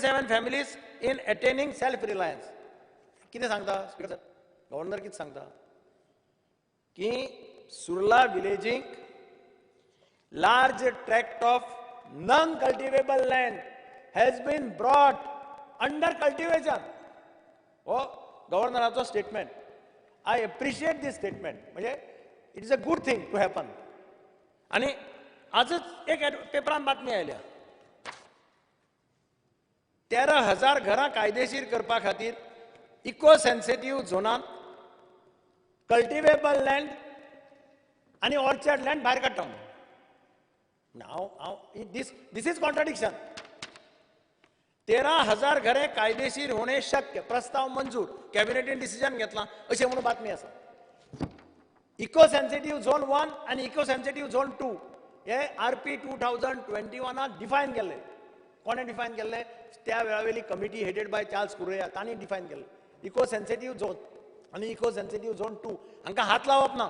77 families in attaining self reliance. कितें सांगता speaker sir? Governor कितें सांगता की Surla विलेजीक large tract of non cultivable land has been brought under cultivation. हो गव्हर्नराचो statement. I appreciate this statement, म्हणजे it is a good thing to happen. आनी आजच एक पेपरान बातमी आयल्या, 13,000 घरां कायदेशीर करपा खातीर इको सेन्सिटीव झोनांत कल्टिवेबल लँड आनी ऑर्चर्ड लँड भायर काडटा म्हणून. हांव हांव this this is contradiction. 13,000 घरे कायदेशीर होणे शक्य, प्रस्ताव मंजूर, कॅबिनेटीन डिसिजन घेतला अशें म्हणून बातमी आसा. इको सेन्सिटीव झोन 1 आनी इको सेन्सिटीव झोन 2 हे RP 2021 define केल्ले. कोणें डिफायन केल्ले? त्या वेळावेली committee headed by Charles Correa तांणी डिफायन केल्ले. इको सेन्सिटीव झोन आनी इको सेन्सिटीव झोन 2 हांकां हात लावप ना,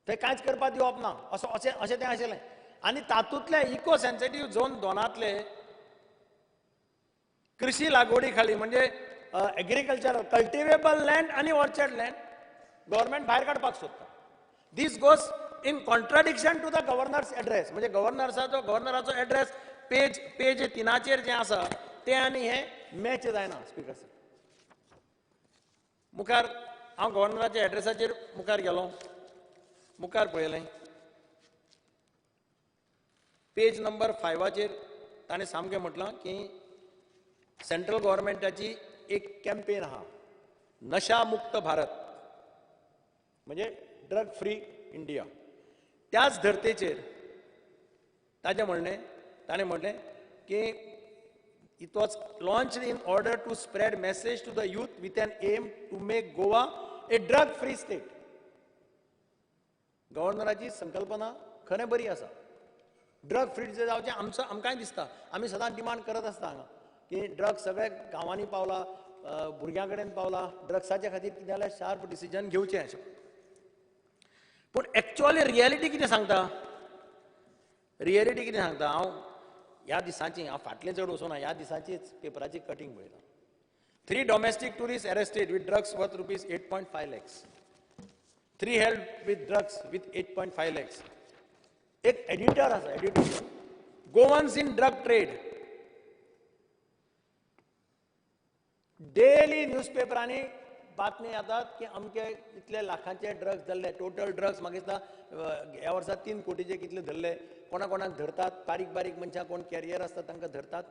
ते कांयच करपाक दिवप ना, असो अशें अशें तें आशिल्लें. आनी तातूंतले इको सेन्सिटीव झोन 2 कृषी लागवडी खाली म्हणजे एग्रीकल्चर कल्टिवेबल लँड आनी ऑर्चर्ड लँड गव्हर्मेंट भायर काडपाक सोदता. This goes in contradiction to the governor's address. म्हणजे गव्हर्नराचो एड्रेस पेज पेज 3 जें आसा तें आनी हें मॅच जायना. स्पीकर सर, मुखार हांव गव्हर्नराच्या एड्रेसाचेर मुखार गेलो, मुखार पळयलें पेज नंबर 5 ताणें सामकें म्हटलां की सेंट्रल गव्हर्मेंटाची एक कॅम्पेन आहा, नशा मुक्त भारत, म्हणजे ड्रग फ्री इंडिया. त्याच धर्तेचेर ताजें म्हणणें, ताणें म्हणलें की it was launched in order to spread message to the youth with an aim to make Goa a drug free state. गव्हर्नराची संकल्पना खरें बरी आसा. ड्रग फ्री जावचें आमचो आमकांय दिसता, आमी सदांच डिमांड करत आसता हांगा की ड्रग्स सगळे गांवांनी पावला, भुरग्यां कडेन पावला, ड्रग्साच्या खातीर कितें जाल्यार शार्प डिसिजन घेवचें अशें. पूण एक्चुअली रियलिटी कितें सांगता? रियलिटी कितें सांगता? हांव ह्या दिसांची, हांव फाटलें चड वचूना, ह्या दिसांचीच पेपराची कटींग पळयता. 3 domestic tourist arrested with drugs worth rupees 8.5 lakhs. 3 held with drugs with 8.5 lakhs. एक एडिटर आसा, editor, Goans in drug trade. Daily न्यूजपेपरांनी बातमी येतात की अमके इतले लाखांचे ड्रग्स धरले, टोटल ड्रग्स म्हाका दिसता ह्या वर्सा 3 कोटीचे कितले धरले. कोणा कोणाक धरतात, बारीक बारीक मनशां कोण कॅरियर आसता तांकां धरतात.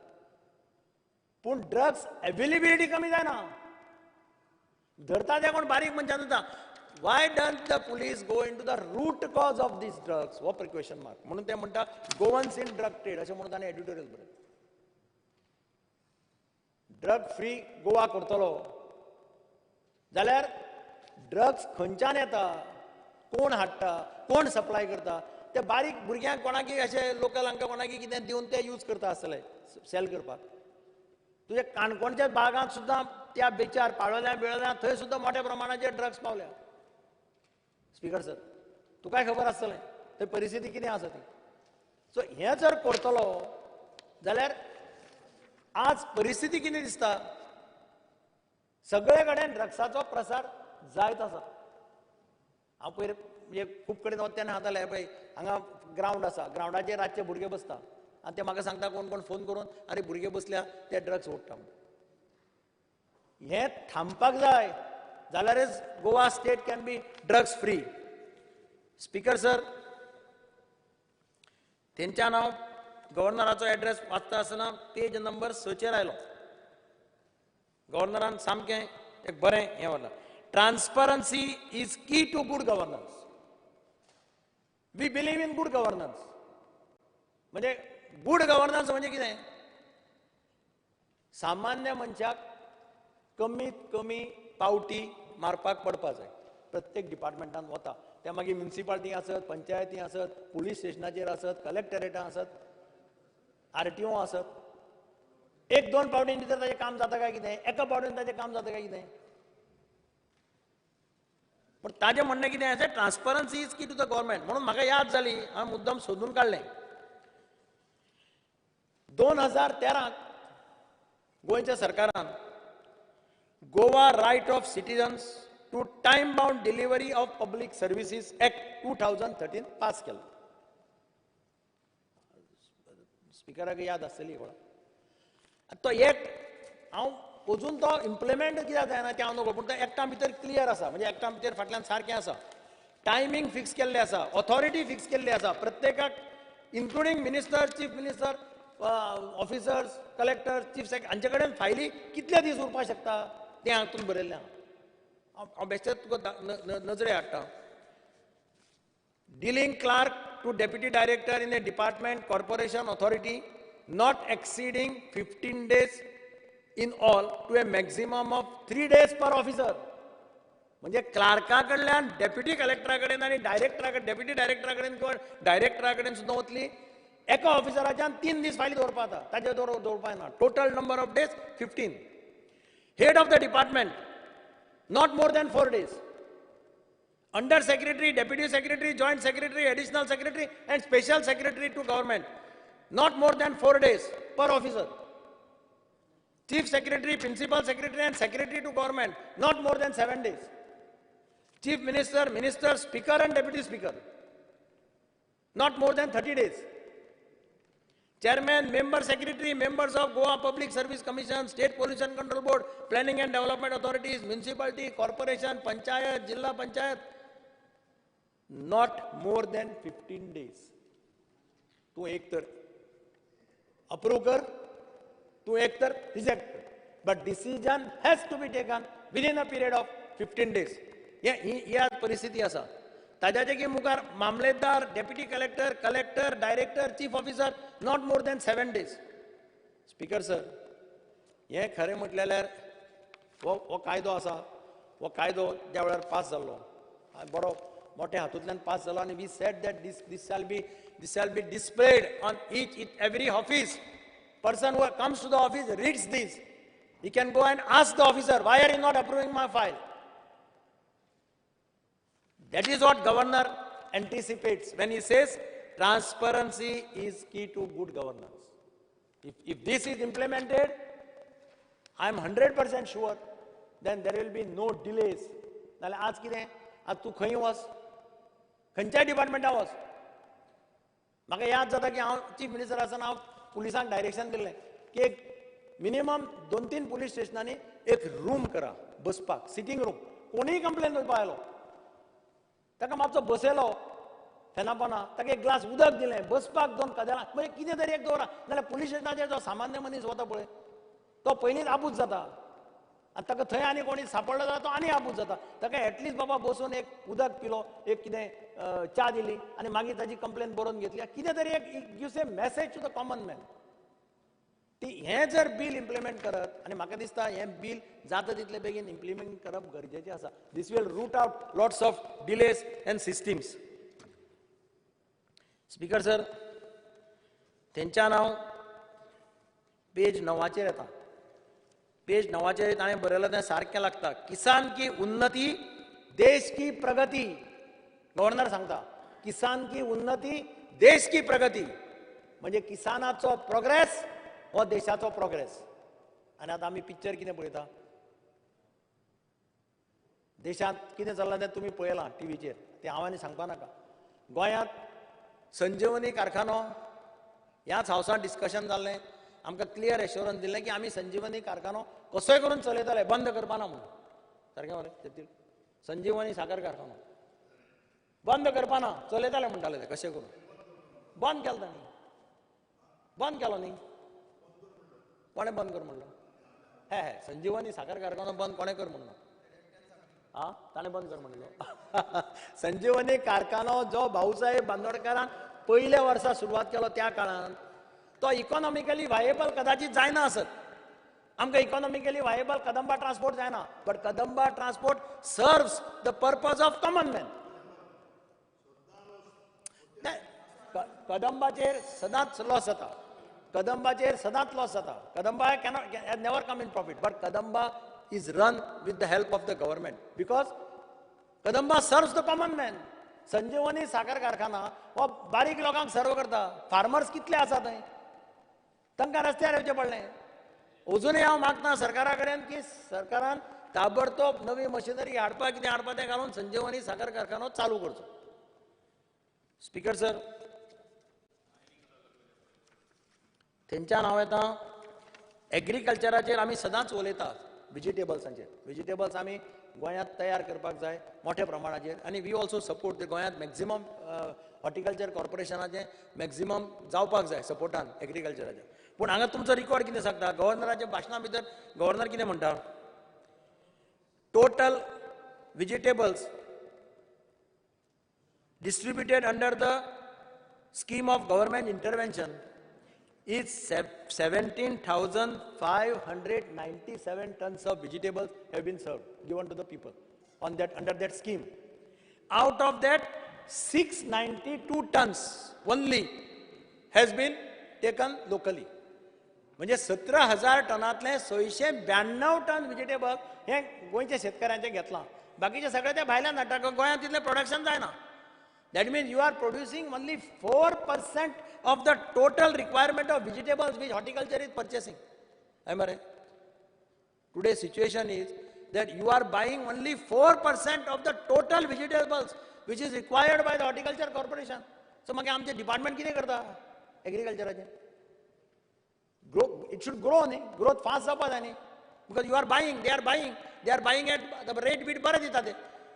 पूण ड्रग्स एवेलेबिलिटी कमी जायना, धरता ते कोण बारीक मनशां धरता. Why don't the police go into the root cause of these drugs? हो क्वेश्चन मार्क. म्हणून ते म्हणटा गोवन्स इन ड्रग ट्रेड अशें म्हणून ताणें एडिटोरियल बरयलें. ड्रग फ्री गोवा करतलो जाल्यार ड्रग्स खंयच्यान येता, कोण हाडटा, कोण सप्लाय करता, ते बारीक भुरग्यांक कोणाकी अशे लोकल हांकां कोणाकी कितें दिवन ते यूज करता आसतले सेल करपाक. तुज्या काणकोणच्या बागांत सुद्दां त्या बेचार पाळोल्या बिळोल्या थंय सुद्दां मोठ्या प्रमाणाचेर ड्रग्स पावल्या. स्पीकर सर, तुकाय खबर आसतलें थंय परिस्थिती कितें आसा ती. सो हें जर करतलो जाल्यार आज परिस्थिती कितें दिसता, सगळे कडेन ड्रग्साचो प्रसार जायत आसा. हांव पयर म्हणजे खूब कडेन वता तेन्ना हाताले पळय हांगा ग्रावंड आसा, ग्रावंडाचेर रातचे भुरगे बसता आनी ते म्हाका सांगता कोण कोण फोन करून, अरे भुरगे बसल्या ते ड्रग्स ओडटा. हें थांबपाक जाय जाल्यारच Goa state can be drugs free. Speaker sir, तेंच्यान हांव गव्हर्नराचो एड्रेस वाचता आसतना पेज नंबर 6 आयलो. गव्हर्नरान सामकें एक बरें हें व्हरलां, transparency is key to good governance. We believe in good governance. म्हणजे गुड गव्हर्नन्स म्हणजे कितें? सामान्य मनशाक कमीत कमी पावटी मारपाक पडपा जाय. प्रत्येक डिपार्टमेंटान वता ते मागीर म्युनिसिपालिटी आसत, पंचायती आसत, पुलीस स्टेशनाचेर आसत, कलेक्टरेटां आसत, RTO आसत, एक दोन पावटीन भितर ताजें काम जाता काय कितें, एका पावटीन ताजें काम जाता काय कितें. पूण ताजें म्हणणें कितें आसा, transparency is key to the government. म्हणून म्हाका याद जाली, हांवें मुद्दम सोदून काडलें. 2013 गोंयच्या सरकारान Goa right of citizens to time bound delivery of public services act 2013 pass केलो. स्पिकराक याद आसतली कोणा तो एक्ट. हांव अजून तो इम्प्लिमेंट कित्याक जायना तें हांव नको, पूण तो एक्टा भितर क्लियर आसा, म्हणजे एक्टा भितर फाटल्यान सारकें आसा, टायमींग फिक्स केल्लें आसा, ऑथॉरिटी फिक्स केल्ली आसा प्रत्येकाक, including minister, chief minister, officers, collector, chief secretary हांचे कडेन फायली कितले दीस उरपाक शकता तें हातूंत बरयल्लें आहा. हांव बेश्टेच तुका नजरे हाडटा. Dealing clerk to deputy director in a department, corporation, authority not exceeding 15 days in all to a maximum of 3 days per officer. म्हणजे क्लार्का कडल्यान डेप्युटी कलेक्टरा कडेन आनी डायरेक्टरा कडेन, डेप्युटी डायरेक्टरा कडेन किंवा डायरेक्टरा कडेन सुद्दां वतली, एका ऑफिसराच्यान 3 दीस फायली दवरपा जाता, ताचे दवरपा ना. Total number of days 15. Head of the department not more than 4 days. Under secretary, deputy secretary, joint secretary, additional secretary and special secretary to government not more than 4 days per officer. Chief secretary, principal secretary and secretary to government not more than 7 days. Chief minister, minister, speaker and deputy speaker not more than 30 days. Chairman, member secretary, members of Goa Public Service Commission, State Pollution Control Board, Planning and Development Authorities, Municipality, Corporation, Panchayat, Jilla Panchayat, not more than 15 days. तू एक तर approve कर, तू एक तर reject कर, but decision has to be taken within a period of 15 days. ही आज परिस्थिती आसा. ताज्या मुखार मामलेदार, deputy collector, collector, director, chief officer not more than 7 days. Speaker sir, हें खरें म्हटल्यार हो कायदो आसा, हो कायदो ज्या वेळार पास जाल्लो बरो मोठ्या हातूंतल्यान पास जालो आनी we said that this shall be displayed on each every office. Person who comes to the office reads this, he can go and ask the officer, why are you not approving my file? That is what governor anticipates when he says transparency is key to good governance. If this is implemented, I am 100% sure then there will be no delays. नाल्यार आज कितें, आज तूं खंय वच, खंयच्याय डिपार्टमेंटा वच. म्हाका याद जाता की हांव चीफ मिनिस्टर आसतना हांव पुलिसांक डायरेक्शन दिल्लें की एक मिनिमम 2-3 पुलीस स्टेशनांनी एक रूम करा बसपाक, सिटींग रूम. कोणीय कंप्लेन करपाक आयलो ताका मातसो बसयलो फेना पोना, ताका एक ग्लास उदक दिलें, बसपाक 2 कदेलां, म्हणजे कितें तरी एक दवरा. नाल्यार पुलीस स्टेशनाचेर जो सामान्य मनीस वता पळय तो पयलींच आबूज जाता आनी ताका थंय आनी कोणी सांपडलो जाल्यार तो आनी आबूज जाता. ताका एटलिस्ट बाबा बसून एक उदक पिलो, एक कितें च्या दिली आनी मागीर ताजी कंप्लेन बरोवन घेतली, कितें तरी एक gives a message to the common man. ती हें जर बील इम्प्लिमेंट करत, आनी म्हाका दिसता हें बील जाता तितले बेगीन इम्प्लिमेंट करप गरजेचें आसा. This will root out lots of delays and systems. Speaker sir, तेंच्यान हांव पेज 9 येता. पेज 9 ताणें बरयलां तें सारकें लागता. किसान की उन्नती देश की प्रगती. गव्हर्नर सांगता किसान की उन्नती देश की प्रगती, म्हणजे किसानाचो प्रोग्रेस हो देशाचो प्रोग्रेस. आनी आतां आमी पिक्चर कितें पळयता, देशांत कितें चल्लां तें तुमी पळयलां टिवीचेर, तें हांव आनी सांगपा नाका. गोंयांत संजीवनी कारखानो ह्याच हावसांत डिस्कशन जाल्लें, आमकां क्लियर एश्योरन्स दिलें की आमी संजीवनी कारखानो कसोय करून चलयतले, बंद करपाना म्हणून. सारकें मरे, संजीवनी साकर कारखानो बंद करपाना, चलयतले म्हणटाले ते, कशें करून बंद केलो तांणी, बंद केलो न्ही. कोणें बंद कर म्हणलो? हे हे संजीवनी साकर कारखानो बंद कोणें कर म्हणलो? आं, ताणें बंद कर म्हणलो. संजीवनी कारखानो जो भाऊसाहेब बांदोडकारान पयल्या वर्सा सुरवात केलो त्या काळान तो इकॉनॉमिकली व्हायेबल कदाचित जायना आसत. आमकां इकॉनॉमिकली व्हायेबल कदंबा ट्रान्सपोर्ट जायना, but Kadamba transport serves the purpose of common man. कदंबाचेर सदांच लॉस जाता, कदंबाचेर सदांच लॉस जाता. Kadamba cannot never come in profit, but Kadamba is run with the help of the government because Kadamba serves the common man. Sanjivani साखर कारखाना हो बारीक लोकांक सर्व करता. फार्मर्स कितले आसा थंय, तांकां रस्त्यार येवचें पडलें. अजुनूय हांव मागता सरकारा कडेन की सरकारान ताबडतोब नवी मशिनरी हाडपाक, कितें हाडपा तें घालून संजीवनी साखर कारखानो चालू करचो. स्पीकर सर, थंयच्यान हांव येता एग्रीकल्चराचेर. आमी सदांच उलयतात वेजिटेबल्सांचेर. वेजिटेबल्स आमी गोंयांत तयार करपाक जाय मोठ्या प्रमाणाचेर, आनी we also support गोंयांत मॅक्झिमम हॉर्टिकल्चर कॉर्पोरेशनाचें मॅक्झिमम जावपाक जाय सपोर्टान एग्रीकल्चराचेर. पूण हांगा तुमचो रिकॉर्ड कितें सांगता, गव्हर्नराच्या भाशणा भितर गव्हर्नर कितें म्हणटा, total vegetables distributed under the scheme of government intervention is 17,597 tons of vegetables have been served, given to the people on that, under that scheme. Out of that, 692 tons only has been taken locally. म्हणजे 17,000 टनांतले 692 ton vegetable हे गोंयच्या शेतकऱ्यांचे घेतलां, बाकीचे सगळे ते भायल्यान हाडटा, गोंयांत तितलें प्रोडक्शन जायना. That means you are producing only 4% of the total requirement of vegetables which horticulture is purchasing. Am I right? Today's situation is that you are buying only 4% of the total vegetables which is required by the horticulture corporation. So मागीर आमचें department कितें करता एग्रीकल्चराचें? Grow, it should grow न्ही, growth fast जावपा जाय न्ही, because you are buying, they are buying, they are buying at rate beat बरें दिता ते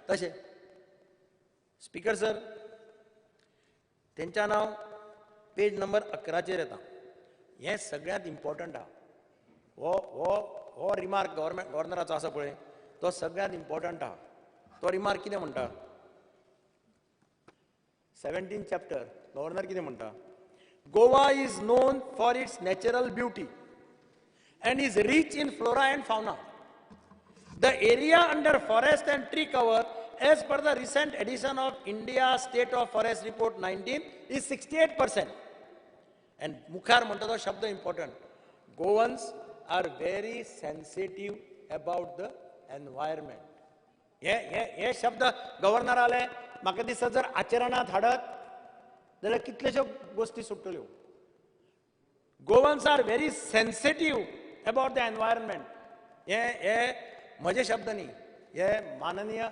तशें. स्पीकर सर, तेंच्या नांव पेज नंबर 11चेर येता. हें सगळ्यांत इम्पॉर्टंट आहा. हो हो हो रिमार्क गव्हर्मेंट गव्हर्नराचो आसा पळय, तो सगळ्यांत इम्पॉर्टंट आहा. तो रिमार्क कितें म्हणटा, 17 चॅप्टर गव्हर्नर कितें म्हणटा, Goa is known for its natural beauty and is rich in flora and fauna. The area under forest and tree cover as per the recent edition of India State of Forest Report 19 is 68%. And मुखार म्हणटा तो शब्द important, Goans are very sensitive about the environment. हे हे हे शब्द गव्हर्नराले म्हाका दिसता जर आचरणांत हाडत जाल्यार कितल्योश्यो गोश्टी सुट्टल्यो. Goans are very sensitive about the environment. हे हे म्हजे शब्द न्ही, हे माननीय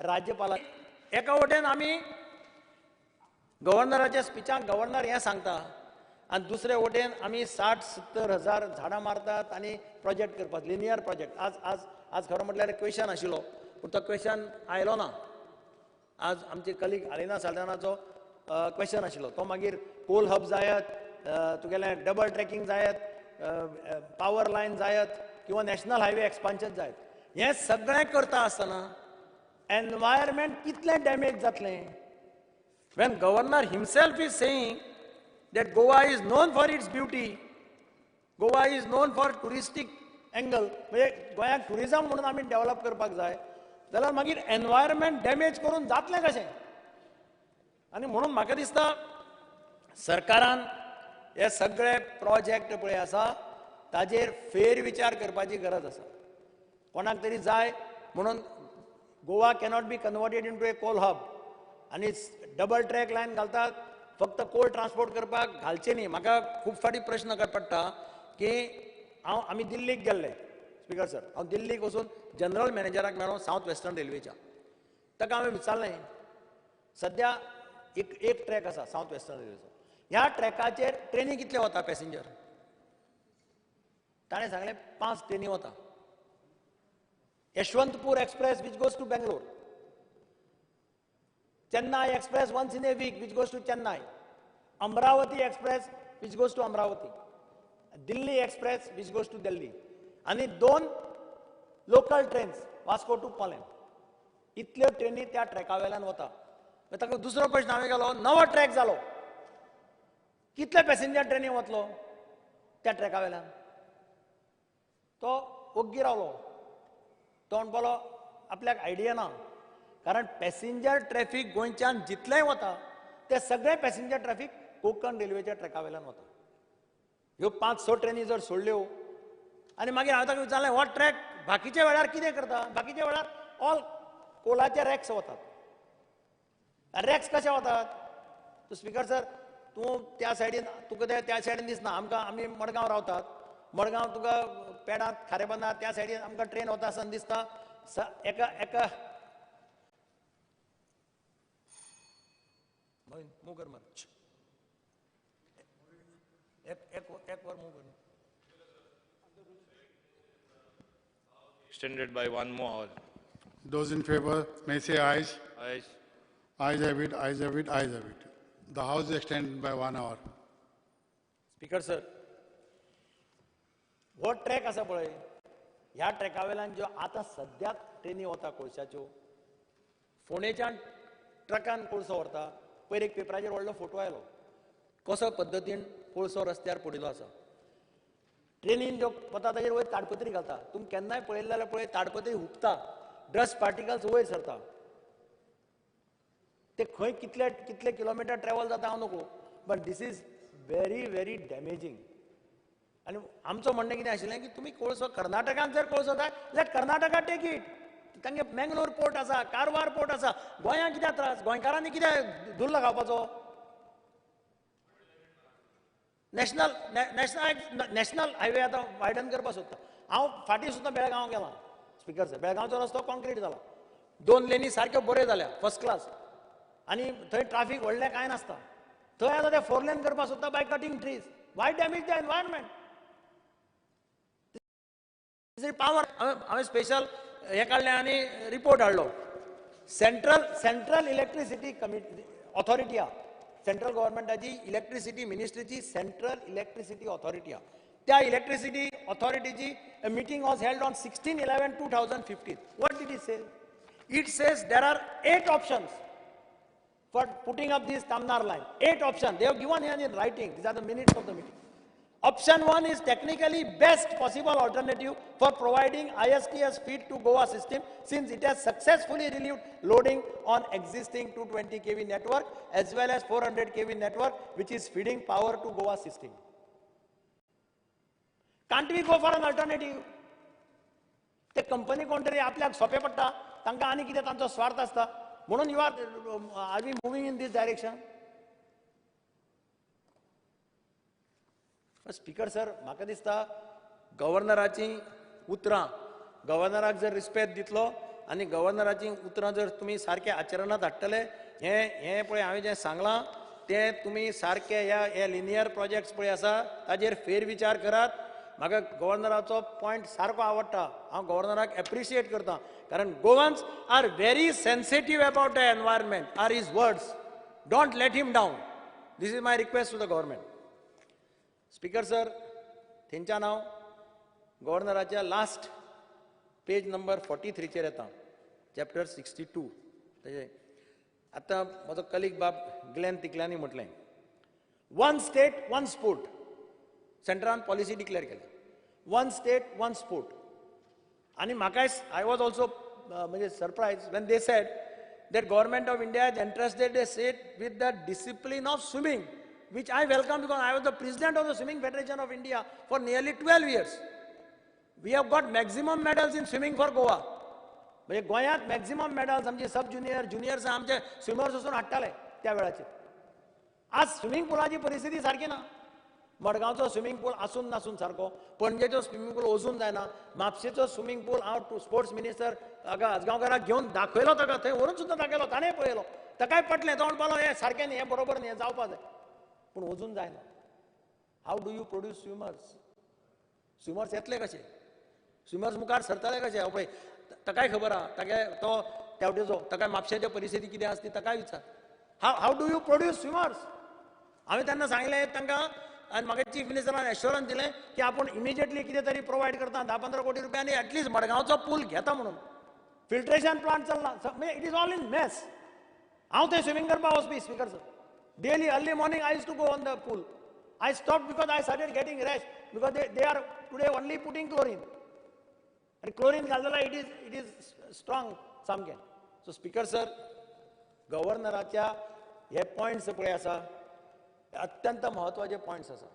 राज्यपाला. एका वटेन आमी गव्हर्नराच्या स्पिचाक गव्हर्नर हें सांगता आनी दुसरे वटेन आमी 60-70 हजार झाडां मारतात आनी प्रोजेक्ट करपाक, लिनियर प्रोजेक्ट. आज आज आज खरो म्हटल्यार क्वेशन आशिल्लो, पूण तो क्वेशन आयलो ना. आज आमचे कलीग आलिना साल्दानाचो क्वेशन आशिल्लो, तो मागीर कोल हब जायत, तुगेलें डबल ट्रॅकिंग जायत, पावर लायन जायत किंवा नॅशनल हायवे एक्सपान्शन जायत, हें सगळें करता आसतना एनवायरमेंट कितलें डॅमेज जातलें. When governor himself is saying that Goa is known for its beauty, Goa is known for touristic angle, म्हणजे गोंयाक टुरिजम म्हणून आमी डेव्हलप करपाक जाय, जाल्यार मागीर एनवायरमेंट डॅमेज करून जातलें कशें? आनी म्हणून म्हाका दिसता सरकारान हे सगळे प्रोजेक्ट पळय आसा ताजेर फेरविचार करपाची गरज आसा. कोणाक तरी जाय म्हणून Goa cannot be converted into a coal hub आनी डबल ट्रॅक लायन घालतात फक्त कोल ट्रान्सपोर्ट करपाक घालचें न्ही. म्हाका खूब फावटी प्रश्न पडटा की हांव आमी दिल्लीक गेल्ले, स्पीकर सर, हांव दिल्लीक वचून जनरल मॅनेजराक मेळ्ळो सावथ वेस्टर्न रेल्वेच्या. ताका हांवें विचारलें, सद्या एक ट्रॅक आसा सावथ वेस्टर्न रेल्वेचो, ह्या ट्रॅकाचेर ट्रेनी कितले वता पॅसेंजर? ताणें सांगलें 5 ट्रेनी वता. Yesvantpur express which goes to Bangalore, Chennai express once in a week which goes to Chennai, Amaravati express which goes to Amaravati, Delhi express which goes to Delhi, आनी 2 local trains Vasco to Polem. इतल्यो ट्रेनी त्या ट्रॅका वेल्यान वता. ताका दुसरो प्रश्न हांवें केलो, नवो ट्रॅक जालो, कितले पॅसेंजर ट्रेनी वतलो त्या ट्रॅका वेल्यान? तो ओग्गी रावलो, तो म्हणपालो आपल्याक आयडिया ना, कारण पॅसेंजर ट्रॅफिक गोंयच्यान जितलेंय वता ते सगळे पॅसेंजर ट्रॅफिक कोंकण रेल्वेच्या ट्रॅका वेल्यान वता. ह्यो 5-6 ट्रेनी जर सोडल्यो, आनी मागीर हांवें ताका विचारलें हो ट्रॅक बाकीच्या वेळार कितें करता? बाकीच्या वेळार ऑल कोलाचे रॅक्स वतात. रॅक्स कशे वतात? तो स्पीकर सर, तूं त्या सायडीन तुका त्या सायडीन दिसना. आमकां आमी मडगांव रावतात, मडगांव तुका पेडांत खारेबांदा त्या सायडीन आमकां ट्रेन वता आसतना दिसता. एका एका मूव कर मर एक एक एक वर मूव कर. Extended by 1 more hour. Those in favor may say ayes. Ayes. Ayes have it, ayes have it, ayes have it. The House is extended by 1 hour. Speaker sir, हो ट्रॅक आसा पळय, ह्या ट्रॅका वेल्यान ज्यो आतां सद्याक ट्रेनी वता कोळशाच्यो, फोंडेच्यान ट्रकान कोळसो व्हरता. पयर एक पेपराचेर व्हडलो फोटो आयलो, कसो पद्दतीन कोळसो रस्त्यार पडिल्लो आसा. ट्रेनीन ज्यो वता ताजेर वयर ताडपत्री घालता. तुमी केन्नाय पळयलें जाल्यार पळय, ताडपत्री हुपता, डस्ट पार्टिकल्स वयर सरता. ते खंय कितले कितले किलोमिटर ट्रॅवल जाता हांव नको, but this is very very damaging. आनी आमचो म्हणणें कितें आशिल्लें की तुमी कोळसो कर्नाटकान जर कोळसो जाय let Karnataka take it. तांगे मँगलोर पोर्ट आसा, कारवार पोर्ट आसा, गोंयांत कित्याक त्रास? गोंयकारांनी कित्याक धुल्ल खावपाचो? नॅशनल नॅशनल नॅशनल हायवे आतां वायडन करपाक सोदता. हांव फाटीं सुद्दां बेळगांव गेलां स्पिकर सर, बेळगांवचो रस्तो कॉन्क्रीट जाला, 2 लेनी सारक्यो बऱ्यो जाल्या, फर्स्ट क्लास, आनी थंय ट्राफीक व्हडलें कांय नासता. थंय आतां ते 4 लेन करपाक सोदता by cutting trees. Why damage the environment? Power हांवें स्पेशल हें काडलें आनी रिपोर्ट हाडलो. सेंट्रल इलेक्ट्रिसिटी ऑथॉरिटी आहा, सेंट्रल गव्हर्मेंटाची इलेक्ट्रिसिटी मिनिस्ट्रीची सेंट्रल इलेक्ट्रिसिटी ऑथॉरिटी आहा. त्या इलेक्ट्रिसिटी ऑथॉरिटीची meeting was held on 16/11/2015. What did it say? It says there are 8 options for putting up this Tamnar line. 8 options. They have given here in writing. These are the minutes of the meeting. Option 1 is technically best possible alternative for providing ISTS feed to Goa system, since it has successfully relieved loading on existing 220 kV network as well as 400 kV network, which is feeding power to Goa system. Can't we go for an alternative? ते company कोण तरी आपल्याक सोंपें पडटा, तांकां आनी कितें तांचो स्वार्थ आसता, म्हणून you are we moving in this direction? Speaker sir, म्हाका दिसता गव्हर्नराची उतरां, गव्हर्नराक जर रिस्पेक्ट दितलो आनी गव्हर्नराची उतरां जर तुमी सारके आचरणांत हाडटले, हें हें पळय हांवें जें सांगलां तें तुमी सारके ह्या हे लिनियर प्रोजेक्ट्स पळय आसा ताजेर फेरविचार करात. म्हाका गव्हर्नराचो पॉयंट सारको आवडटा, हांव गव्हर्नराक एप्रिशिएट करता, कारण Goans are very sensitive about the environment are his words. Don't let him down. This is my request to the government. Speaker sir, थंयच्यान हांव गव्हर्नराच्या लास्ट पेज नंबर 43चेर येता, चॅप्टर 62. तेजे आतां म्हजो कलीग बाब ग्लॅन तिकल्यांनी म्हटलें, वन स्टेट वन स्पोर्ट सेंट्रान पॉलिसी डिक्लेअर केली, वन स्टेट वन स्पोर्ट. आनी म्हाकाय I was also म्हणजे surprise when they said that government of India has entrusted a state with the discipline of swimming, which I welcome because I was the president of the Swimming Federation of India for nearly 12 years. We have got maximum medals in swimming for Goa. म्हणजे गोंयांत maximum medals आमचे सब junior, juniors आमचे swimmers वचून हाडटाले त्या वेळाचेर. आज swimming पुलाची परिस्थिती सारकी ना. मडगांवचो स्विमींग पूल आसून नासून सारको, पणजेचो स्विमींग पूल वचून जायना, म्हापशेचो स्विमींग पूल हांव स्पोर्ट्स मिनिस्टर हाका आजगांवकाराक घेवन दाखयलो, ताका थंय व्हरून सुद्दां दाखयलो, ताणें पळयलो, ताकाय पटलें, तो म्हणपालो हें सारकें न्ही, हें बरोबर न्ही, हें जावपा जाय, पूण वचून जायना. How do you produce swimmers? Swimmers येतले कशे? स्विमर्स मुखार सरतले कशे? हांव पळय ताकाय खबर आहा, तागे तो तेवटेचो, ताका म्हापशेची परिस्थिती कितें आसा ती ताकाय विचार. How do you produce swimmers? हांवें तेन्ना सांगलें तांकां आनी म्हाका चीफ मिनिस्टरान एश्योरन्स दिलें की आपूण इमिजिएटली कितें तरी प्रोवायड करता 10-15 कोटी रुपया आनी एटलिस्ट मडगांवचो पूल घेता म्हणून. फिल्ट्रेशन प्लांट चल्ला, it is all in mess. हांव थंय स्विमींग करपाक वचपी speaker sir. Daily early morning I used to go on the pool. I stopped because I started getting rash because they are today only putting chlorine. And chlorine घालतला it is strong सामकें. So speaker sir, गव्हर्नराच्या हे points पळय आसा, अत्यंत म्हत्वाचे points आसा.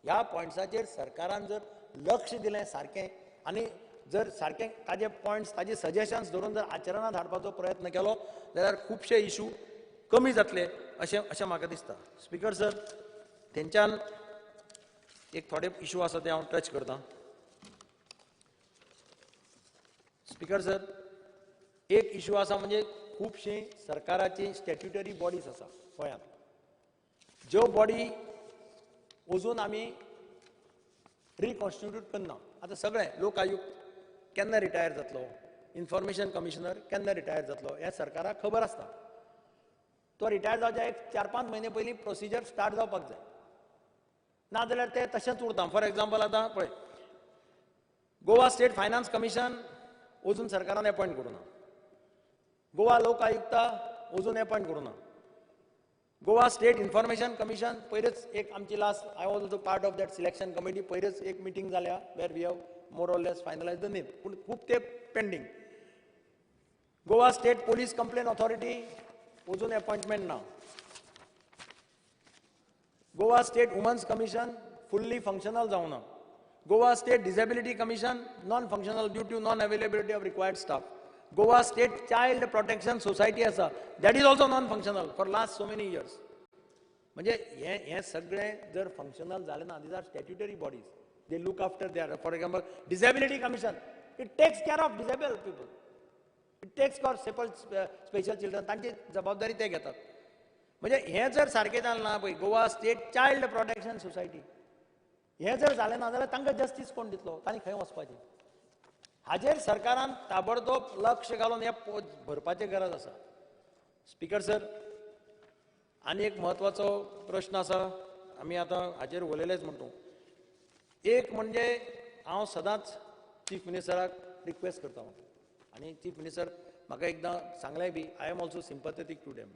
ह्या पॉयंट्साचेर सरकारान जर लक्ष दिलें सारकें आनी जर सारकें ताजे पॉयंट्स, ताजे सजेशन्स धरून जर आचरणांत हाडपाचो प्रयत्न केलो जाल्यार खुबशे इशू कमी जातले अशें अशें म्हाका दिसता. Speaker sir, तेंच्यान एक थोडे इशू आसा ते हांव टच करता. स्पीकर सर, एक इशू आसा म्हणजे खुबशीं सरकाराची स्टॅट्युटरी बॉडीज आसा गोंयांत, ज्यो बॉडी अजून आमी रिकॉन्स्टिट्यूट करना. आतां सगळें लोक आयुक्त केन्ना रिटायर जातलो, इन्फॉर्मेशन कमिशनर केन्ना रिटायर जातलो हें सरकाराक खबर आसता. तो रिटायर जावच्या एक 4-5 म्हयने पयलीं प्रोसिजर स्टार्ट जावपाक जाय, नाजाल्यार ते तशेंच उरता. फॉर एग्जाम्पल आतां पळय, गोवा स्टेट फायनान्स कमिशन अजून सरकारान एपॉयंट करूं ना, गोवा लोक आयुक्ता अजून एपॉयंट करूं ना, गोवा स्टेट इन्फॉर्मेशन कमिशन पयरच एक आमची last, I was also part of that selection committee, पयरच एक मिटींग जाल्या where we have more or less finalise the name, पूण खूब ते pending. Goa state police complaint authority अजून एपॉयंटमेंट ना. Goa state women's commission fully functional जावं ना. Goa state disability commission non functional due to non availability of required staff. Goa state child protection society आसा, that is also non functional for last so many years. म्हणजे हें सगळें जर functional जालें ना, these are statutory bodies, they look after their, for example disability commission, it takes care of disable people, it takes care special children, तांची जबाबदारी ते घेतात. म्हणजे हें जर सारकें जालें ना, पळय Goa state child protection society हें जर जालें ना जाल्यार तांकां जस्टीस कोण दितलो, तांणी खंय वचपाचें? हाजेर सरकारान ताबडतोब लक्ष घालून हें भरपाची गरज आसा. स्पीकर सर, आनी एक म्हत्वाचो प्रश्न आसा, आमी आतां हाजेर उलयलेच म्हणटू. एक म्हणजे हांव सदांच चीफ मिनिस्टराक रिक्वेस्ट करता आनी चीफ मिनिस्टर म्हाका एकदां सांगलें बी, I am also sympathetic to them.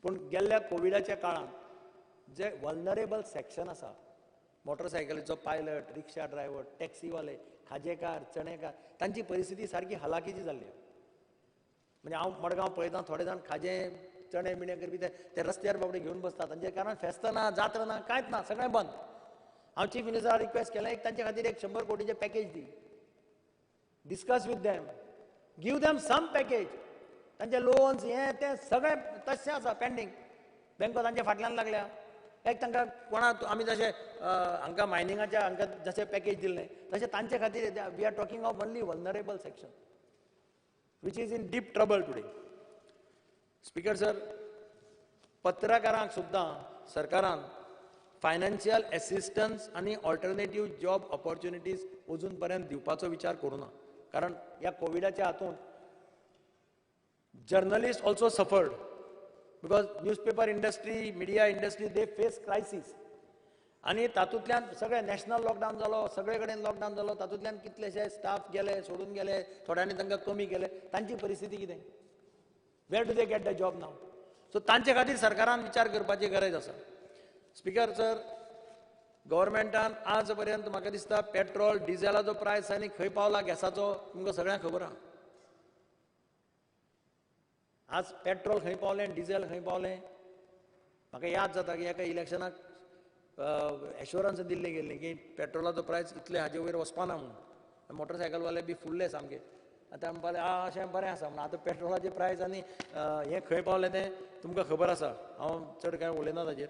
पूण गेल्ल्या कोविडाच्या काळांत जे वल्नरेबल सेक्शन आसा, मोटरसायकलीचो पायलट, रिक्षा ड्रायव्हर, टॅक्सीवाले, खाजेकार, चणेकार, तांची परिस्थिती सारकी हलाखीची जाल्ली. म्हणजे हांव मडगांव पळयता, थोडे जाण खाजें चणे बिणे करपी ते रस्त्यार बाबडे घेवन बसतात, तांचे कारण फेस्त ना, जात्रा ना, कांयच ना, सगळें बंद. हांव चीफ मिनिस्टराक रिक्वेस्ट केलें, एक तांचे खातीर एक 100 कोटीचें package the, discuss with them, give them some package. तांचे लोन्स हें तें सगळें तशें आसा पेंडींग, बँको तांच्या फाटल्यान लागल्या. एक तांकां कोणा आमी जशें हांकां मायनिंगाच्या हांकां जशें पॅकेज दिल्लें तशें तांचे खातीर we are talking of only vulnerable section which is in deep trouble today. Speaker sir, पत्रकारांक सुद्दां सरकारान फायनान्शियल एसिस्टन्स आनी ऑल्टरनेटीव जॉब ऑपॉर्च्युनिटीज अजून पर्यंत दिवपाचो विचार करूं ना, कारण ह्या कोविडाच्या हातूंत journalist also suffered because newspaper industry, media industry, they face crisis. आनी तातूंतल्यान सगळे नॅशनल लॉकडावन जालो, सगळे कडेन लॉकडावन जालो, तातूंतल्यान कितलेशे स्टाफ गेले, सोडून गेले, थोड्यांनी तांकां कमी केले, तांची परिस्थिती कितें? Where do they get the job now? So तांचे खातीर सरकारान विचार करपाची गरज आसा. स्पीकर सर, गव्हर्मेंटान आज पर्यंत म्हाका दिसता पेट्रोल डिझेलाचो प्रायस आनी खंय पावला गॅसाचो तुमकां सगळ्यांक खबर आहा. आज पेट्रोल खंय पावलें, डिझेल खंय पावलें, म्हाका याद जाता की एका इलेक्शनाक एश्योरन्स दिल्ली गेल्ली की पेट्रोलाचो प्रायस इतले हाजे वयर वचपाना म्हणून. मोटरसायकलवाले बी फुडले सामके, आतां म्हणपाले आं अशें बरें आसा म्हणून. आतां पेट्रोलाचे प्रायस आनी हें खंय पावलें तें तुमकां खबर आसा, हांव चड कांय उलयना ताजेर.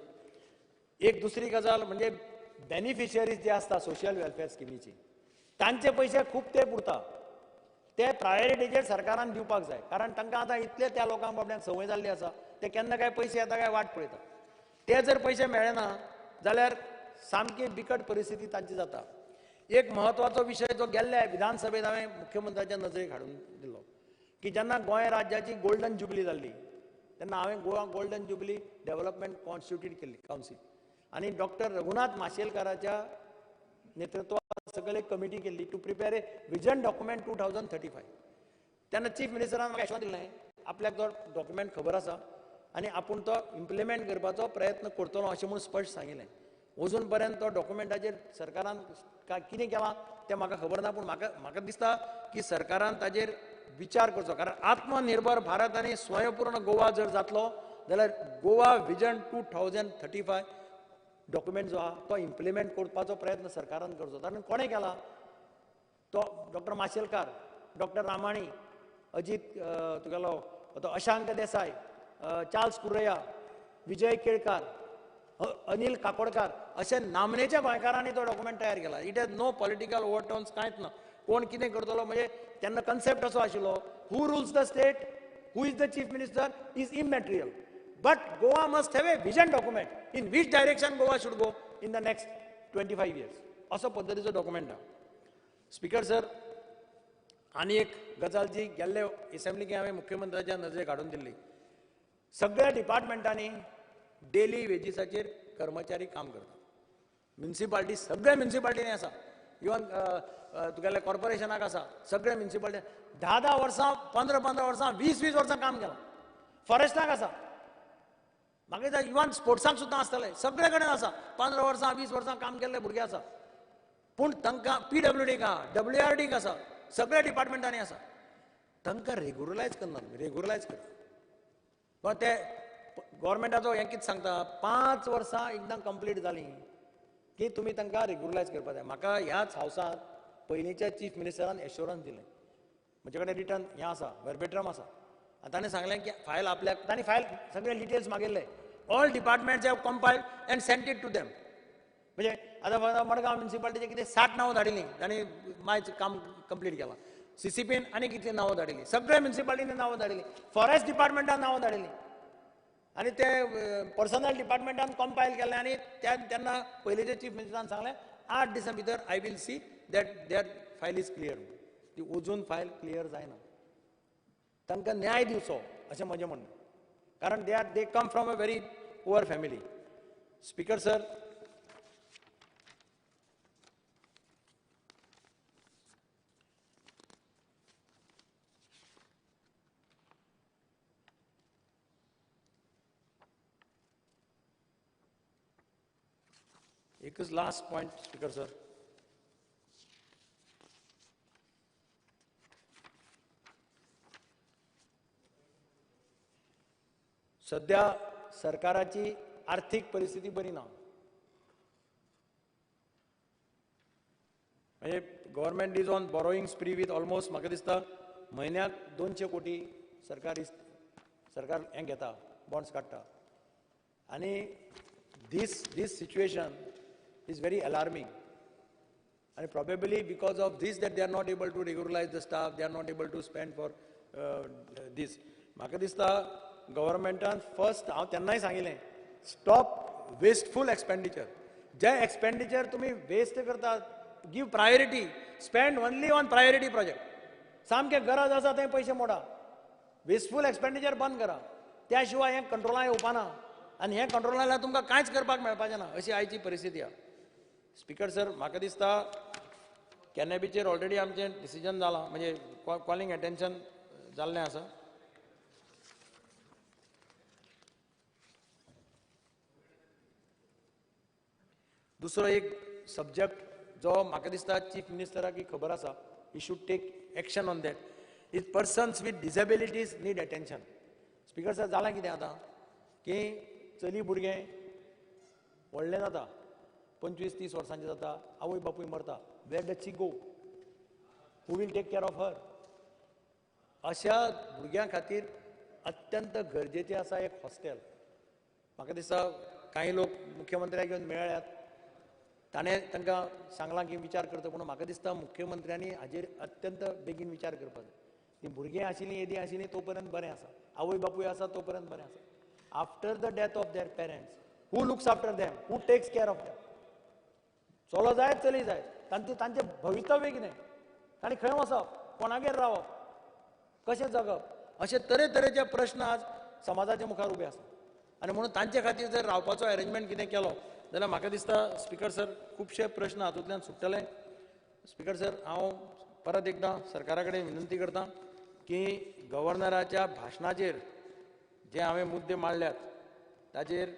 एक दुसरी गजाल म्हणजे बेनिफिशियरीज जे आसता सोशल वेलफेअर स्किमीची, तांचे पयशे खूब तेंप उरता, ते प्रायोरिटीचेर सरकारान दिवपाक जाय, कारण तांकां आतां इतले त्या लोकांक बाबड्यांक संवय जाल्ली आसा, ते केन्ना काय पयशे येता काय वाट पळयता. ते जर पयशे मेळ्ळे ना जाल्यार सामकी बिकट परिस्थिती तांची जाता. एक म्हत्वाचो विशय जो गेल्ल्या विधानसभेत हांवें मुख्यमंत्र्याच्या नजरेक हाडून दिलो की जेन्ना गोंय राज्याची गोल्डन जुबली जाल्ली तेन्ना हांवें Goa golden jubilee development constitute केल्ली कावन्सील, आनी डॉक्टर रघुनाथ माशेलकाराच्या नेतृत्वात सकयल एक कमिटी केल्ली to prepare a vision document 2035. तेन्ना चीफ मिनिस्टरान म्हाका आश्वासन दिलें आपल्याक तो डॉक्युमेंट खबर आसा आनी आपूण तो इम्प्लिमेंट करपाचो प्रयत्न करतलो अशें म्हूण स्पश्ट सांगिल्लें. अजून पर्यंत तो डॉक्युमेंटाचेर सरकारान कितें केलां तें म्हाका खबर ना, पूण म्हाका दिसता की सरकारान ताजेर विचार करचो, कारण आत्मनिर्भर भारत आनी स्वयंपूर्ण गोवा जर जातलो जाल्यार गोवा विजन 2035 डॉक्युमेंट जो आहा तो इम्प्लिमेंट करपाचो प्रयत्न सरकारान करचो. कारण कोणें केला तो डॉक्टर माशेलकार, डॉक्टर रामाणी, अजीत तुगेलो तो अशांक देसाय, चार्ल्स कुरैया, विजय केळकार, अनिल काकोडकार अशे नामनेच्या गोंयकारांनी तो डॉक्युमेंट तयार केला. It has no political overtones, कांयच ना. कोण कितें करतलो म्हणजे तेन्ना कन्सेप्ट असो आशिल्लो, who rules the state, who is the chief minister is immaterial, but Goa must have a vision document in which direction Goa should go in the next 25 years, असो पद्दतीचो डॉक्युमेंट आहा. स्पीकर सर, आनी एक गजाल जी गेल्ले असेंब्लीक हांवें मुख्यमंत्र्याच्या नजरेक हाडून दिल्ली, सगळ्या डिपार्टमेंटांनी डेली वेजीसाचेर कर्मचारी काम करतात. म्युनिसिपालिटी, सगळ्या म्युनिसिपालिटींनी आसा, इवन तुगेल्या कॉर्पोरेशनाक आसा, सगळ्या म्युनिसिपालिटी 10-10 वर्सां, 15-15 वर्सां, 20-20 वर्सां काम केलां. फॉरेस्टाक आसा, म्हाका इवन स्पोर्ट्साक सुद्दां आसतलें, सगळे कडेन आसा. 15 वर्सां 20 वर्सां काम केल्ले भुरगे आसा, पूण तांकां पीडब्ल्यूडीक आसा, डब्ल्यूआरडीक आसा, सगळ्या डिपार्टमेंटांनी आसा, तांकां रेगुलरायज करना, रेगुलरायज करता. पण ते गव्हर्मेंटाचो हें कितें सांगता, 5 वर्सां एकदां कंप्लीट जालीं की तुमी तांकां रेगुलरायज करपाक जाय. म्हाका ह्याच हावसांत पयलींच्या चीफ मिनिस्टरान एश्योरन्स दिलें, म्हजे कडेन रिटर्न हें आसा, वर्बेट्रम आसा, आनी ताणें सांगलें की फायल आपल्याक, तांणी फायल सगळे details मागिल्ले, all departments have compiled and sent it to them. म्हणजे आतां मडगांव म्युनिसिपालिटीचे कितें 60 नांवां धाडिल्लीं, तांणी मायच काम कंप्लीट केलां. सीसीपीन आनी कितलीं नांवां धाडिल्लीं, सगळ्या म्युनिसिपालिटींनी नांवां धाडिल्लीं, फॉरेस्ट डिपार्टमेंटान नांवां धाडिल्लीं, आनी ते पर्सनल डिपार्टमेंटान कंपायल केलें. आनी तेन्ना पयलींच्या चीफ मिनिस्टरान सांगलें 8 दिसां भितर I will see that their file is clear. ती अजून फायल क्लियर जायना. तांकां न्याय दिवचो अशें म्हजें म्हणणें, कारण they come from a very poor family. Speaker sir, एकच लास्ट पॉयंट स्पीकर सर, सध्या सरकाराची आर्थीक परिस्थिती बरी ना, म्हणजे government is on borrowing spree with almost म्हाका दिसता म्हयन्याक 200 कोटी सरकार सरकार हें घेता, बॉन्ड्स काडटा. आनी this situation is very alarming, and probably because of this that they are not able to regularize the staff, they are not able to spend for this. म्हाका दिसता गव्हर्मेंटान फर्स्ट, हांव तेन्नाय सांगिल्लें, स्टॉप वेस्टफूल एक्सपेंडिचर. जे expenditure तुमी waste करतात, give priority, spend only on priority project. सामकें गरज आसा थंय पयशे मोडा, वेस्टफूल एक्सपेंडिचर बंद करा. त्या शिवाय हें कंट्रोलां येवपाना, आनी हें कंट्रोलां जाल्यार तुमकां कांयच करपाक मेळपाचें ना, अशी आयची परिस्थिती आसा. स्पीकर सर, म्हाका दिसता कॅनबीचेर ऑलरेडी आमचें डिसिजन जालां, म्हणजे कॉलिंग एटेन्शन जाल्लें आसा. दुसरो एक सब्जॅक्ट जो म्हाका दिसता चीफ मिनिस्टराक खबर आसा, he should take action on that, is persons with disabilities need attention. Speaker sir, जालां कितें आतां की चली भुरगें व्हडलें जाता, 25-30 वर्सांचें जाता, आवय बापूय मरता, where does she go, who will take care of her. अशा भुरग्यां खातीर अत्यंत गरजेचें आसा एक हॉस्टेल. म्हाका दिसता कांय लोक मुख्यमंत्र्याक येवन मेळ्ळ्यात, ताणें तांकां सांगलां की विचार करता, पूण म्हाका दिसता मुख्यमंत्र्यांनी हाजेर अत्यंत बेगीन विचार करपाक जाय. तीं भुरगीं आशिल्लीं, येदीं आशिल्लीं तो पर्यंत बरें आसा, आवय बापूय आसा तो पर्यंत बरें आसा. After the death of their parents, who looks after them, who takes care of them? चलो जाय चली जाय, तांचें तांचें भवितव्य कितें, तांणी खंय वचप, कोणागेर रावप, कशें जगप, अशे तरेतरेचे प्रश्न आज समाजाच्या मुखार उबे आसा. आनी म्हणून तांचे खातीर जर रावपाचो अरेंजमेंट कितें केलो जाल्यार म्हाका दिसता स्पीकर सर खुबशे प्रश्न हातूंतल्यान सुट्टले. स्पीकर सर, हांव परत एकदां सरकारा कडेन विनंती करता की गव्हर्नराच्या भाशणाचेर जे हांवें मुद्दे मांडल्यात ताचेर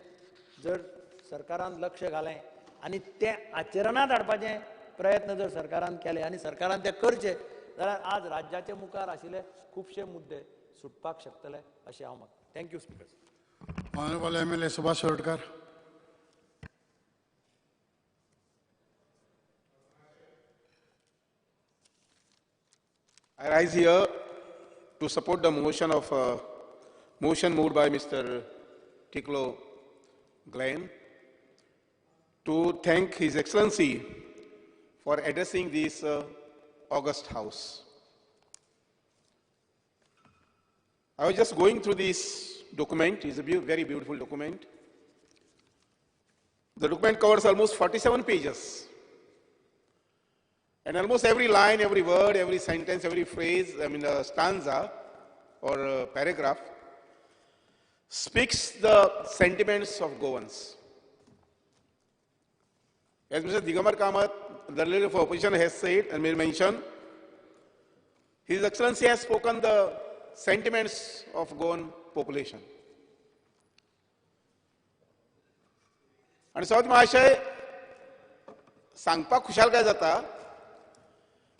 जर सरकारान लक्ष घालें आनी ते आचरणांत हाडपाचे प्रयत्न जर सरकारान केले आनी सरकारान ते करचे जाल्यार आज राज्याचे मुखार आशिल्ले खुबशे मुद्दे सुटपाक शकतले अशें हांव मागता. Thank you speaker. Honourable MLA Subhash Shirodkar. I rise here to support the motion of motion moved by Mr. Tiklo Glenn. to thank His Excellency for addressing this august house. I was just going through this document. It's a very beautiful document. The document covers almost 47 pages. And almost every line, every word, every sentence, every phrase, I mean a stanza or a paragraph, speaks the sentiments of Goans. As Mr. Digambar Kamath, the leader of opposition, has said and may mention, His Excellency has spoken the sentiments of Goan population. आनी सभापती महाशय, सांगपाक खुशालकाय जाता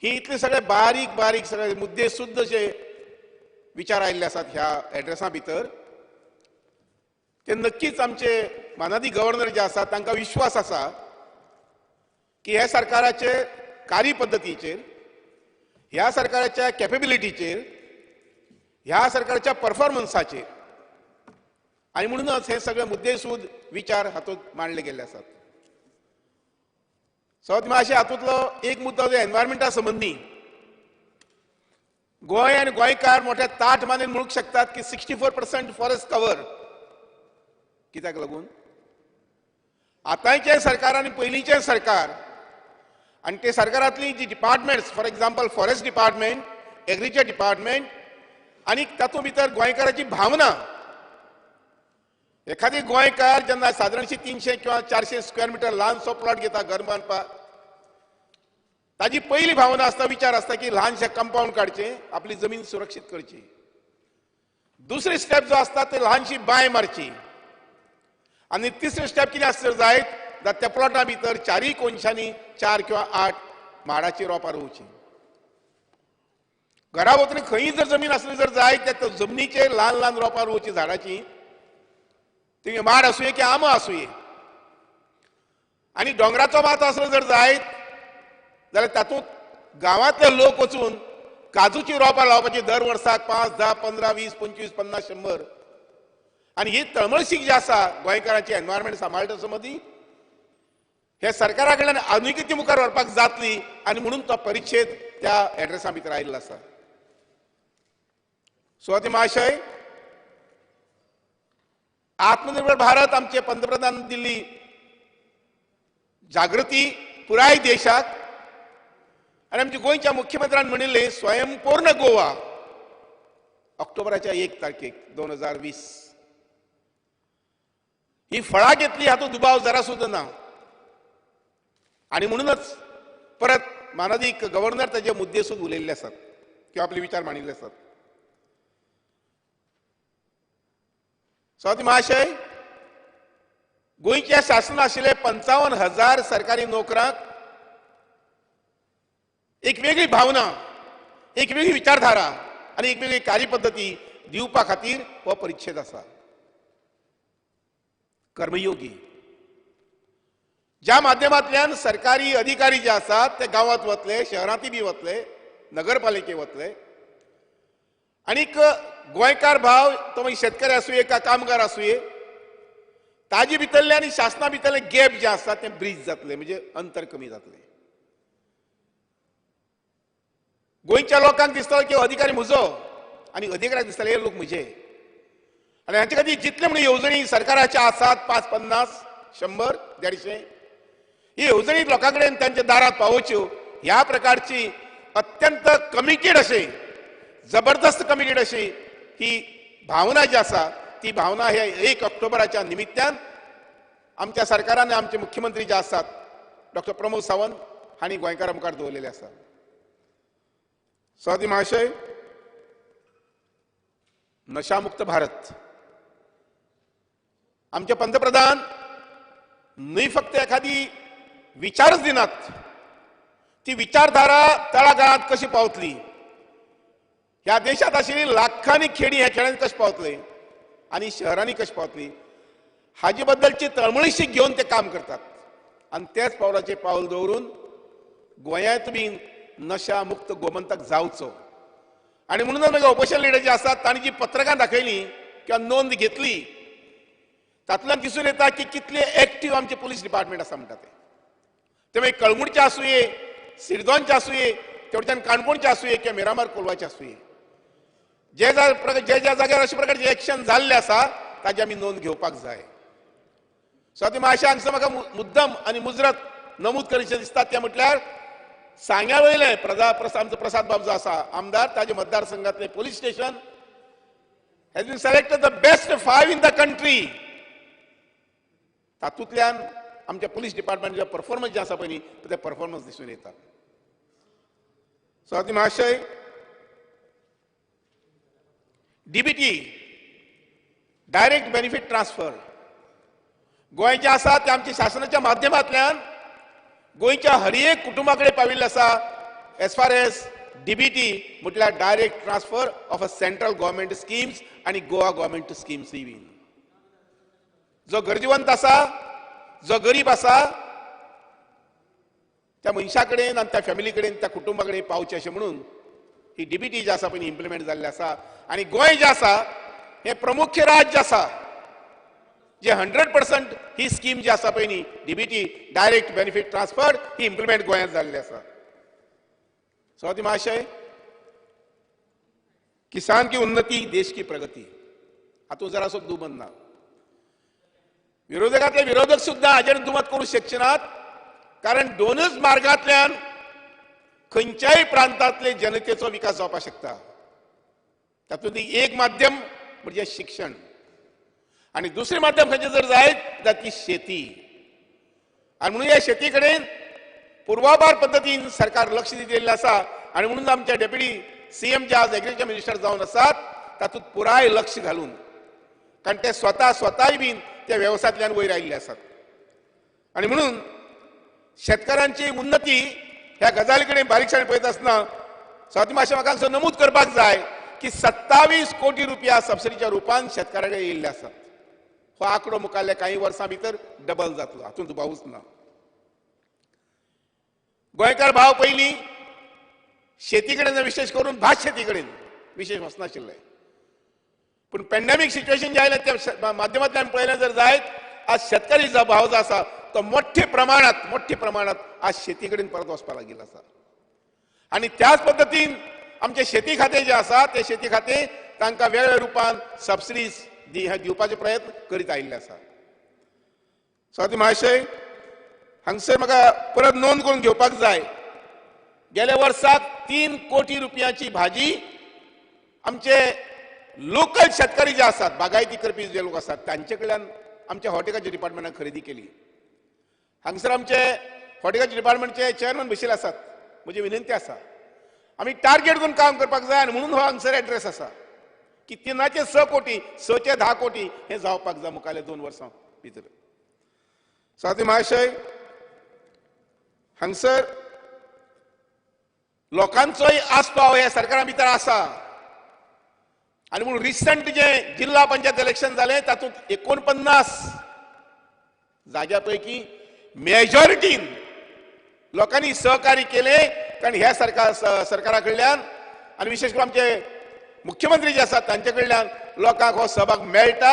ही इतले सगळे बारीक बारीक सगळे मुद्दे सुद्दां जे विचार आयिल्ले आसात ह्या एड्रेसा भितर, ते नक्कीच आमचे मानादी गव्हर्नर जे आसात तांकां विश्वास आसा की ह्या सरकाराचे कार्यपद्दतीचेर, ह्या सरकाराच्या कॅपेबिलिटीचेर, ह्या सरकारच्या परफॉर्मन्साचेर, आनी म्हणूनच हे सगळे मुद्देसूद विचार हातूंत मांडले गेल्ले आसात. सभापती महाशय, हातूंतलो एक मुद्दो जो एनवायरमेंटा संबंदी, गोंय आनी गोंयकार मोठ्या ताठ मानेन म्हणूंक शकतात की 64% फॉरेस्ट कवर कित्याक लागून आतांचें सरकार आनी पयलींचें सरकार आनी ते सरकारांतली जी departments, for example forest department, agriculture department, आनी तातूंत भितर गोंयकाराची भावना, एखादी गोंयकार जेन्ना सादारणशी 300 किंवा 400 स्क्वेअर मिटर ल्हानसो प्लॉट घेता घर बांदपाक, ताजी पयली भावना आसता, विचार आसता की ल्हानशें कंपाउंड काडचें, आपली जमीन सुरक्षीत करची. दुसरी स्टेप जो आसता ते ल्हानशी बांय मारची, आनी तिसरी स्टेप कितें आसता जायत जाल्यार त्या प्लॉटा भितर चारूय कोनशांनी 4 किंवा 8 माडाची रोपां रोवची. घरा भोंवतणी खंयी जर जमीन आसली जर जायत त्या जमनीचेर ल्हान ल्हान रोपां रोवची झाडाची, ती माड आसुये की आंबो आसुये. आनी दोंगराचो मात आसलो जर जायत जाल्यार तातूंत गांवांतले लोक वचून काजूची रोपां लावपाची दर वर्साक 5, 10, 15, 20, 25, 50, 100. आनी ही तळमळशीक जी आसा गोंयकारांची एनवायरमेंट सांबाळटा समदी हे सरकारा कडल्यान आधुनिकते मुखार व्हरपाक जातली, आनी म्हणून तो परिच्छेद त्या एड्रेसा भितर आयिल्लो आसा. सभापती महाशय, आत्मनिर्भर भारत आमचे पंतप्रधान दिल्ली जागृती पुराय देशाक, आनी आमच्या गोंयच्या मुख्यमंत्र्यान म्हणिल्लें स्वयंपूर्ण गोवा ऑक्टोबराच्या 1 तारखेक 2020 ही फळां घेतली हातूंत दुबाव जरा सुद्दां ना. आनी म्हणूनच परत मानादीक गव्हर्नर ताजे मुद्दे सुद्दां उलयल्ले आसात किंवा आपले विचार मांडिल्ले आसात. सभापती महाशय, गोंयच्या शासन आशिल्ले 55,000 सरकारी नोकरांक एक वेगळी भावना, एक वेगळी विचारधारा आनी एक वेगळी कार्यपद्दती दिवपा खातीर हो परिच्छेद आसा. कर्मयोगी ज्या माध्यमांतल्यान सरकारी अधिकारी जे आसात ते गांवांत वतले, शहरांतय बी वतले, नगरपालिके वतले, आनीक गोंयकार भाव तो मागीर शेतकरी आसुये का कामगार आसुये, ताजे भितरले आनी शासना भितरले गॅप जे आसा ते ब्रीज जातले, म्हणजे अंतर कमी जातलें. गोंयच्या लोकांक दिसतलो की अधिकारी म्हजो आनी अधिकाऱ्याक दिसतले हे लोक म्हजे, आनी हांचे खातीर जितले म्हणून येवजणी सरकाराच्या आसात 5, 50, 100, 150 ही येवजणी लोकां कडेन तांच्या दारांत पावोवच्यो ह्या प्रकारची अत्यंत कमिटेड अशी, जबरदस्त कमिटेड अशी ही भावना जी आसा ती भावना हे 1 ऑक्टोबराच्या निमित्तान आमच्या सरकारान आमचे मुख्यमंत्री जे आसात डॉक्टर प्रमोद सावंत हांणी गोंयकारां मुखार दवरलेले आसा. सभापती महाशय, नशामुक्त भारत आमचे पंतप्रधान न्हय फक्त एखादी विचारच दिनात, ती विचारधारा तळागाळांत कशी पावतली, ह्या देशांत आशिल्ली लाखांनी खेडी ह्या खेड्यांनी कशें पावतले आनी शहरांनी कशें पावतली हाजे बद्दलची तळमळीशी घेवन ते काम करतात. आनी तेच पावलाचें पावल दवरून गोंयांत बी नशा मुक्त गोमंतक जावचो. आनी म्हणूनच मागीर ऑपोजिशन लिडर जे आसात तांणी जी पत्रकां दाखयली किंवा नोंद घेतली तातूंतल्यान दिसून येता की कितले एक्टीव आमचे पुलीस डिपार्टमेंट आसा म्हणटा ते. ते मागीर कळंगूटचे आसुये, सिरदोनचे आसुये, तेवटेच्यान काणकोणचे आसुये किंवा मिरामार कोलवाचे आसुये, जे जे ज्या जाग्यार अशे प्रकारचे एक्शन जाल्ले आसा ताजी आमी नोंद घेवपाक जाय. सो आतां मातशें हांगसर म्हाका मुद्दम आनी मुजरत नमूद करचें दिसता तें म्हटल्यार सांग्या वयलें आमचो प्रसाद बाब जो आसा आमदार, ताजे मतदारसंघातलें police station has been selected the best 5 in the country. तातूंतल्यान आमच्या पुलीस डिपार्टमेंटचे परफॉर्मन्स जे आसा पळय न्ही ते परफॉर्मन्स दिसून येता. सो आतां महाशय, डीबीटी डायरेक्ट बेनिफीट ट्रान्सफर गोंयचें आसा तें आमच्या शासनाच्या माध्यमांतल्यान गोंयच्या हर एक कुटुंबा कडेन पाविल्लें आसा. एज फार एज डीबीटी म्हटल्यार direct transfer of a central government schemes आनी गोवा गव्हर्मेंट स्किम्स बीन. जो गरजेवंत आसा, जो गरीब आसा, त्या मनशा कडेन आनी त्या फॅमिली कडेन, त्या कुटुंबा कडेन पावचें अशें म्हणून ही डीबीटी जी आसा पळय इम्प्लिमेंट जाल्ली आसा. आनी गोंय जें आसा हें प्रमुख्य राज्य आसा जे 100% ही स्कीम जी आसा पळय न्ही डीबीटी डायरेक्ट बेनिफीट ट्रान्सफर ही इम्प्लिमेंट गोंयांत जाल्ली आसा. सो महाशय, किसान की उन्नती देश की प्रगती हातूंत जरासो दुमत ना. विरोधकांतले विरोधक सुद्दां हाजेर दुमत करूंक शकचे नात, कारण दोनूच मार्गांतल्यान खंयच्याय प्रांतांतले जनतेचो विकास जावपाक शकता. तातूंत एक माध्यम म्हणजे शिक्षण आनी दुसरें माध्यम खंयचें जर जायत जाल्यार ती शेती. आनी म्हणून ह्या शेती कडेन पुर्वापार पद्दतीन सरकार लक्ष दिल्लें आसा आनी म्हणून आमचे डेप्युटी सीएम जे आज एग्रीकल्चर मिनिस्टर जावन आसात तातूंत पुराय लक्ष घालून, कारण ते स्वता स्वताय बीन त्या वेवसायांतल्यान वयर आयिल्ले आसात. आनी म्हणून शेतकारांची उन्नती ह्या गजाली कडेन बारीकसाणेन पळयत आसतना स्वाती मातशें म्हाका हांगसर नमूद करपाक जाय की 27 कोटी रुपया सबसिडीच्या रुपान शेतकारां कडेन येयल्ले आसात. हो आंकडो मुखारल्या कांय वर्सां भितर डबल जातलो, हातूंत दुबावूच ना. गोंयकार भाव पयलीं शेती कडेन, विशेष करून भात शेती कडेन विशेष वचनाशिल्ले, पूण पॅन्डेमीक सिच्युएशन जें आयलें त्या माध्यमांतल्यान पळयलें जर जायत आज शेतकरी जो भाव जो आसा तो मोठ्या प्रमाणात आज शेती कडेन परत वचपाक लागिल्लो आसा. आनी त्याच पद्दतीन आमचे शेती खातें जें आसा तें शेती खातें तांकां वेगळ्या रुपान सबसिडीज दिवपाचे प्रयत्न करीत आयिल्ले आसा. स्वाती महाशय, हांगसर म्हाका परत नोंद करून घेवपाक जाय, गेल्या वर्साक 3 कोटी रुपयांची भाजी आमचे लोकल शेतकरी जे आसात, बागायती करपी जे लोक आसात तांचे कडल्यान आमच्या हॉर्टिकल्चर डिपार्टमेंटान खरेदी केली. हांगसर आमचे हॉर्टिकल्चर डिपार्टमेंटचे चेअरमॅन बशिल्ले आसात, म्हजी विनंती आसा आमी टार्गेट करून काम करपाक जाय आनी म्हणून हो हांगसर एड्रेस आसा की 3चे 6 कोटी, 6चे 10 कोटी हें जावपाक जाय मुखारल्या 2 वर्सां भितर. साथी महाशय, हांगसर लोकांचोय आस्पाव ह्या सरकारा भितर आसा आनी म्हणून रिसंट जे जिल्हा पंचायत इलेक्शन जालें तातूंत 49 जाग्या पैकी मेजॉरिटीन लोकांनी सहकार्य केलें, कारण ह्या सरकारा कडल्यान आनी विशेष करून आमचे मुख्यमंत्री जे आसात तांचे कडल्यान लोकांक हो सहभाग मेळटा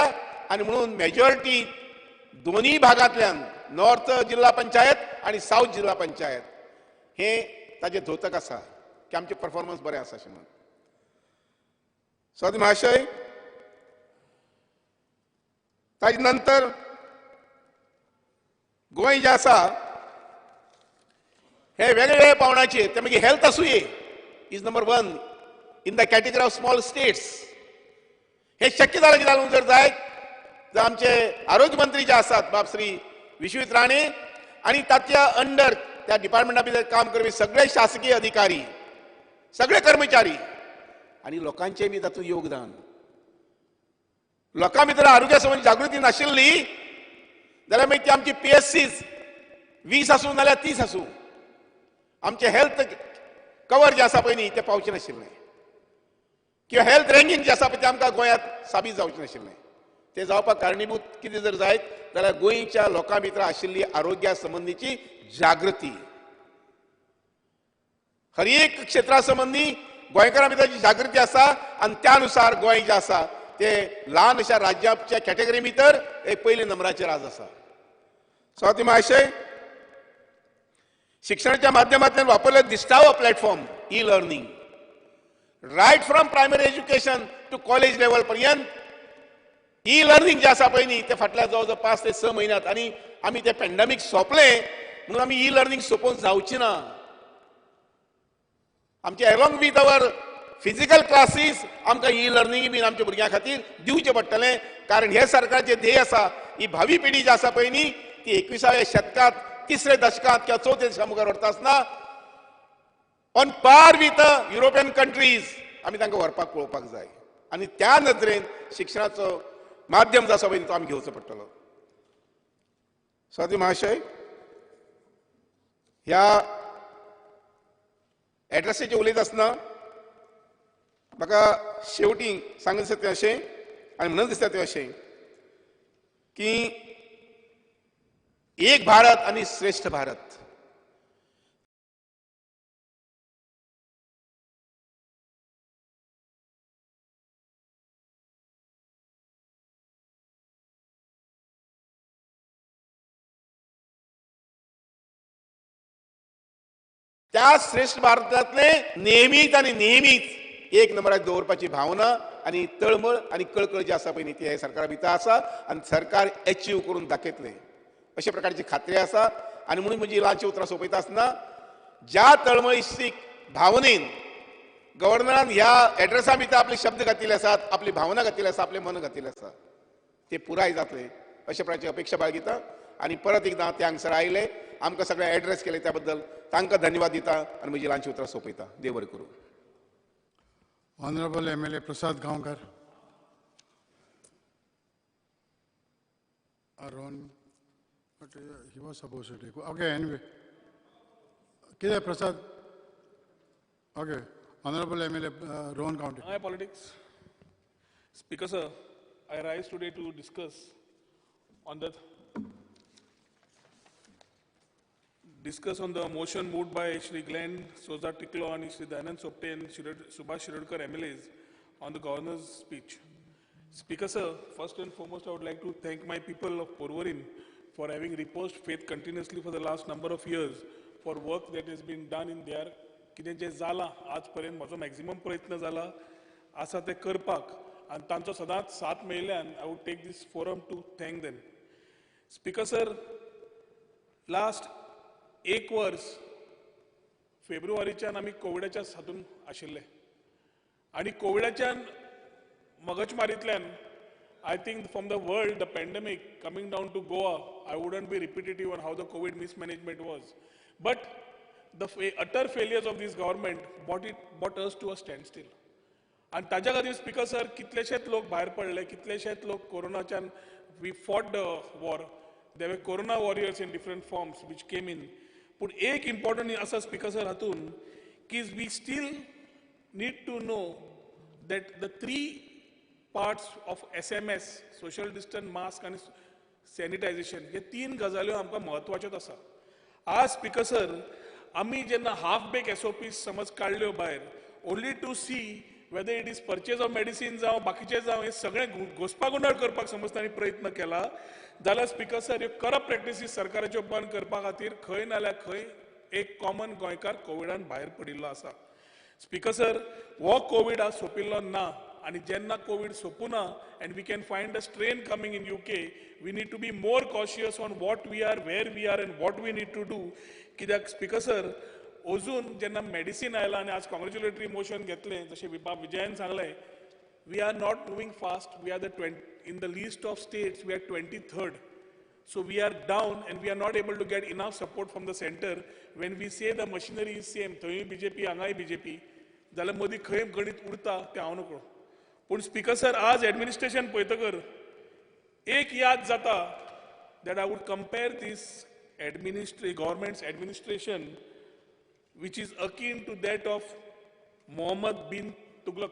आनी म्हणून मेजॉरिटी दोनूय भागांतल्यान नॉर्थ जिल्हा पंचायत आनी सावथ जिल्हा पंचायत हे ताजें द्योतक आसा की आमचें परफॉर्मन्स बरें आसा अशें म्हणून. स्वाती महाशय, ताजे नंतर गोंय जें आसा हे वेगवेगळ्या पावणाचेर, ते मागीर हेल्थ आसुये is number 1 in the category of small states. हे शक्य जालें कितें जालें जर जायत जाल्यार आमचे आरोग्य मंत्री जे आसात बाब श्री विश्वजीत राणे आनी ताच्या अंडर त्या डिपार्टमेंटा भितर काम करपी सगळे शासकीय अधिकारी, सगळे कर्मचारी आनी लोकांचें बी तातूंत योगदान. लोकां भितर आरोग्या संबंदी जागृती नाशिल्ली जाल्यार मागीर ती आमची पीएससीज 20 आसूं नाल्यार 30 आसूं, आमचें हेल्थ कवर जें आसा पळय न्ही तें पावचें नाशिल्लें, किंवा हेल्थ रँकींग जें आसा पळय तें आमकां गोंयांत साबीत जावचें नाशिल्लें. तें जावपाक कारणीभूत कितें जर जायत जाल्यार गोंयच्या लोकां भितर आशिल्ली आरोग्या संबंदीची जागृती, हर एक क्षेत्रा संबंदी गोंयकारां भितर जी जागृती आसा आनी त्या अनुसार गोंय जें आसा ते ल्हान अशा राज्याच्या कॅटेगरी भितर एक पयले नंबराचेर आज आसा. स्वाती महाशय, शिक्षणाच्या माध्यमांतल्यान वापरले दिश्टावो platform e learning right from primary education to college level पर्यंत ई लर्निंग जे आसा पळय न्ही ते फाटल्या जवळ जवळ 5 ते 6 म्हयन्यांत, आनी आमी ते पॅन्डेमीक सोंपले म्हणून आमी ई लर्निंग सोंपोवन जावची ना. आमचे along with our physical classes आमकां ई लर्निंग बीन आमच्या भुरग्यां खातीर दिवचें पडटलें, कारण हे सरकारचें ध्येय आसा ही भावी पिढी जी आसा पळय न्ही ती 21व्या शतकांत 3ऱ्या दशकांत किंवा 4थ्या दशका मुखार व्हरता आसतना on par with European countries आमी तांकां व्हरपाक पळोवपाक जाय आनी त्या नदरेन शिक्षणाचो माध्यम जो आसा पळय तो आमी घेवचो पडटलो. स्वाती महाशय, ह्या एड्रेसाचेर उलयत आसतना म्हाका शेवटी सांगत दिसता तें अशें आनी म्हणत दिसता तें अशें की एक भारत आनी श्रेष्ठ भारत. त्या श्रेष्ठ भारतांतले नेहमीच आनी नेहमीच एक नंबराक दवरपाची भावना आनी तळमळ आनी कळकळ जी आसा पळय न्ही ती सरकारा भितर आसा आनी सरकार एचीव करून दाखयतलें अशे प्रकारची खात्री आसा. आनी म्हणून म्हजी ल्हानशी उतरां सोंपयता आसतना ज्या तळमळीक भावनेन गव्हर्नरान ह्या एड्रेसा भितर आपले शब्द घातिल्ले आसात, आपली भावना घातिल्ली आसा, आपलें मन घातिल्लें आसा, ते पुराय जातले अशे प्रकारची अपेक्षा बाळगिता. आनी परत एकदां ते हांगसर आयले, आमकां सगळे एड्रेस केले त्या बद्दल तांकां धन्यवाद दिता आनी म्हजी ल्हानशी उतरां सोंपयता. देव बरें करूं. Honorable MLA Prasad Gaonkar. Arun, but he was supposed to take. Okay, anyway. Kide Prasad? Okay, Honorable MLA Rohan Khaunte. Hi, politics. Speaker sir, I rise today to discuss on the motion moved by Shri Glenn Souza Tiklo and Shri Dayanand Sopte and Shri Subhash Shirodkar MLAs on the governor's speech. Speaker sir, first and foremost, I would like to thank my people of Porvorim for having reposed faith continuously for the last number of years for work that has been done in their कितें जें जालां आज पर्यंत म्हजो maximum प्रयत्न जाला आसा तें करपाक आनी तांचो सदांच साथ मेळिल्ल्यान I would take this forum to thank them. Speaker sir, last एक वर्स फेब्रुवारीच्यान आमी कोविडाच्या हातून आशिल्ले आनी कोविडाच्यान मगजमारींतल्यान I think from the world the pandemic coming down to Goa, I wouldn't be repetitive on how the COVID mismanagement was, but the utter failures of this government brought us to a standstill. आनी ताज्या खातीर speaker sir कितलेशेच लोक भायर पडले, कितलेशेच लोक कोरोनाच्यान we fought the war, there were corona warriors in different forms which came in. पूण एक इम्पॉर्टंट आसा स्पीकर सर हातून की we still need to know that the 3 parts of SMS, social distance, mask आनी सॅनिटायझेशन, हे 3 गजाल्यो आमकां म्हत्वाच्योच आसा. आज स्पीकर सर आमी जेन्ना हाफ बेक एसओपी समज काडल्यो भायर only to see whether it is purchase of medicine जावं बाकीचें जावं हें सगळें घोसपागोंदळ करपाक समज तांणी प्रयत्न केला जाल्यार स्पीकर सर ह्यो करप्ट प्रॅक्टिसीस सरकाराच्यो बंद करपा खातीर खंय नाल्यार खंय एक कॉमन गोंयकार कोविडान भायर पडिल्लो आसा. स्पीकर सर, हो कोवीड आज सोंपिल्लो ना आनी जेन्ना Covid सोंपुना and we can find a strain coming in UK, we need to be more cautious on what we are, where we are and what we need to do. कित्याक speaker sir अजून जेन्ना medicine आयलां आनी आज कॉंग्रेच्युलेटरी motion घेतलें जशें बाब विजयान सांगलें, we are not moving fast, we are the in the list of states we are 23rd. So we are down and we are not able to get enough support from the center. When we say the machinery is same, थंय BJP हांगाय BJP, जाल्यार मदीं खंय गणीत उरता तें हांव नकळो. पूण स्पीकर सर आज एडमिनिस्ट्रेशन पळयतकर एक याद जाता that I would compare this government's administration which is akin to that of Muhammad bin Tughlaq,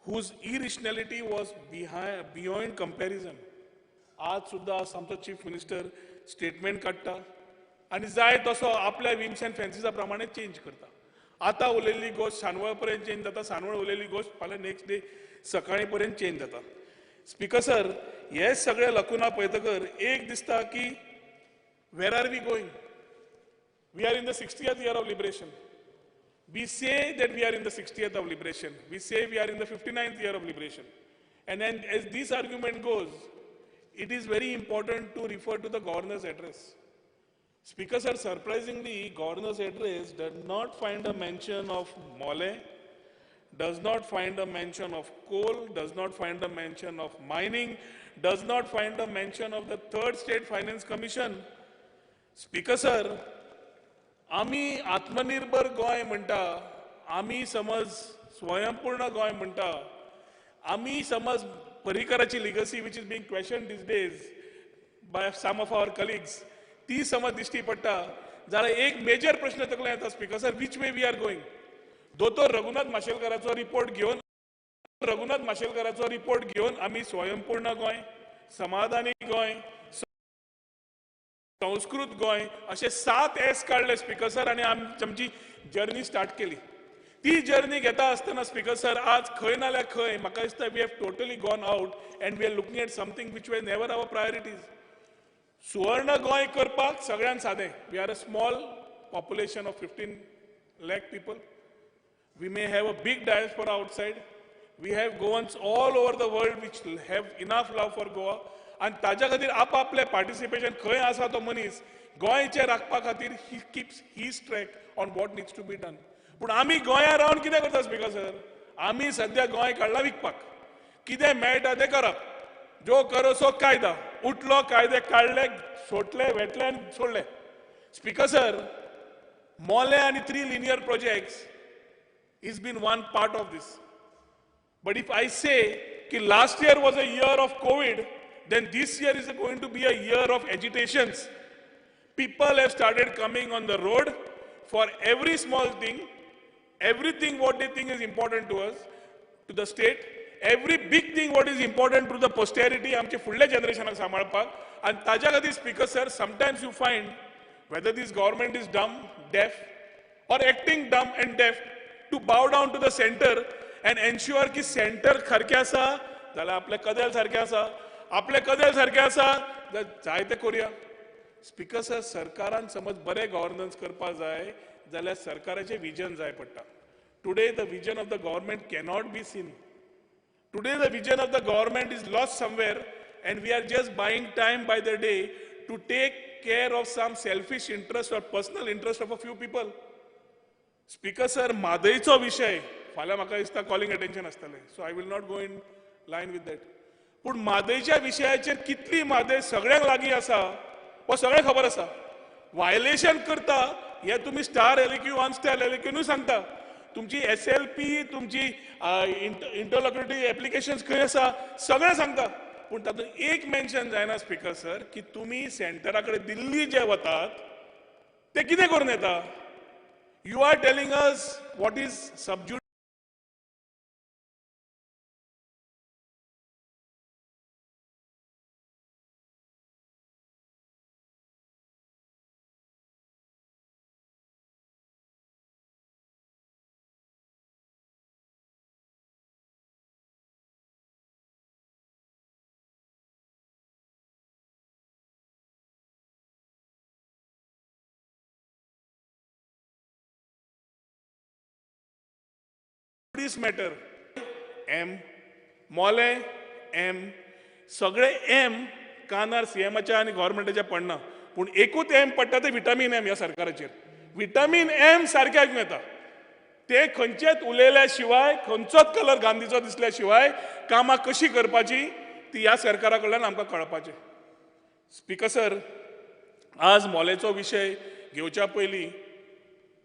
whose irrationality was beyond comparison. आज सुद्दां आमचो चीफ मिनिस्टर स्टेटमेंट काडटा आनी जाय तसो आपल्या विम्स अँड फॅन्सीजा प्रमाणे चेंज करता. आतां उलयल्ली गोश्ट सांजवेळ पर्यंत चेंज जाता, सांजवेळ उलयल्ली गोश्ट फाल्यां नेक्स्ट डे सकाळी पर्यंत चेंज जाता. स्पिकर सर, हे सगळे लकुना पळयतकर एक दिसता की where are we going? We are in the 60th year of liberation. We say that we are in the 60th of liberation. We say we are in the 59th year of liberation. And then as this argument goes, it is very important to refer to the governor's address. Speaker sir, surprisingly, governor's address does not find a mention of Mollem, does not find a mention of coal, does not find a mention of mining, does not find a mention of the third state finance commission. Speaker sir, आमी आत्मनिर्भर गोंय म्हणटा, आमी समज स्वयंपूर्ण गोंय म्हणटा, आमी समज पर्रीकराची legacy which is being question these days by some of our colleagues ती समज दिश्टी पडटा जाल्यार एक मेजर प्रश्न तकलें येता speaker sir, which way we are going? दोतोर रघुनाथ माशेलकाराचो रिपोर्ट घेवन, रघुनाथ माशेलकाराचो रिपोर्ट घेवन आमी स्वयंपूर्ण गोंय, समाधानी गोंय, संस्कृत गोंय अशे 7 एस काडले स्पिकर सर, आनी आमची जर्नी स्टार्ट केली. ती जर्नी घेता आसतना स्पिकर सर आज खंय नाल्यार खंय म्हाका दिसता we have totally gone out and we are looking at something which were never our priorities. सुवर्ण गोंय करपाक सगळ्यांत सादें, we are a small population of 15 lakh people. We may have a big diaspora outside. We have Goans all over the world which have enough love for Goa. आनी ताज्या खातीर आपापलें participation खंय आसा तो मनीस गोंयचें राखपा खातीर he keeps his track on what needs to be done. पूण आमी गोंया रावन कितें करता स्पिकर सर? आमी सद्या गोंय काडलां विकपाक. कितें मेळटा तें करप, जो करो सो कायदा. उठलो, कायदे काडले, सोडले, वेटले आनी सोडले. स्पिकर सर, मोलें आनी 3 linear projects is been one part of this. But if I say ki last year was a year of COVID, then this year is going to be a year of agitations. People have started coming on the road for every small thing, everything what they think is important to us, to the state, every big thing what is important to the posterity, आमचे फुडल्या जनरेशनाक सांबाळपाक. आनी ताज्या खातीर speaker sir, sometimes you find whether this government is dumb, deaf, or acting dumb and deaf to bow down to the center and ensure की centre सारकें आसा जाल्यार आपलें कदेल सारकें आसा, आपलें कदेल सारकें आसा जाल्यार जाय तें करुया. स्पिकर सर, सरकारान समज बरें गव्हर्नन्स करपाक जाय जाल्यार सरकाराचें विजन जाय पडटा. Today the vision of the government cannot be seen. Today the vision of the government is lost somewhere and we are just buying time by the day to take care of some selfish interest or personal interest of a few people. Speaker sir, म्हादयचो विशय फाल्यां म्हाका दिसता calling attention आसतलें, so I will not go in line with that. पूण म्हादयच्या विशयाचेर कितली म्हादय सगळ्यांक लागीं आसा हो सगळें खबर आसा. वायलेशन करता हे तुमी स्टार एलक्यू, अनस्टार एलक्यूनूय सांगता. तुमची SLP, तुमची इंटरलॉक्युटरी एप्लिकेशन्स खंय आसा सगळें सांगता. पूण तातूंत एक मेन्शन जायना स्पिकर सर की तुमी सेंटरा कडेन दिल्ली जे वतात ते कितें करून येता. You are telling us what is sub judice matter. M Mollem M सगळे एम कानार सीएमाच्या आनी गव्हर्मेंटाच्या पडना, पूण एकूच एम पडटा ते विटामीन एम. ह्या सरकाराचेर विटामीन एम सारकें आयकूंक येता. ते खंयचेच उलयल्या शिवाय, खंयचोच कलर गांधीचो दिसल्या शिवाय कामां कशी करपाची ती ह्या सरकारा कडल्यान आमकां कळपाचें. स्पिकर सर, आज मोलेचो विशय घेवच्या पयलीं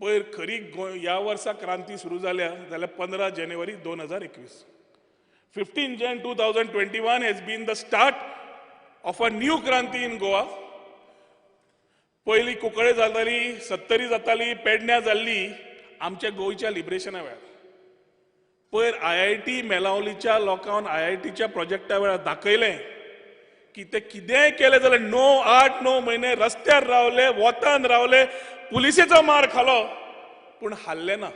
पयर खरी ह्या वर्सा क्रांती सुरू जाल्या जाल्यार 15 जानेवारी 2021, 15 Jan 2021 has been the start of a new Kranti in Goa. पयलीं कुंकळे जाताली, सत्तरी जाताली, पेडण्या जाल्ली आमच्या गोंयच्या लिबरेशना वेळार. पयर IIT मेलावलीच्या लोकांक IITच्या प्रोजेक्टा वेळार दाखयलें की ते कितेंय केलें जाल्यार 9, 8, 9 म्हयने रस्त्यार रावले, वतान रावले, पुलिसेचो मार खालो, पूण हाल्ले ना.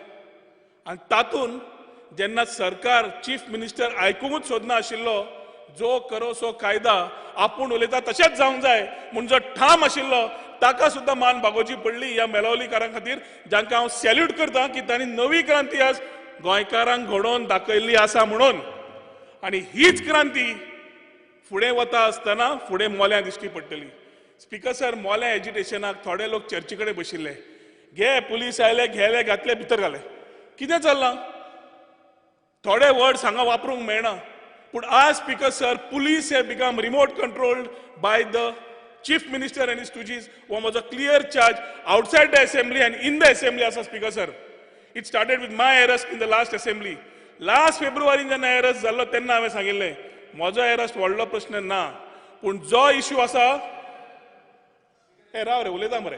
आनी तातूंत जेन्ना सरकार चीफ मिनिस्टर आयकुंकूच सोदना आशिल्लो, जो करो सो कायदा, आपूण उलयता तशेंच जावंक जाय म्हूण जो ठाम आशिल्लो ताका सुद्दां मान बागोवची पडली ह्या मेलावलीकारां खातीर, जांकां हांव सॅल्यूट करता की तांणी नवी क्रांती आज गोंयकारांक घडोवन दाखयल्ली आसा म्हणून. आनी हीच क्रांती फुडें वता आसतना फुडें मोल्यां दिश्टी पडटली. स्पिकर सर, मोल्या एजिटेशनाक थोडे लोक चर्ची कडेन बशिल्ले, घे पुलीस आयले, घेले, घातले, भितर घाले. कितें चल्लां? थोडे वर्ड्स हांगा वापरूंक मेळना, पूण आज speaker sir police have become remote controlled by the chief minister and his stooges. हो म्हजो clear charge outside the assembly and in the assembly आसा. Speaker sir, it started with my arrest in the last assembly. Last फेब्रुवारीन जेन्ना एरस्ट जाल्लो तेन्ना हांवें सांगिल्लें म्हजो एरस्ट व्हडलो प्रश्न ना, पूण जो इश्यू आसा हे राव रे उलयता मरे.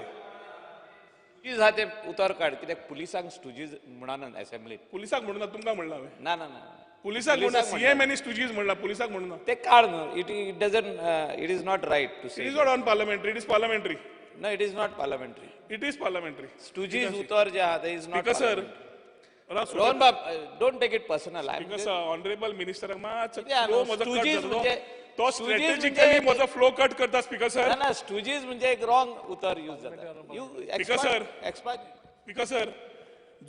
स्टुजीज आहा ते उतर काड, कित्याक पुलिसांक स्टुजीज म्हणना असेंब्लीत. पुलिसाक म्हणूना, तुमकां म्हणलां हांवें. ना ना ना, पुलिसाक म्हणना, सीएम आनी स्टुजीज म्हणला, पुलिसाक म्हणना. ते काड न्हू. It it doesn't, it is not right to say. It is not unparliamentary, it is parliamentary. No, it is not parliamentary. It is parliamentary. Stooges उतर जे आहा ते is not. Speaker sir, Rohan बाब, don't take it personal. Speaker sir, honourable मिनिस्टराक मातसो flow म्हजो cut जाता, तो strategically म्हजो flow cut करता. स्पीकर सर, ना ना, स्टुजीज म्हणजे एक रॉंग उतर यूज जाता. स्पीकर सर, स्पीकर सर,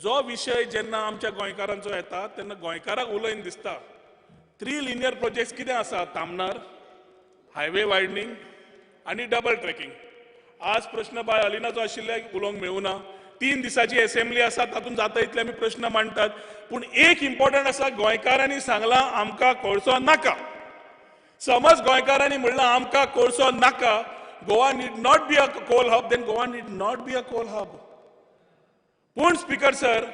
जो विशय जेन्ना आमच्या गोंयकारांचो येता तेन्ना गोंयकाराक उलयन दिसता. 3 लिनियर प्रोजेक्ट्स कितें आसा? तामनार, हायवे वायडनींग आनी डबल ट्रॅकिंग. आज प्रश्न बाय अलिनाचो आशिल्ले, उलोवंक मेळूना. 3 दिसाची असेंब्ली आसा, तातूंत जाता इतले आमी प्रश्न मांडटात, पूण एक इम्पॉर्टंट आसा, गोंयकारांनी सांगलां आमकां कोळसो नाका. समज गोंयकारांनी म्हणलां आमकां कोळसो नाका, Goa need not be a coal hub, then Goa need not be a coal hub. पूण स्पीकर सर,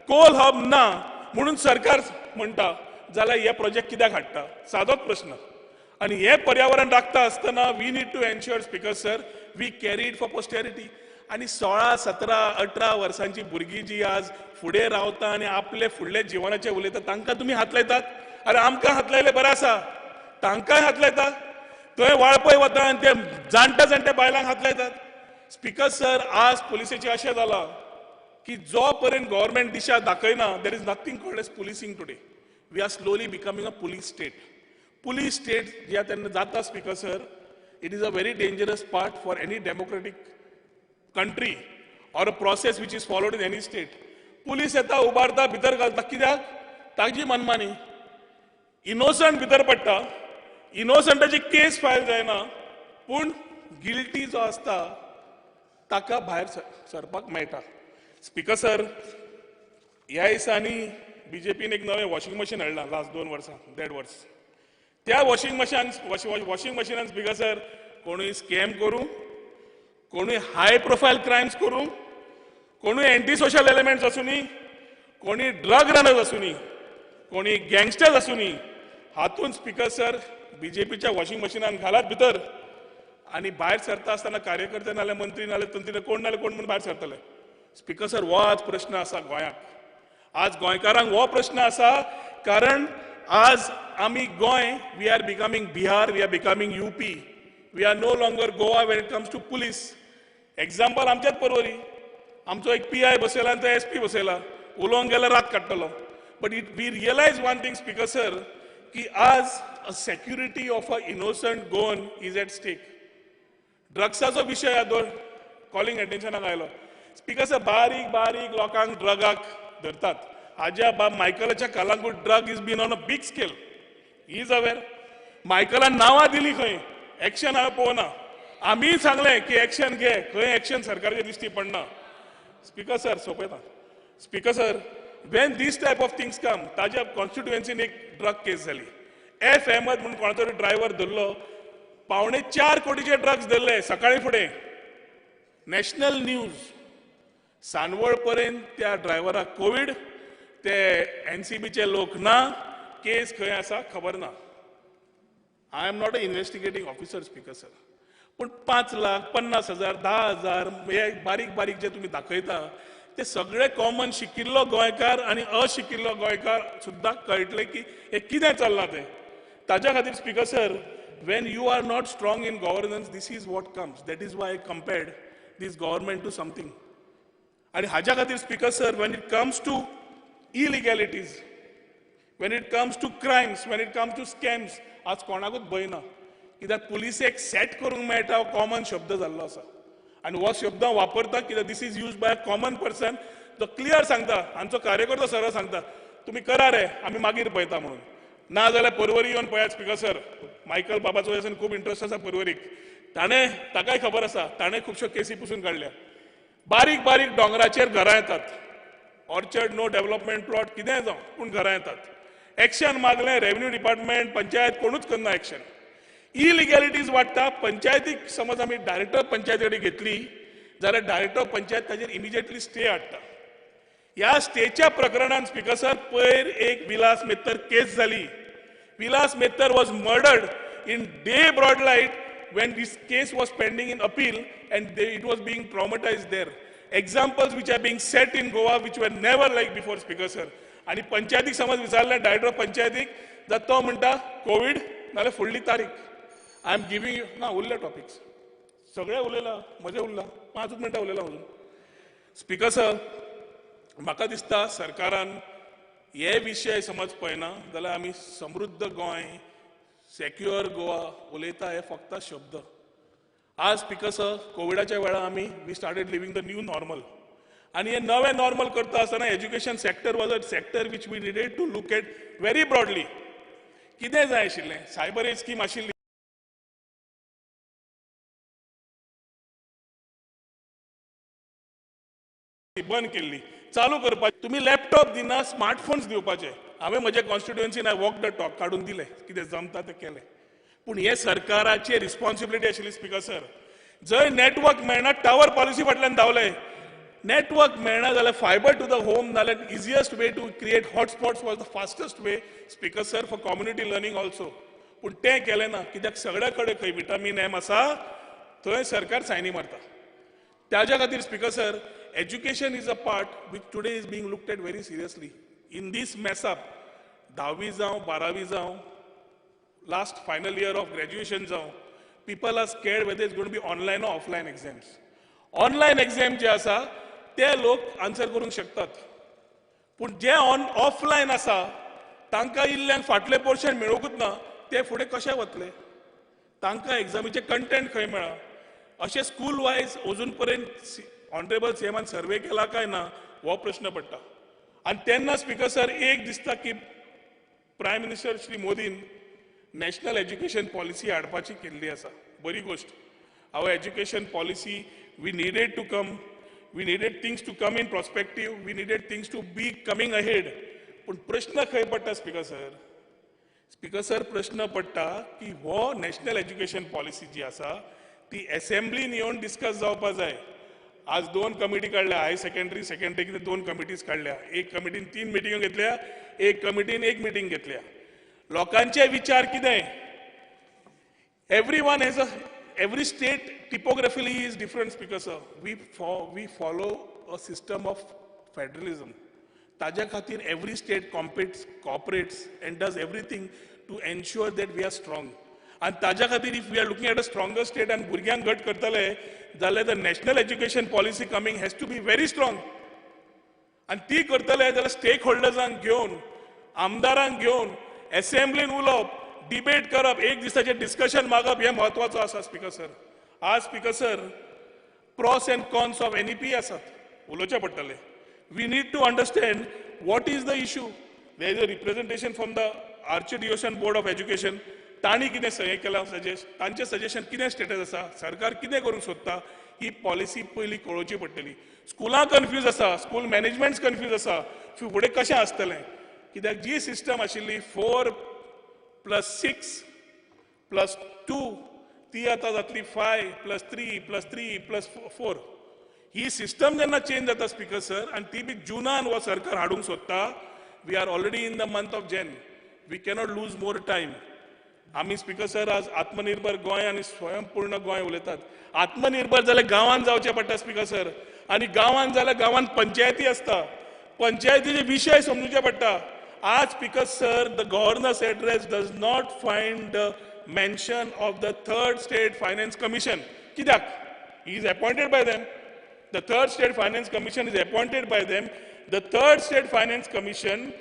कोल हब ना म्हणून सरकार म्हणटा जाल्यार हे प्रोजेक्ट कित्याक हाडटा? सादोच प्रश्न. आनी हे पर्यावरण राखता आसतना we need to ensure speaker sir we carry it for posterity. आनी 16, 17, 18 वर्सांची भुरगीं जी आज फुडें रावता आनी आपले फुडले जिवनाचे उलयता, तांकां तुमी हात लायतात. अरे आमकां हात लायले बरें आसा, तांकांय हात लायता. थंय वाळपय वता आनी ते जाणट्या जाणट्या बायलांक हात लायतात. स्पीकर सर, आज पुलिसेचें अशें जालां की जो पर्यंत गव्हर्मेंट दिशा दाखयना, there is nothing called as policing today. We are slowly becoming a police state. Police state जेन्ना तेन्ना जाता speaker sir, it is a very dangerous part for any democratic country or a process which is followed in any state. Police येता, उबारता, भितर घालता, कित्याक? ताजी मनमानी. Innocent भितर पडटा, इनोसंटाची केस फायल जायना, पूण गिल्टी जो आसता ताका भायर सरपाक मेळटा. स्पीकर सर, ह्या दिसांनी बीजेपीन एक नवें वॉशिंग मशीन हाडलां लास्ट 2 वर्सां, 1.5 वर्स. त्या वॉशिंग मशिनान स्पीकर सर कोणूय स्कॅम करूं, कोणूय हाय प्रोफायल क्रायम्स करूं, कोणूय एंटी सोशल एलिमेंट्स आसूनी, कोणी ड्रग रनर्स आसूनी, कोणी गँगस्टर्स आसूनी, हातून स्पीकर सर बीजेपीच्या वॉशिंग मशिनान घालात भितर आनी भायर सरता आसतना कार्यकर्ते नाल्यार मंत्री नाल्यार तंत्री कोण नाल्यार कोण म्हूण भायर सरतले. स्पीकर सर, हो आज प्रश्न आसा गोंयाक. आज गोंयकारांक हो प्रश्न आसा, कारण आज आमी Goa, we are becoming Bihar, we are becoming UP, we are no longer Goa when it comes to police. Example आमच्याच परवरी, आमचो एक PI बसयला आनी तो SP बसयला, उलोवंक गेल्यार रात काडटलो. But it we realise one thing speaker sir, की आज a security of a innocent Goan is at stake. ड्रग्साचो विशय दोन कॉलिंग अटेन्शनाक आयलो. स्पीकर सर, बारीक बारीक लोकांक ड्रगाक धरतात. आज्या बाब मायकलाच्या Calangute drug is been on a big scale, he is aware. मायकलान नांवां दिली खंय, एक्शन हांवें पळोवना. आमीय सांगलें की एक्शन घे, खंय एक्शन सरकाराचे दिश्टी पडना. स्पीकर सर, सोंपयता. Speaker sir, when these type of things come, ताज्या कॉन्स्टिट्युएन्सीन एक ड्रग केस जाली. एफ अहमद म्हणून कोणाचो तरी ड्रायव्हर धरलो, 3.75 कोटीचे ड्रग्स धरले सकाळी फुडें. National news. सांजवळ पर्यंत त्या ड्रायव्हराक कोवीड, ते एनसीबीचे लोक ना, केस खंय आसा खबर ना. I am not a investigating officer speaker sir, पूण 5 लाख, 50,000, 10,000 हे बारीक बारीक जे तुमी दाखयता ते सगळे कॉमन शिकिल्लो गोंयकार आनी अशिकिल्लो गोंयकार सुद्दां कळटलें की हें कितें चल्लां तें. ताज्या खातीर speaker sir, when you are not strong in governance, this is what comes. That is why I compared this government to something. आनी हाज्या खातीर speaker sir, when it comes to illegalities, when it comes to crimes, when it comes to scams, आज कोणाकूच भंय ना. कित्याक पुलिसेक set करूंक मेळटा हो कॉमन शब्द जाल्लो आसा आनी हो शब्द वापरता कित्याक this is use by a common person. जो क्लियर सांगता, आमचो कार्यकर्तो सरळ सांगता तुमी करा रे, आमी मागीर पळयता म्हणून. ना जाल्यार परवरी येवन पळयात स्पिकर सर, मायकल बाबाचो वयल्यान खूब इंट्रस्ट आसा परवरीक, ताणें ताकाय खबर आसा, ताणें खुबश्यो केसी पसून काडल्या. बारीक बारीक दोंगराचेर घरां येतात, ऑर्चर्ड नो डेव्हलपमेंट प्लॉट कितेंय जावं पूण घरां येतात. एक्शन मागलें रेव्हेन्यू डिपार्टमेंट, पंचायत कोणूच करना एक्शन. इलिगॅलिटीज वाडटा. पंचायतीक समज आमी डायरेक्टर पंचायती कडेन घेतली जाल्यार डायरेक्टर पंचायत ताजेर इमिजिएटली स्टे हाडटा. ह्या स्टेच्या प्रकरणान स्पिकर सर पयर एक विलास मेत्तर केस जाली. Vilas Mettar was murdered in day broad light when this case was pending in appeal and it was being traumatized there. Examples which are being set in Goa which were never like before, Speaker sir. आनी पंचायतीक समज विचारलें director पंचायतीक जाल्यार तो म्हणटा Covid नाल्यार फुडली तारीख. I am giving you ना उरले टॉपिक्स सगळे उलयला, म्हजें उरला 5 मिनटां उलयला अजून. स्पिकर सर, म्हाका दिसता सरकारान हे विशय समज पळयना जाल्यार आमी समृद्ध गोंय, सेक्युअर गोवा उलयता हे फक्त शब्द. आज स्पिकर सर कोविडाच्या वेळार आमी we started living the new normal आनी हे नवें नॉर्मल करता आसतना education sector was a sector which we needed to look at very broadly. कितें जाय आशिल्लें, सायबर एज स्कीम आशिल्ली, बंद केल्ली, चालू करपाची. तुमी लॅपटॉप दिना, स्मार्टफोन्स दिवपाचे. हांवें म्हज्या कॉन्स्टिट्युएन्सीन I walk the talk काडून दिले, कितें जमता तें केलें. पूण हे सरकाराची रिस्पॉन्सिबिलिटी आशिल्ली स्पिकर सर. जंय नॅटवर्क मेळना टावर पॉलिसी फाटल्यान धांवले. नॅटवर्क मेळना जाल्यार फायबर टू the home नाल्यार easiest way to create hotspots was the fastest way speaker sir for community learning also. पूण तें केलें ना कित्याक सगळ्या कडेन खंय विटामीन एम आसा थंय सरकार सायनी मारता. ताज्या खातीर speaker sir, education is a part which today is being looked at very seriously. In this mess up, 10वी जावं 12वी जावं, last final year of graduation जावं, people are scared whether it's going to be online or offline exams. Online exam जे आसा ते लोक answer करूंक शकतात, पूण जे ऑफलायन आसा तांकां इल्ल्यान फाटलें पोर्शन मेळूंकच ना, ते फुडें कशें वतले, तांकां एग्जामीचें कंटेंट खंय मेळा. अशें स्कूल वायज अजून पर्यंत ऑनरेबल सीएमान सर्वे केला काय ना हो प्रश्न पडटा. आनी तेन्ना स्पिकर सर एक दिसता की प्रायम मिनिस्टर श्री मोदीन नॅशनल एज्युकेशन पॉलिसी हाडपाची केल्ली आसा, बरी गोश्ट. Our education policy we needed to come, we needed things to come in perspective, we needed things to be coming ahead. पूण प्रश्न खंय पडटा स्पिकर सर? स्पिकर सर प्रश्न पडटा की हो नॅशनल एज्युकेशन पॉलिसी जी आसा ती एसेंब्लीन येवन डिस्कस जावपा जाय. आज 2 कमिटी काडल्या, हायर सेकंडरी सेकंडरी कितें 2 कमिटीज काडल्या, एक कमिटीन 3 मिटिंग्यो घेतल्या, एक कमिटीन 1 मिटींग घेतल्या. लोकांचे विचार कितें, every one has a every state typographically is different speaker sir. We follow a system of federalism. ताज्या खातीर every state competes, cooperates and does everything to ensure that we are strong. आनी ताज्या खातीर if we are looking at a stronger state आनी भुरग्यांक घट करतले जाल्यार the national education policy coming has to be very strong. आनी ती करतले जाल्यार स्टेक होल्डर्सांक घेवन, आमदारांक घेवन एसेंब्लीन उलोवप, डिबेट करप, एक दिसाचें डिस्कशन मागप हें म्हत्वाचो आसा स्पिकर सर. आज speaker sir pros and cons of NEP आसात, उलोवचें पडटलें. We need to understand what is the issue. There is a representation from the archdiocesan board of education, तांणी कितें हें केलां सजेस्ट, तांचें सजेशन कितें स्टेटस आसा, सरकार कितें करूंक सोदता, ही पॉलिसी पयलीं कळोवची पडटली. स्कुलां कन्फ्यूज आसा, स्कूल मॅनेजमेंट्स कन्फ्यूज आसा, फुडें कशें आसतलें, कित्याक जी सिस्टम आशिल्ली 4 + 6 + 2 ती आतां जातली 5 + 3 + 3 + 4. ही सिस्टम जेन्ना चेंज जाता स्पिकर सर, आनी ती बी जुनान हो सरकार हाडूंक सोदता. We are already in the month of Jan, we cannot lose more time. आमी स्पिकर सर आज आत्मनिर्भर गोंय आनी स्वयंपूर्ण गोंय उलयतात. आत्मनिर्भर जाल्यार गांवांत जावचें पडटा स्पिकर सर, आनी गांवांत जाल्यार गांवांत पंचायती आसता, पंचायतीचे विशय समजूचे पडटा. आज speaker sir the governor's address does not find the mention of the third state finance commission. कित्याक? He is appointed by them. The third state finance commission is appointed by them. The third state finance commission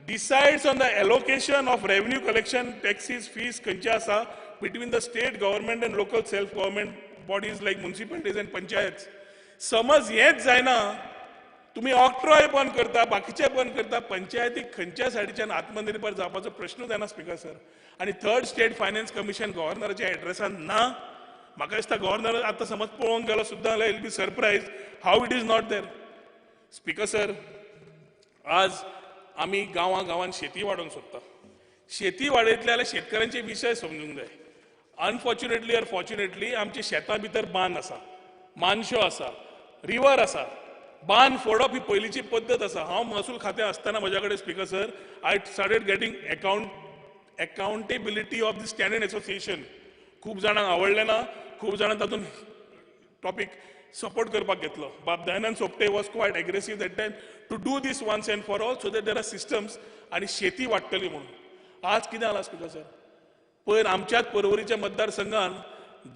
decides on the allocation of revenue collection, taxes, fees खंयचे आसा between the state government and local self government bodies like municipalities and panchayats. समज हेंच जायना, तुमी octroi बंद करता, बाकीचे बंद करता, पंचायती खंयच्या सायडीच्यान आत्मनिर्भर जावपाचो प्रश्नूच येना स्पीकर सर. आनी थर्ड स्टेट फायनान्स कमिशन गव्हर्नराच्या एड्रेसान ना. म्हाका दिसता गव्हर्नर आतां समज पळोवंक गेलो सुद्दां जाल्यार will be surprise how it is not there. Speaker sir, आज आमी गांवां गांवान शेती वाडोवंक सोदता. शेती वाडयतले जाल्यार शेतकऱ्यांचे विशय समजूंक जाय. अनफॉर्च्युनेटली ऑर फॉर्च्युनेटली आमच्या शेतां भितर बांद आसा, मानश्यो आसा, रिवर आसा. बांद फोडप ही पयलींची पद्दत आसा. हांव महसूल खातें आसतना म्हज्या कडेन speaker sir, I started getting accountability of the standard association. खूब जाणांक आवडलें ना, खूब जाणां तातूंत टॉपीक सपोर्ट करपाक घेतलो. बाब Dayanand Sopte was quite aggressive that time to do this once and for all so that there are systems आनी शेती वाडटली म्हणून. आज कितें जालां स्पीकर सर, पयर आमच्याच पर्वरीच्या मतदारसंघान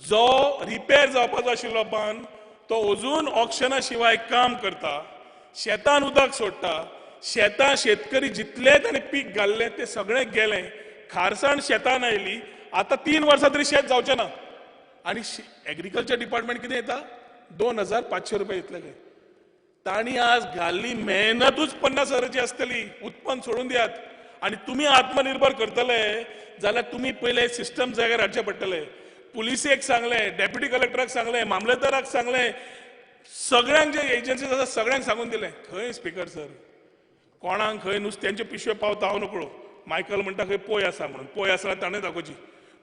जो रिपेर जावपाचो आशिल्लो बांद तो अजून ऑक्शना शिवाय काम करता, शेतान उदक सोडटा, शेतां शेतकरी जितले ताणें पीक घाल्लें तें सगळें गेलें, खारसाण शेतान आयली. आतां 3 वर्सां तरी शेत जावचें ना. आनी एग्रीकल्चर डिपार्टमेंट कितें येता 2500 रुपया येतले काय. तांणी आज घाल्ली मेहनतूच 50,000 आसतली, उत्पन्न सोडून दियात. आनी तुमी आत्मनिर्भर करतले जाल्यार तुमी पयले सिस्टम जाग्यार हाडचें पडटलें. पुलिसेक सांगलें, डेप्युटी कलेक्टराक सांगलें, मामलेदाराक सांगलें, सगळ्यांक जे एजन्सीज आसा सगळ्यांक सांगून दिलें. खंय स्पीकर सर कोणाक खंय नुस्त्यांच्यो पिशव्यो पावता हांव नकळो. मायकल म्हणटा खंय पोय आसा म्हणून, पोय आसा ताणें दाखोवची.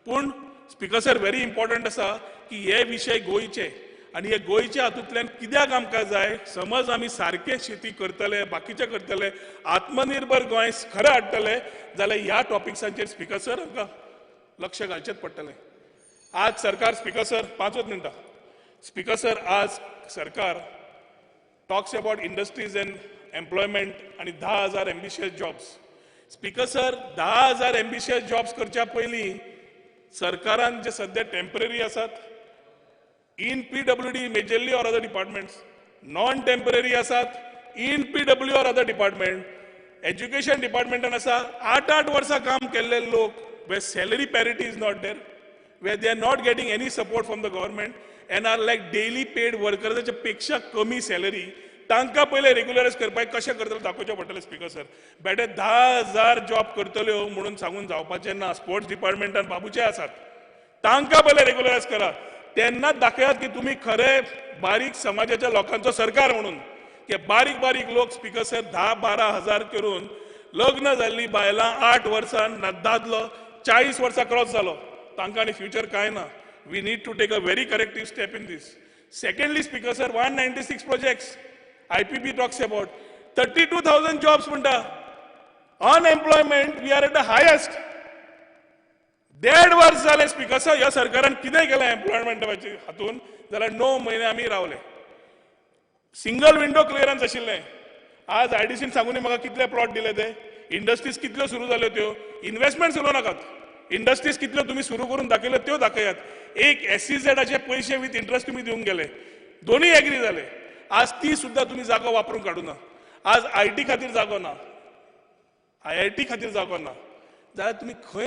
पूण स्पीकर सर व्हेरी इम्पॉर्टंट आसा की हे विशय गोंयचे आनी हे गोंयच्या हातूंतल्यान कित्याक आमकां जाय. समज आमी सारके शेती करतले, बाकीचे करतले, आत्मनिर्भर गोंय खरें हाडटले जाल्यार ह्या टॉपिक्सांचेर स्पीकर सर आमकां लक्ष घालचेंच पडटलें. आज सरकार स्पीकर सर 5 मिनटां, स्पीकर सर आज सरकार talks about industries and employment आनी 10,000 ambitious jobs. Speaker sir 10,000 ambitious jobs करच्या पयलीं सरकारान जे सद्या टेम्पररी आसात in PWD majorly or other departments, non temporary आसात in PW or other department, education डिपार्टमेंटान आसा 8-8 वर्सां काम केल्ले लोक where salary parity is not there, where they are not getting any support from the government and are like daily paid workers पेक्षा कमी salary, तांकां पयले रेग्युलरायज करपाक कशें करतले दाखोवचें पडटलें स्पीकर सर. बेटे 10,000 जॉब करतल्यो म्हणून सांगून जावपाचें ना. स्पोर्ट्स डिपार्टमेंटान बाबूचे आसात, तांकां पयले रेग्युलरायज करा, तेन्नाच दाखयात की तुमी खरे बारीक समाजाच्या लोकांचो सरकार म्हणून. की बारीक बारीक लोक स्पीकर सर 10-12 हजार करून लग्न जाल्ली बायलां 8 वर्सां दादलो 40 वर्सां क्रॉस जालो, तांकां आनी फ्युचर कांय ना. We need to take a very corrective step in this. Secondly speaker sir 196 projects IPP talks about 32,000 jobs म्हणटा. Unemployment we are at the highest. 1.5 वर्स जालें स्पीकर सर ह्या सरकारान कितें केलें एम्प्लॉयमेंटाचे हातून, जाल्यार 9 म्हयने आमी रावले. सिंगल विंडो क्लियरन्स आशिल्लें. आज आयडीसीन सांगून म्हाका कितले प्लॉट दिले ते, इंडस्ट्रीज कितल्यो सुरू जाल्यो त्यो, इन्वेस्टमेंट सुरू नाकात, इंडस्ट्रीज कितल्यो तुमी सुरू करून दाखयल्यो त्यो दाखयात. एक एसईझेडाचे पयशे विथ इंट्रस्ट तुमी दिवंक गेले, दोनूय एग्री जाले. आज ती सुद्दां तुमी जागो वापरून काडूना. आज IT खातीर जागो ना, IIT खातीर जागो ना, जाल्यार तुमी खंय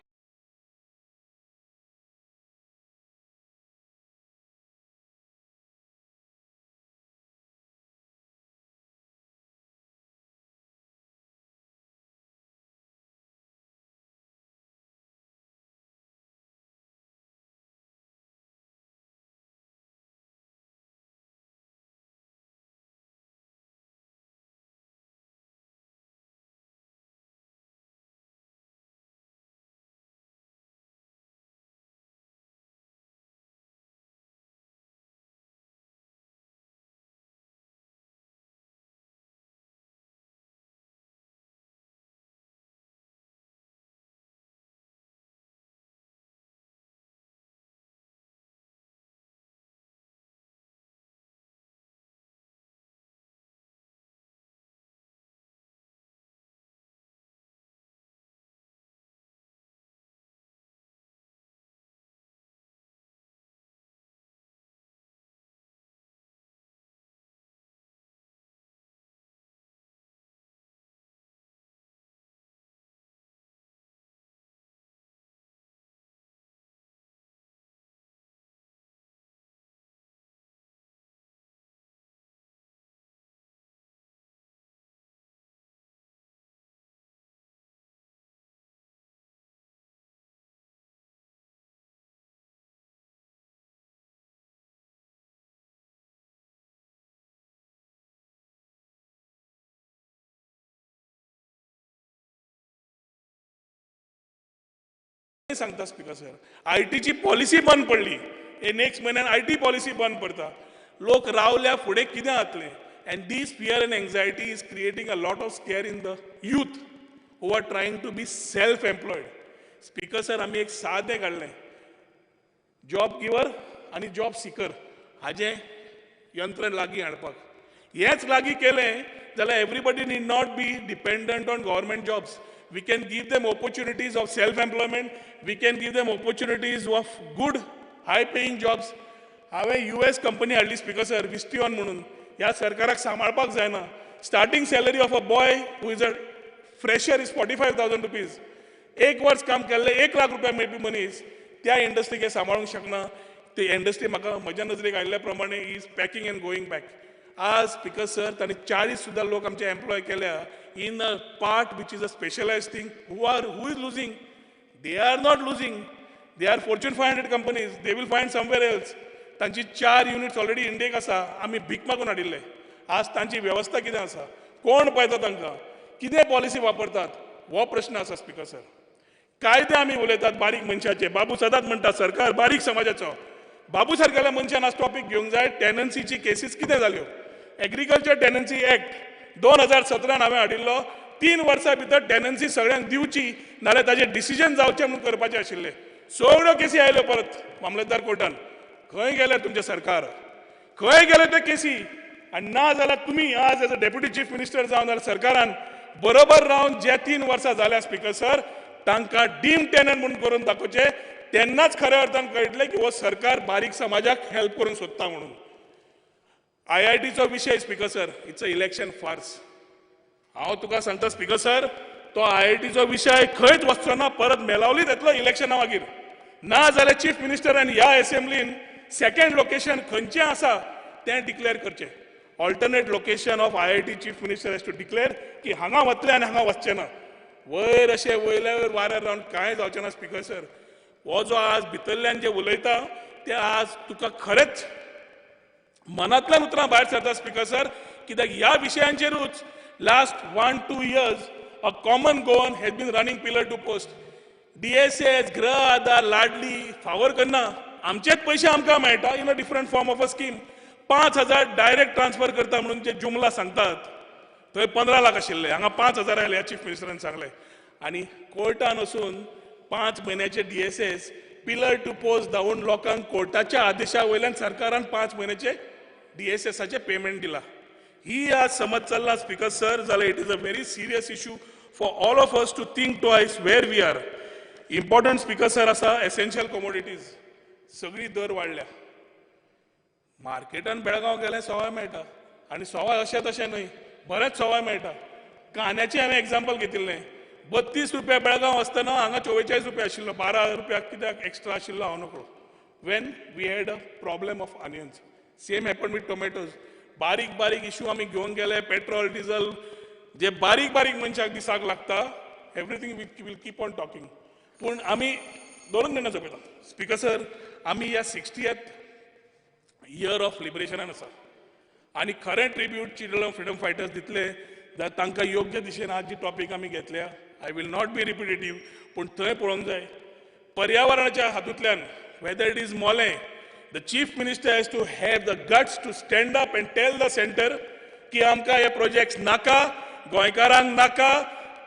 सांगता स्पीकर सर, आयटीची पॉलिसी बंद पडली. हे नेक्स्ट म्हयन्यान IT policy बंद पडता. लोक रावल्या, फुडें कितें जातलें? And this fear and anxiety is creating a lot of scare in the youth who are trying to be self employed. Speaker sir, आमी एक सादें काडलें, जॉब गिवर आनी जॉब सिकर हाजें यंत्रण लागीं हाडपाक. हेंच लागीं केलें जाल्यार everybody need not be dependent on government jobs. We can give them opportunities of self employment, we can give them opportunities of good high paying jobs. हांवें यू एस कंपनी हाडली speaker sir, विस्टिऑन म्हणून. ह्या सरकाराक सांबाळपाक जायना. Starting salary of a boy who is a fresher is ₹45,000. एक वर्स काम केल्लें 1 लाख रुपया मेळपी मनीस त्या इंडस्ट्रीक हे सांबाळूंक शकना. ती इंडस्ट्री म्हाका म्हज्या नजरेक आयिल्ल्या प्रमाणे is packing and going back. आज स्पीकर सर, तांणी 40 सुद्दां लोक आमचे एम्प्लॉय केल्या in a part which is a specialized thing. Who is losing? They are not losing. They are Fortune 500 companies. They will find somewhere else. तांची चार units already इंडियेक आसा. आमी भीक मागून हाडिल्ले. आज तांची वेवस्था कितें आसा? कोण पळयता तांकां? कितें पॉलिसी वापरतात? हो प्रश्न आसा स्पीकर सर. कायदे आमी उलयतात बारीक मनशाचे. बाबू सदांच म्हणटा, सरकार बारीक समाजाचो. बाबू सारकेल्या मनशान आज टॉपीक घेवंक जाय. टेनन्सीची केसीस कितें जाल्यो? एग्रीकल्चर टेनन्सी एक्ट 2017न हांवें हाडिल्लो. 3 वर्सां भितर टेनन्सी सगळ्यांक दिवची, नाल्यार ताजें डिसिजन जावचें म्हणून करपाचें आशिल्लें. सगळ्यो केसी आयल्यो परत मामलेदार कोर्टान. खंय गेलें तुमचें सरकार? खंय गेले ते केसी? आनी ना जाल्यार तुमी आज as a deputy chief minister जावन, जाल्यार सरकारान बरोबर रावन जे 3 वर्सां जाल्या स्पीकर सर, तांकां डीम टेनंट म्हणून करून दाखोवचें. तेन्नाच खऱ्या अर्थान कळटलें की हो सरकार बारीक समाजाक हेल्प करूंक सोदता म्हणून. आयआयटीचो विशय, speaker sir, it's a election farce. हांव तुका सांगता स्पीकर सर, तो आयआयटीचो विशय खंयच वचचो ना. परत मेलावलीत येतलो इलेक्शना मागीर. ना जाल्यार चीफ मिनिस्टरान ह्या असेंब्लीन सेकंड लोकेशन खंयचें आसा तें डिक्लेअर करचें. Alternate location of IIT, chief minister has to declare की हांगा वतले आनी हांगा वचचें ना. वयर अशें वयल्या वयर वाऱ्यार रावन कांय जावचें ना स्पीकर सर. हो जो आज भितरल्यान जे उलयता ते आज तुका खरेंच मनांतल्यान उतरां भायर सरता स्पीकर सर, कित्याक ह्या विशयांचेरूच last 1-2 years a common Goan has been running pillar to post. DSS, गृह आधार, लाडली फावर करना. आमचेच पयशे आमकां मेळटा in a different form of a scheme. 5,000 direct transfer करता म्हणून जे जुमला सांगतात, थंय 15 लाख आशिल्ले, हांगा 5,000 आयले ह्या चीफ मिनिस्टरान सांगलें. आनी कोर्टान वचून 5 म्हयन्याचे डीएसएस पिलर टू पोस्ट धांवून लोकांक कोर्टाच्या आदेशा वयल्यान सरकारान 5 म्हयन्याचे डीएसएसाचे पेमेंट दिला. ही आज समज चल्ला स्पीकर सर, जाल्यार it is a very serious issue for all of us to think twice where we are. Important, speaker sir, आसा एसेन्शियल कमोडिटीज सगळी दर वाडल्या. मार्केटान बेळगांव गेल्यार सवाय मेळटा आनी सवाय अशें तशें न्हय, बरेंच सवाय मेळटा. कांद्याचें हांवें एग्जाम्पल घेतिल्लें. 32 रुपया बेळगांव आसतना हांगा 44 रुपया आशिल्लो. 12 रुपया कित्याक एक्स्ट्रा आशिल्लो हांव नकळो, when we had a problem of onions. Same happen with tomatoes. बारीक बारीक इशू आमी घेवन गेले. पेट्रोल, डिझल जे बारीक बारीक मनशाक दिसाक लागता, everything we'll keep on talking. पूण आमी दोनूच मिनटां सोंपयता स्पीकर सर. आमी ह्या सिक्स्टियथ इयर ऑफ लिबरेशनान आसा आनी खरें tribute children of freedom fighters दितले जाल्यार तांकां योग्य दिशेन आज जी टॉपीक आमी घेतल्या, I will not be repetitive, पूण थंय पळोवंक जाय पर्यावरणाच्या हातूंतल्यान, whether it is Mollem, the chief minister has to have the guts to stand up and tell the centre की आमकां हे प्रोजेक्ट्स नाका, गोंयकारांक नाका,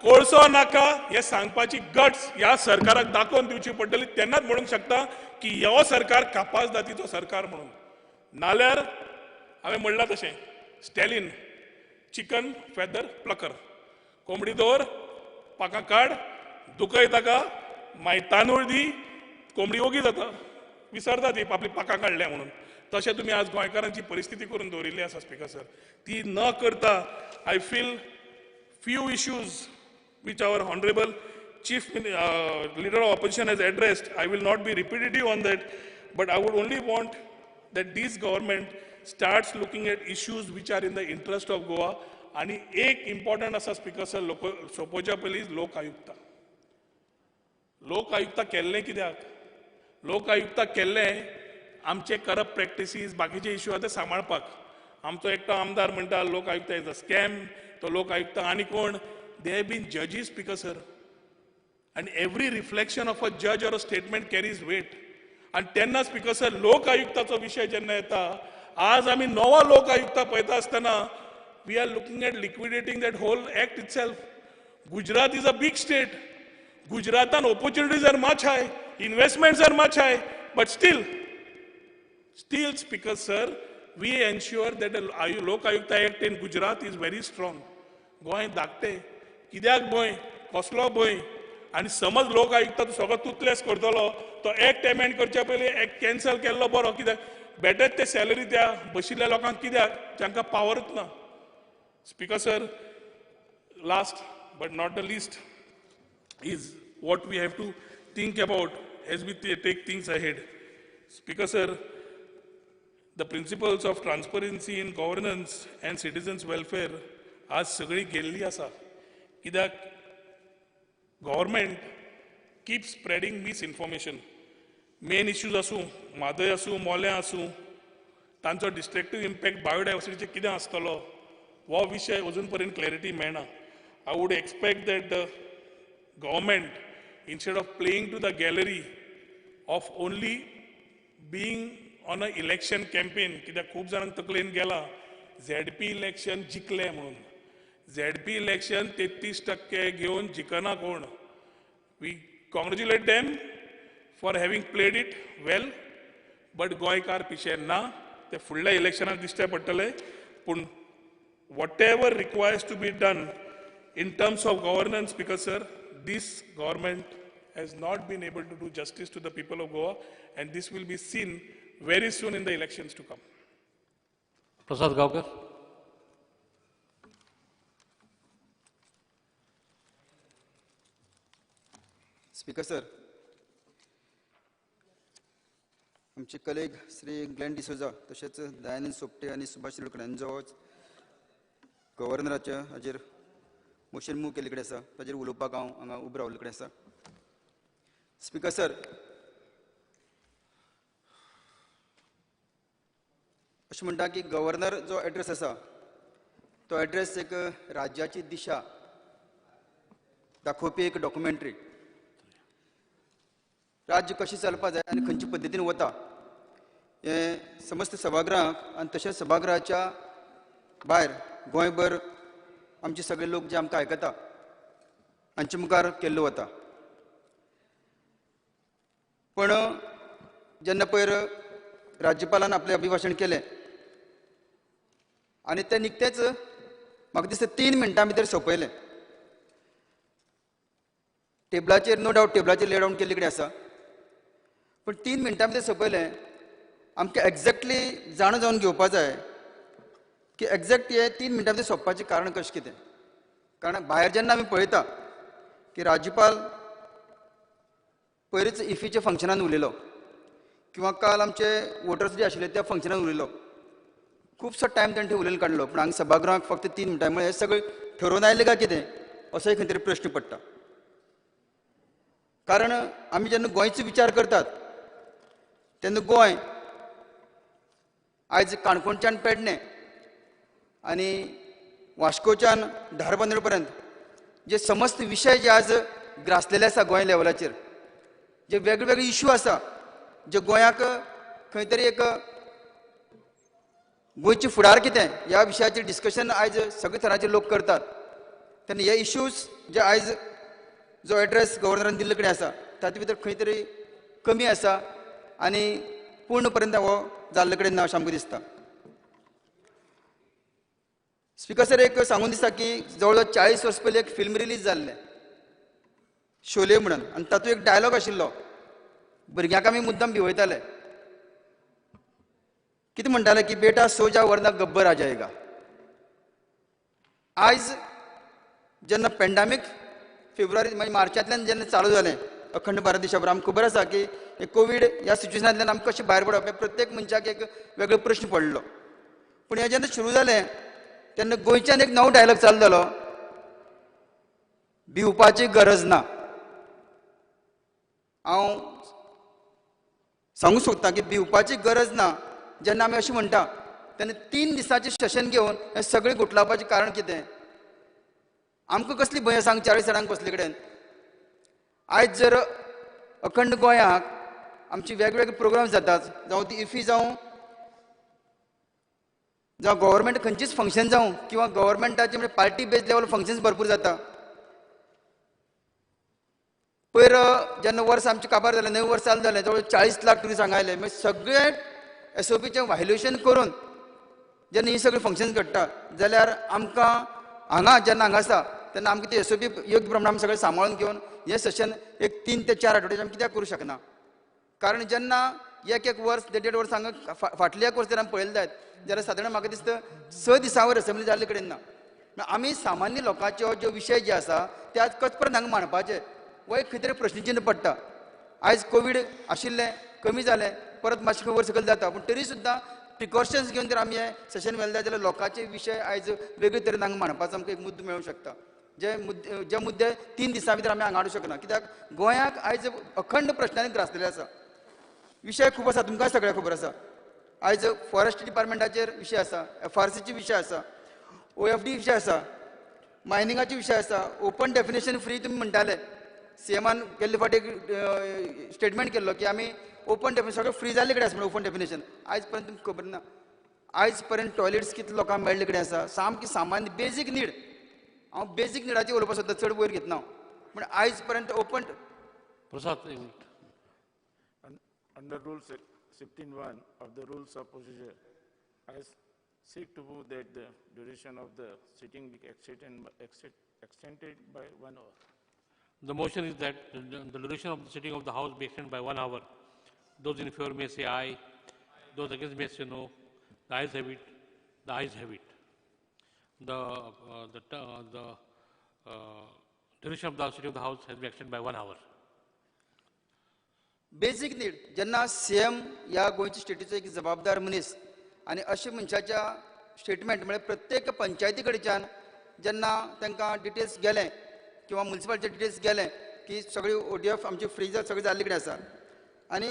कोळसो नाका. हे सांगपाची गट्स ह्या सरकाराक दाखोवन दिवची पडटली. तेन्नाच म्हणूंक शकता की हो सरकार कापासदातीचो सरकार म्हणून. नाल्यार हांवें म्हणलां तशें, स्टॅलिन चिकन फेदर प्लकर. कोंबडी दवर, पाकां काड, दुखय ताका, मागीर तांदूळ दी, कोंबडी ओगी जाता, विसरता ती आपली पाकां काडल्या म्हणून. तशें तुमी आज गोंयकारांची परिस्थिती करून दवरिल्ली आसा स्पीकर सर. ती न करता, I feel few issues which our honorable chief leader of opposition has addressed. I will not be repetitive on that, but I would only want that this government starts looking at issues which are in the interest of Goa. आणि एक important आसा speaker sir, लोक सोंपोवच्या पयलीं, लोक आयुक्ता. लोक आयुक्ता केल्लें कित्याक? लोक आयुक्ता केल्लें आमचे करप्ट प्रॅक्टिसीस, बाकीचे इश्यू आहा ते सांबाळपाक. आमचो एकटो आमदार म्हणटा, लोक आयुक्ता is a scam. तो लोक आयुक्ता आनी कोण? They have been judges, speaker sir. And every reflection of a judge or a statement carries weight. आनी तेन्ना स्पीकर सर, लोक आयुक्ताचो विशय जेन्ना येता, आज आमी नवो लोक आयुक्ता पळयता आसतना we are looking at liquidating that whole act itself. Gujarat is a big state. गुजरातान opportunities are much high, investments are much high, but still Speaker sir, we ensure that the Lok Ayukta Act in Gujarat is very strong. Goa धाकटे, कित्याक भंय, कसलो भंय? आनी समज लोक आयुक्ता तूं सगळो तुतलेस करतलो, तो एक्ट एमेंड करच्या पयलीं एक्ट कॅन्सल केल्लो बरो. कित्याक बेटर ते सॅलरी त्या बशिल्ल्या लोकांक, कित्याक तांकां पावरूच ना. Speaker sir, last but not the least is what we have to think about as we take things ahead. Speaker sir, the principles of transparency in governance and citizens welfare आज सगळी गेल्ली आसा. कित्याक government keep spreading misinformation. Main issues आसूं, म्हादय आसूं, मोलें आसूं, तांचो डिस्ट्रक्टीव impact बायोडायवर्सिटीचेर कितें आसतलो हो विशय अजून पर्यंत क्लॅरिटी मेळना. I would expect that the government, instead of playing to the gallery of only being on a election campaign, कित्याक खूब जाणांक तकलेन गेला झेडपी इलेक्शन जिखले म्हणून. झेडपी इलेक्शन 33% घेवन जिखना कोण. We congratulate them for having played it well, but गोंयकार पिशे ना, ते फुडल्या इलेक्शनाक दिश्टे पडटले. पूण whatever requires to be done in terms of governance, Speaker sir, this government has not been able to do justice to the people of Goa, and this will be seen very soon in the elections to come. Prasad Gaonkar. Speaker sir, आमचे कलेग Shri Glenn D'Souza तशेंच दयानंद सोपटे आनी सुभाष शिरोडकर हांचो गव्हर्नराच्या हाजेर motion move केल्ले कडेन आसा, ताजेर उलोवपाक हांव हांगा उबो रावल्ले कडेन आसा. स्पीकर सर, अशें म्हणटा की गव्हर्नर जो एड्रेस आसा तो एड्रेस एक राज्याची दिशा दाखोवपी एक डॉक्युमेंट्री. राज्य कशें चलपाक जाय आनी खंयचे पद्दतीन वता हें समस्त सभागृहाक आनी तशेंच सभागृहाच्या भायर गोंयभर आमचे सगळे लोक जे आमकां आयकता हांचे मुखार केल्लो वता. पण जेन्ना पयर राज्यपालान आपलें अभिभाशण केलें आनी तें निकतेंच म्हाका दिसता 3 मिनटां भितर सोंपयलें. टेबलाचेर नो डावट टेबलाचेर ले डावन केल्ले कडेन आसा, पूण 3 मिनटां भितर सोंपयलें. आमकां एग्जॅक्टली जाणा जावन घेवपा जाय की एग्जॅक्ट हे 3 मिनटां भितर सोंपपाचें कारण कशें कितें. कारण भायर जेन्ना आमी पळयता की राज्यपाल पयरूच इफीच्या फंक्शनान उलयलो किंवा काल आमचे वोटर्स जे आशिल्ले त्या फंक्शनान उलयलो, खुबसो टायम ताणें उलोवन काडलो, पूण हांगा सभागृहाक फक्त 3 मिनटां म्हळ्यार हें सगळें ठरोवन आयलें काय कितें असोय खंय तरी प्रश्न पडटा. कारण आमी जेन्ना गोंयचो विचार करतात तेन्ना गोंय आयज काणकोणच्यान पेडणें आनी वास्कोच्यान धारबांदोड पर्यंत जे समस्त विशय जे आज ग्रासलेले आसा गोंय लेवलाचेर, जे वेगळे वेगळे इश्यू आसा जे गोंयाक खंय तरी एक गोंयचे फुडार कितें ह्या विशयाचेर डिस्कशन आयज सगळे थरांचे लोक करतात. तेन्ना हे इश्यूज जे आयज जो एड्रेस गव्हर्नरान दिल्ले कडेन आसा तातूंत भितर खंय तरी कमी आसा आनी पूर्ण पर्यंत हो जाल्ले कडेन ना अशें आमकां दिसता. स्पीकर सर, एक सांगून दिसता की जवळ जवळ 40 वर्स पयलीं एक फिल्म रिलीज जाल्लें शोले म्हणून, आनी तातूंत एक डायलॉग आशिल्लो, भुरग्यांक आमी मुद्दम भिवयताले, कितें म्हणटाले की बेटा सो जा वरना गब्बर आ जाएगा. आयज जेन्ना पेंडामीक फेब्रुवारी मागीर मार्चांतल्यान जेन्ना चालू जालें अखंड भारत देशाभर, आमकां खबर आसा की कोवीड ह्या सिच्युएशनांतल्यान आमकां कशें भायर पडप हें प्रत्येक मनशाक एक वेगळो प्रश्न पडलो. पूण हें जेन्ना सुरू जालें तेन्ना गोंयच्यान एक नवो डायलॉग चालू जालो, भिवपाची गरज ना. हांव सांगूंक सोदता की भिवपाची गरज ना जेन्ना आमी अशें म्हणटा तेन्ना 3 दिसांचें सेशन घेवन हें सगळें गुटलावपाचें कारण कितें? आमकां कसली भंय आसा 40 जाणांक बसले कडेन? आयज जर अखंड गोंयाक आमचे वेगवेगळे प्रोग्राम जातात, जावं ती इफी जावं, जावं गव्हर्मेंट खंयचीच फंक्शन जावं किंवा गव्हर्मेंटाचे म्हणजे पार्टी बेज लेवल फंक्शन्स भरपूर जाता. पयर जेन्ना वर्स आमचें काबार जालें, नवें वर्स चालू जालें, जवळ 40 लाख ट्युरिस्ट हांगा आयले. मागीर सगळे एसओपीचें व्हायलेशन करून जेन्ना ही सगळीं फंक्शन्स घडटा जाल्यार आमकां हांगा जेन्ना हांगा आसा तेन्ना आमकां ती एसओपी योग्य प्रमाणे आमी सगळें सांबाळून घेवन हें सेशन एक 3 ते 4 आठवड्याचे आमी कित्याक करूं शकना? कारण जेन्ना एक एक वर्स देड देड वर्स हांगा फाटलें एक वर्स जर आमी पळयलें जायत जाल्यार सादारण म्हाका दिसता 6 दिसां वयर असेंब्ली जाल्ले कडेन ना. आमी सामान्य लोकांच्यो ज्यो विशय जे आसा ते आज कच पर्यंत हांगा मांडपाचे हो एक खंय तरी प्रश्नचिन्न पडटा. आयज कोवीड आशिल्लें कमी जालें, परत मातशें वयर सकयल जाता, पूण तरी सुद्दां प्रिकॉशन्स घेवन जर आमी हें सेशन व्हेलें जाल्यार लोकांचे विशय आयज वेगळे तरेन हांगा मांडपाचो आमकां एक मुद्दो मेळूंक शकता. जे मुद्दे 3 दिसां भितर आमी हांगा हाडूंक शकना, कित्याक गोंयाक आयज अखंड प्रश्नांनी ग्रासलेले आसा. विशय खूब आसा, तुमकां सगळ्यांक खबर आसा. आयज फॉरेस्ट डिपार्टमेंटाचेर विशय आसा, एफआरसीचे विशय आसा, ओएफडी विशय आसा, मायनिंगाचे विशय आसा, ओपन डेफिनेशन फ्री तुमी म्हणटाले. सीएमान गेल्ले फावटी एक स्टेटमेंट केल्लो की आमी ओपन डेफिनेशन सगळें फ्री जाल्ले कडेन आसा म्हणून ओपन डेफिनेशन आयज पर्यंत तुमकां खबर ना. आयज पर्यंत टॉयलेट्स कितले लोकांक मेळ्ळे कडेन आसा, सामकी सामान्य बेजीक नीड. हांव बेजीक निडाचेर उलोवपाक सोदता, चड वयर घेतना हांव, पूण आयज पर्यंत open. Prasad, Under Rule 16(1) of the Rules of Procedure, I seek to move that the duration of the sitting be extended by 1 hour. The motion is that the duration of the sitting of the House be extended by 1 hour. Those in favor may say aye. Those against may say no. The ayes have it. The ayes have it. The duration of the sitting of the House has been extended by 1 hour. Basic need जेन्ना CM ह्या गोंयच्या स्टेटीचो एक जबाबदार मनीस आनी अशे मनशाच्या statement म्हळ्यार प्रत्येक पंचायती कडच्यान जेन्ना तांकां डिटेल्स गेले किंवा मुन्सिपालिटीचे डिटेल्स गेले की सगळी ओडीएफ आमची फ्रीजर सगळी जाल्ले कडेन आसा. आनी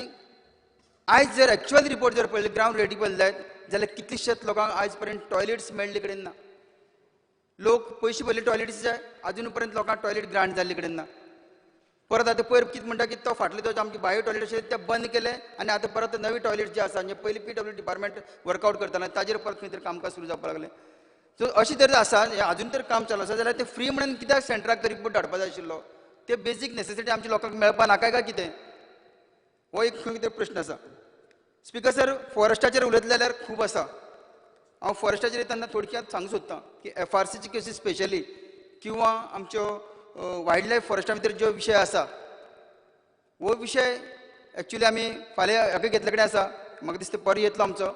आयज जर एक्चुअल रिपोर्ट जर पळयले, ग्रावंड रियलिटी पळयले जायत जाल्यार कितलेशेच लोकांक आयज पर्यंत टॉयलेट्स मेळ्ळे कडेन ना. लोक पयशे भरले टॉयलेट्स जाय, आजून पर्यंत लोकांक टॉयलेट ग्रांट जाल्ले कडेन ना. परत आतां पयर कितें म्हणटा की तो फाटले तो आमचे बायो टॉयलेट आशिल्ले ते बंद केले आनी आतां परत नवी टॉयलेट जे आसा म्हणजे पयलीं पीडब्ल्यू डिपार्टमेंट वर्कआउट करताना ताजेर परत खंय तरी कामकाज सुरू जावपाक लागलें. सो अशें तरेन आसा, आजून तर काम चालू आसा जाल्यार ते फ्री म्हणून कित्याक सेंटराक तरी रिपोर्ट धाडपा जाय आशिल्लो? ते बेजीक नेसेसिटी आमच्या लोकांक मेळपा नाका काय कितें? हो एक खंय तरी प्रश्न आसा. स्पीकर सर, फॉरेस्टाचेर उलयतले जाल्यार खूब आसा. हांव फॉरेस्टाचेर येतना थोडक्यात सांगूंक सोदतां की एफआरसीची केसीस स्पेशली किंवा आमच्यो वायल्ड लायफ फॉरेस्टा भितर ज्यो विशय आसा हो विशय एक्चुअली आमी फाल्यां हाका घेतले कडेन आसा, म्हाका दिसता परत येतलो आमचो.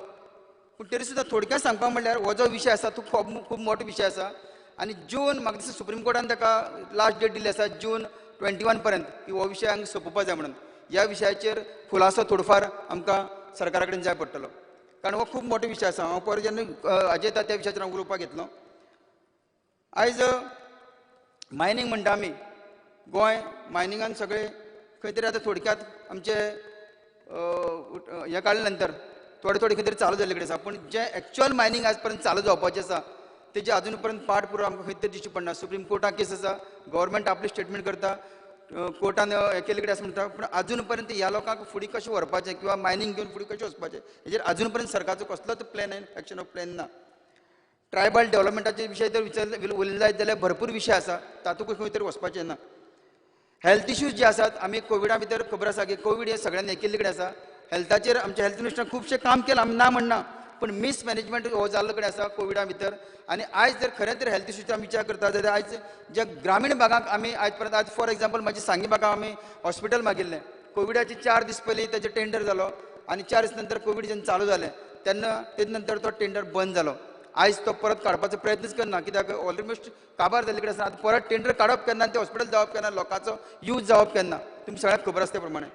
पूण तरी सुद्दां थोडक्यात सांगपाक म्हणल्यार हो जो विशय आसा तो खूब खूब मोठो विशय आसा आनी जून म्हाका दिसता सुप्रीम कोर्टान ताका लास्ट डेट दिल्ली आसा जून 21 पर्यंत की हो विशय हांगा सोंपोवपा जाय म्हणून. ह्या विशयाचेर खुलासो थोडोफार आमकां सरकारा कडेन जाय पडटलो, कारण हो खूब मोठो विशय आसा. हांव परत जेन्ना हाजेर येता त्या विशयाचेर हांव उलोवपाक घेतलो. आयज मायनींग म्हणटा आमी, गोंय मायनिंगान सगळे खंय तरी आतां थोडक्यात आमचे हें काडले नंतर थोडे थोडे खंय तरी चालू जाल्ले कडेन आसा, पूण जें एक्चुअल मायनींग आज पर्यंत चालू जावपाचें आसा तेजें आजून पर्यंत पाठ पुरो आमकां खंय तरी दिश्टी पडना. सुप्रीम कोर्टान केस आसा, गव्हर्मेंट आपलें स्टेटमेंट करता, कोर्टान हें केल्ले कडेन आसा म्हणटा, पूण आजून पर्यंत ह्या लोकांक फुडें कशें व्हरपाचें किंवा मायनींग घेवन फुडें कशें वचपाचें हेजेर आजून पर्यंत सरकारचो कसलोच प्लॅन एक्शन ऑफ प्लॅन ना. ट्रायबल डेव्हलपमेंटाचे विशय जर विचारले उलयले जायत जाल्यार भरपूर विशय आसा, तातूंत खंय तरी वचपाचें ना. हेल्थ इश्यूज जे आसात आमी कोविडा भितर खबर आसा की कोवीड हे सगळ्यांनी हें केल्ले कडेन आसा. हेल्थाचेर आमच्या हेल्थ मिनिस्टरान खुबशें काम केलां, आमी ना म्हणना, पूण मिसमॅनेजमेंट हो जाल्लो कडेन आसा कोविडा भितर. आनी आयज जर खरें तर हेल्थ इश्यूचो आमी विचार करता जाल्यार आयज ज्या ग्रामीण भागांक आमी आयज पर्यंत, आज फॉर एग्जाम्पल म्हाजी सांगे भागांक आमी हॉस्पिटल मागिल्लें, कोविडाचे 4 दीस पयलीं ताचें टेंडर जालो आनी 4 दीस नंतर कोवीड जेन्ना चालू जालें तेन्ना तेजे नंतर तो टेंडर बंद जालो. आयज तो परत काडपाचो प्रयत्नच करना, कित्याक ऑलमोस्ट काबार जाल्ले कडेन आसा. आतां परत टेंडर काडप केन्ना, तें हॉस्पिटल जावप केन्ना, लोकांचो यूज जावप केन्ना, तुमकां सगळ्यांक खबर आसा त्या प्रमाणे.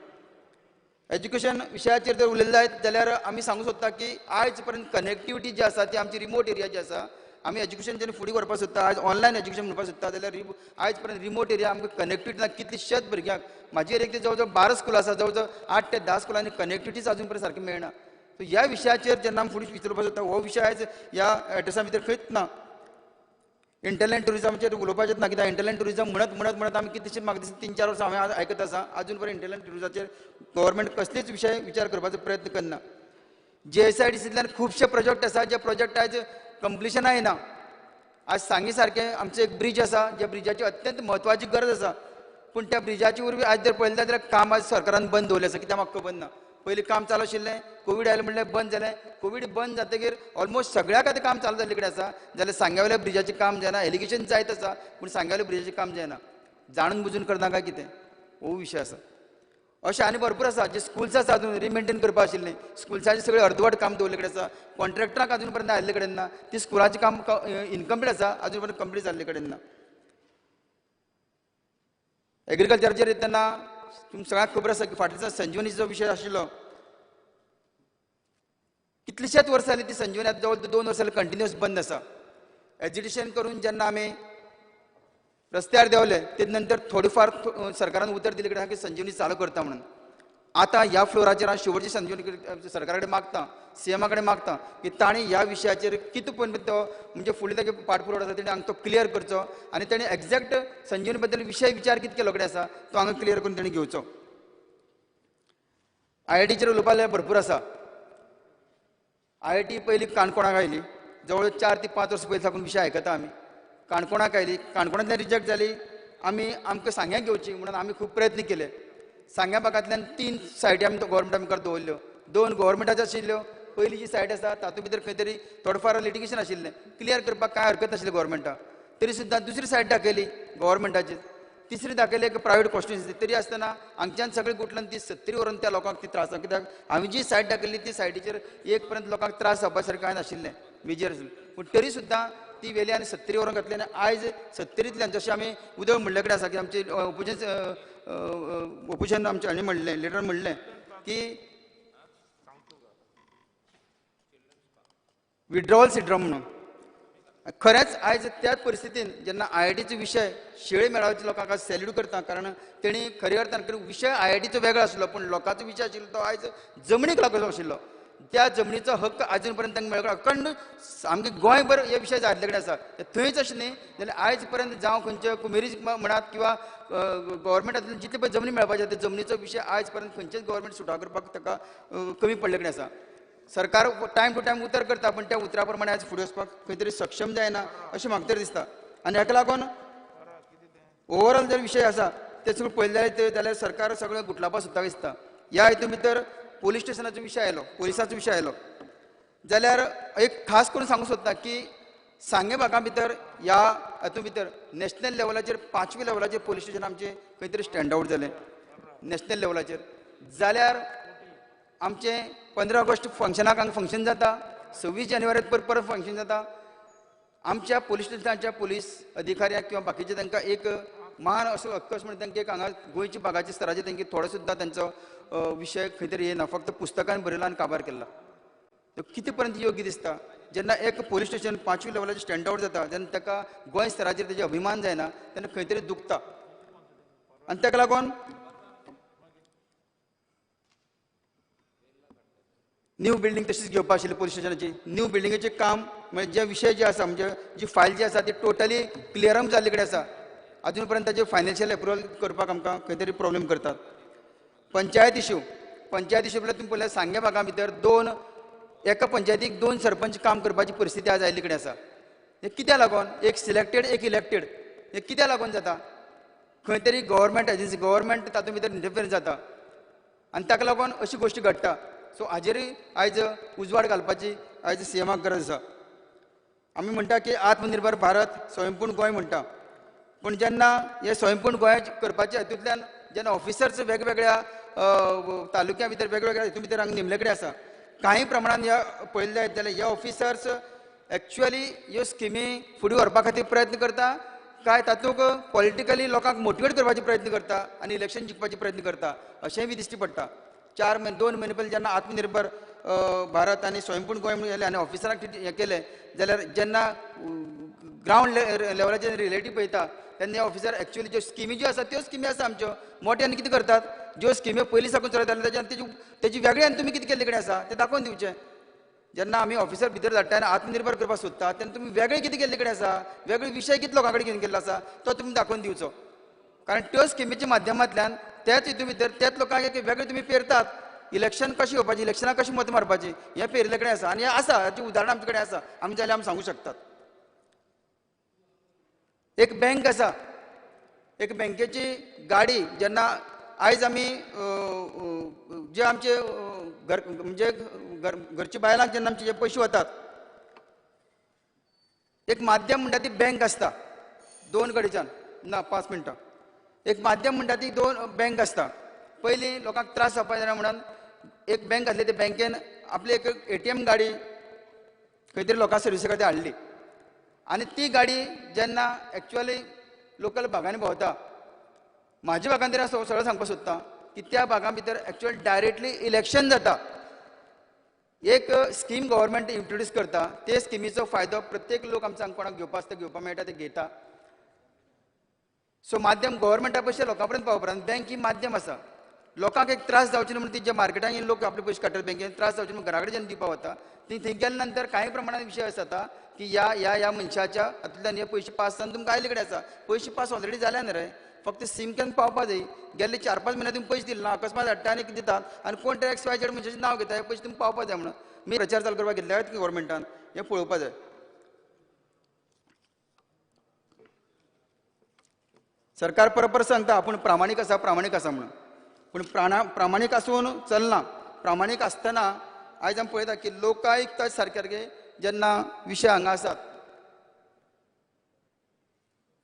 एज्युकेशन विशयाचेर जर उलयले जायत जाल्यार आमी सांगूंक सोदता की आयज पर्यंत कनेक्टिविटी जी आसा ती आमची रिमोट एरिया जी आसा, आमी एज्युकेशन जेन्ना फुडें व्हरपाक सोदता, आयज ऑनलायन एज्युकेशन म्हणपाक सोदता जाल्यार आयज पर्यंत रिमोट एरिया आमकां कनेक्टिविटी ना. कितलीशेच भुरग्यांक म्हाजी एरियेक जवळ जवळ 12 स्कुलां आसा, जवळ जवळ 8 ते 10 स्कुलांनी कनेक्टिविटीच अजून पर्यंत सारकी मेळना. सो ह्या विशयाचेर जेन्ना आमी फुडें विचारपाक सोदता हो विशय आयज ह्या एड्रेसा भितर खंयच ना. इंटरलँड टुरिजमाचेर उलोवपाचेंच ना, कित्याक इंटरलँड टुरिजम म्हणत म्हणत म्हणत आमी कितलीशीं म्हाका दिसता 3-4 वर्सां हांवें आयकत आसा, आजून पर्यंत इंटरलँड टुरिजमाचेर गव्हर्मेंट कसलीच विशय विचार करपाचो प्रयत्न करना. GSIDCंतल्यान खुबशे प्रोजेक्ट आसा जे प्रोजेक्ट आयज कंप्लिशना येना. आज सांगे सारकें आमचें एक ब्रिज आसा, ज्या ब्रिजाची अत्यंत म्हत्वाची गरज आसा, पूण त्या ब्रिजाची वरवीं आयज जर पळयलें जाल्यार काम आज सरकारान बंद दवरलें आसा. कित्याक म्हाका खबर ना. पयलीं काम चालू आशिल्लें, कोवीड आयलें म्हणल्यार बंद जालें. कोवीड बंद जातकीर ऑलमोस्ट सगळ्याक आतां काम चालू जाल्ले कडेन आसा, जाल्यार सांग्यावयल्या ब्रिजाचें काम जायना. एलिगेशन जायत आसा पूण सांग्यावयल्या ब्रिजाचें काम जायना. जाणून बुजून करना काय कितें हो विशय आसा. अशें आनी भरपूर आसा जे स्कुल्स आसा अजून रिमेंटेन करपा आशिल्लें, स्कुल्साचें सगळें अर्दवट काम दवरले कडेन आसा, कॉन्ट्रॅक्टराक अजून पर्यंत आयिल्ले कडेन ना, ती स्कुलाचें काम इनकम्प्लीट आसा, अजून पर्यंत कंप्लीट जाल्ले कडेन ना. एग्रीकल्चराचेर येतना तुमकां सगळ्यांक खबर आसा की फाटल्या संजीवनीचो विशय आशिल्लो, कितलीशेच वर्सां जालीं ती संजीवनी आतां जवळ 2 वर्सां जालीं कंटिन्युअस बंद आसा. एजिटेशन करून जेन्ना आमी रस्त्यार देंवले ते नंतर थोडे फार सरकारान उतर दिले कडेन की संजीवनी चालू करता म्हणून. आतां ह्या फ्लोराचेर हांव शेवटची संजीवनी सरकारा कडेन मागता, सीएमा कडेन मागता की तांणी ह्या विशयाचेर कितें पण तो म्हणजे फुडले तागे पाठपुरवठो आसा तेणी हांगा तो क्लियर करचो आनी तेणी एग्जॅक्ट संजीवनी बद्दल विशय विचार कितें केलो कडेन आसा तो हांगा क्लियर करून तेणी घेवचो. IITचेर उलोवपा जाल्यार भरपूर आसा. IIT पयलीं काणकोणाक आयली, जवळ 4 ते 5 वर्सां पयलीं साकून विशय आयकता आमी. काणकोणाक आयली, काणकोणांतल्यान रिजेक्ट जाली, आमी आमकां सांग्याक घेवची म्हणून आमी खूब प्रयत्न केले. सांग्या भागांतल्यान 3 सायटी आमी गव्हर्मेंटा मुखार दवरल्यो, 2 गव्हर्मेंटाच्यो आशिल्ल्यो. पयली जी सायट आसा तातूंत भितर खंय तरी थोडो फार लिटिगेशन आशिल्लें, क्लियर करपाक कांय हरकत नाशिल्ली गव्हर्मेंटाक, तरी सुद्दां दुसरी सायट दाखयली गव्हर्मेंटाची, तिसरी दाखयली एक प्रायवेट कॉन्स्टिट्युएन्सी, तरी आसतना हांगच्यान सगळें गुटल्यान ती 70 व्हरून त्या लोकांक ती त्रास जाता. कित्याक हांवें जी सायट दाखयल्ली ती सायटीचेर एक पर्यंत लोकांक त्रास जावपा सारकें कांय नाशिल्लें, मेजर आशिल्लें, पूण तरी सुद्दां ती वेली आनी 70 व्हरून घातली. आनी आयज 70तल्यान जशें आमी उदय म्हणले कडेन आसा की आमचे ओपोजिशन आमचें हांणी म्हणलें, लिडर म्हणलें की विड्रॉवल सिंड्रोम म्हणून. खरेंच आयज त्याच परिस्थितीन जेन्ना IITचो विशय शेळी मेळावचे लोकांक आज सॅल्यूट करता, कारण तेणी खरे अर्थान विशय IITचो वेगळो आशिल्लो पूण लोकांचो विशय आशिल्लो तो आयज जमनीक लागून आशिल्लो. त्या जमनीचो हक्क आजून पर्यंत तांकां मेळ्ळो. अखंड सामकें गोंयभर हे विशय जाल्ले कडेन आसा, थंयच अशें न्ही जाल्यार आयज पर्यंत जावं खंयचे कुमेरी म्हणात किंवा गव्हर्मेंटांतल्यान जितले पळय जमनी मेळपाची आसा त्या जमनीचो विशय आयज पर्यंत खंयचेच गव्हर्मेंट सुटाव करपाक ताका कमी पडले कडेन आसा. सरकार टायम टू टायम उतर करता पण त्या उतरा प्रमाणे आज फुडें वचपाक खंय तरी सक्षम जायना अशें म्हाका तरी दिसता. आनी हाका लागून ओवरऑल जर विशय आसा ते सगळें पळयलें जाल्यार जाल्यार सरकार सगळें गुटलापा सुद्दां दिसता. ह्या हितून भितर पोलीस स्टेशनाचो विशय आयलो, पोलिसाचो विशय आयलो जाल्यार एक खास करून सांगूंक सोदता की सांगें भागा भितर ह्या हातूंत भितर नॅशनल लेवलाचेर 5वी लेवलाचेर पोलीस स्टेशन आमचें खंय तरी स्टँड आवट जालें नॅशनल लेवलाचेर. जाल्यार आमचें 15 ऑगस्ट फंक्शनाक हांगा फंक्शन जाता, 26 जानेवारीक परत परत फंक्शन जाता. आमच्या पोलीस स्टेशनाच्या पोलीस अधिकाऱ्यांक किंवा बाकीचे तांकां एक मान असो हक्क म्हणून तांकां एक हांगा गोंयच्या भागाच्या स्तराचेर तांकां थोडो सुद्दां तांचो विशय खंय तरी येना, फक्त पुस्तकान बरयला आनी काबार केला. तो कितें पर्यंत योग्य दिसता जेन्ना एक पोलीस स्टेशन 5वी लेवलाचेर स्टँड आवट जाता तेन्ना ताका गोंय स्तराचेर तेजे अभिमान जायना, तेन्ना खंय तरी दुखता. आनी ताका लागून न्यू बिल्डींग तशीच घेवपा आशिल्ली पोलीस स्टेशनाची. न्यू बिल्डिंगेचें काम म्हणजे जे विशय जे आसा म्हणजे जी फायल जी आसा ती टोटली क्लियरम जाल्ले कडेन आसा, अजून पर्यंत ताजें फायनान्शियल एप्रुवल करपाक आमकां खंय तरी प्रॉब्लेम करतात. पंचायत इशू, पंचायत इशू म्हळ्यार तुमी पळयल्यार सांगें भागा भितर 2 एका पंचायतीक 2 सरपंच काम करपाची परिस्थिती आज आयिल्ले कडेन आसा. हें कित्याक लागून? एक सिलेक्टेड एक इलेक्टेड, हें कित्याक लागून जाता? खंय तरी गव्हर्मेंट एजन्सी गव्हर्मेंट तातूंत भितर इंटरफियरन्स जाता आनी ताका लागून अशी गोश्टी घडटा. सो हाजेरूय आयज उजवाड घालपाची आयज सीएमाक गरज आसा. आमी म्हणटा की आत्मनिर्भर भारत स्वयंपूर्ण गोंय म्हणटा, पूण जेन्ना हे स्वयंपूर्ण गोंय करपाचे हातूंतल्यान जेन्ना ऑफिसर्स वेगवेगळ्या तालुक्या भितर वेगवेगळ्या हितून भितर हांगा नेमले कडेन आसा, कांय प्रमाणान ह्या पळयलें जायत जाल्यार ह्या ऑफिसर्स एक्चुअली ह्यो स्किमी फुडें व्हरपा खातीर प्रयत्न करता काय तातूंत पॉलिटिकली लोकांक मोटिवेट करपाचे प्रयत्न करता आनी इलेक्शन जिखपाचे प्रयत्न करता अशेंय बी दिश्टी पडटा. 4 म्हयने 2 म्हयने पयलीं जेन्ना आत्मनिर्भर भारत आनी स्वयंपूर्ण गोंय म्हणून आनी ऑफिसरांक हें केलें जाल्यार जेन्ना ग्रावंड लेवलाचेर रिलेटी पळयता तेन्ना ऑफिसर एक्चुअली ज्यो स्किमी ज्यो आसा त्यो स्किमी आसा आमच्यो मोट्यान कितें करतात, ज्यो स्किमी पयलीं साकून चलयताले तेज्यान तेजी वेगळी आनी तुमी कितें केल्ले कडेन आसा तें दाखोवन दिवचें. जेन्ना आमी ऑफिसर भितर धाडटा आनी आत्मनिर्भर करपाक सोदता तेन्ना तुमी वेगळें कितें केल्ले कडेन आसा, वेगळे विशय कितें लोकां कडेन घेवन गेल्लो आसा तो तुमी दाखोवन दिवचो. कारण त्यो स्किमीच्या माध्यमांतल्यान त्याच हितून भितर त्याच लोकांक एक वेगळे तुमी पेरतात. इलेक्शन कशें येवपाचें, इलेक्शनाक कशें मत मारपाचें हें पेरिल्ले कडेन आसा आनी हें आसा, हाची उदाहरणां आमचे कडेन आसा, आमी जाल्यार आमी सांगूंक शकतात. एक बँक आसा, एक बँकेची गाडी जेन्ना आयज आमी जे आमचे घर म्हणजे घरच्या बायलांक जेन्ना आमचे जे पयशे वतात, एक माध्यम म्हणटा ती बँक आसता. दोन कडेच्यान ना 5 मिनटां एक माध्यम म्हणटा ती दोन बँक आसता. पयलीं लोकांक त्रास जावपा जायना म्हणून एक बँक आसली, ते बँकेन आपली एक ATM गाडी खंय तरी लोकां सर्विसे खातीर हाडली आनी ती गाडी जेन्ना एक्चुअली लोकल भागांनी भोंवता, म्हाज्या भागान तरी हांव सगळें सांगपाक सोदता की त्या भागां भितर एक्चुअल डायरेक्टली इलेक्शन जाता. एक स्कीम गव्हर्मेंट इंट्रोड्यूस करता, ते स्किमीचो फायदो प्रत्येक लोक आमच्या कोणाक घेवपा आसता घेवपाक मेळटा, ते घेता. सो माध्यम गव्हर्मेंटा पयशे लोकां पर्यंत पावोवपा बँक ही माध्यम आसा. लोकांक एक त्रास जावचे न्हू म्हणून ती जे मार्केटान लोक आपले पयशे काडटात बँकेन, त्रास जावचे म्हणून घरा कडेन जेन्ना दिवपा वता ती थंय गेल्या नंतर कांय प्रमाणान विशय आसा जाता की ह्या ह्या ह्या मनशाच्या हातूंतल्यान हे पयशे पास जावन तुमकां आयले कडेन आसा, पयशे पास ऑलरेडी जाल्या न्ही रे, फक्त सीम केन्ना पावपा जाय. गेल्ले 4-5 म्हयने तुमी पयशे दिले ना, अकस्मात हाडटा आनी दितात आनी कोण तरी एक्स वाय झेड मनशाचें नांव घेता, हे पयशे तुमकां पावपा जाय म्हणून मी प्रचार चालू करपाक घेतल्या गव्हर्मेंटान, हें पळोवपा जाय. सरकार परत परत सांगता आपूण प्रामाणीक आसा, प्रामाणीक आसा म्हणून, पूण प्रामाणीक आसून चलना. प्रामाणीक आसतना आयज आमी पळयता की लोकायुक्त सारके जेन्ना विशय हांगा आसात,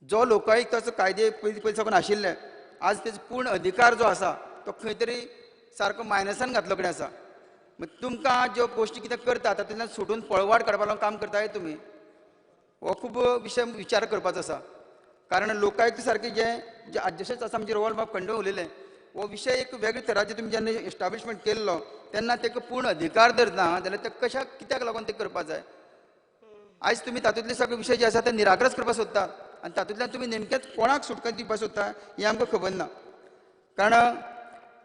जो लोकायुक्ताचो कायदे पयलीं पयलीं साकून आशिल्ले, आज तेजो पूर्ण अधिकार जो आसा तो खंय तरी सारको मायनसान घातलो कडेन आसा. मागीर तुमकां ज्यो गोश्टी कितें करता तातूंतल्यान सुटून पळवाट काडपा लागून काम करता तुमी, हो खूब विशय विचार करपाचो आसा. कारण लोकायुक्त सारके जे जे जशेंच आसा आमचे रोहन बाब खंडे उलयले, हो विशय एक वेगळे तराचे तुमी जेन्ना एस्टाब्लिशमेंट केल्लो तेन्ना ताका पूर्ण अधिकार जर ना जाल्यार ते कशाक कित्याक लागून ते करपा जाय. आयज तुमी तातूंतले सगळे विशय जे आसा ते निराकरच करपाक सोदतात आनी तातूंतल्यान तुमी नेमकेंच कोणाक सुटका दिवपाक सोदता हें आमकां खबर ना. कारण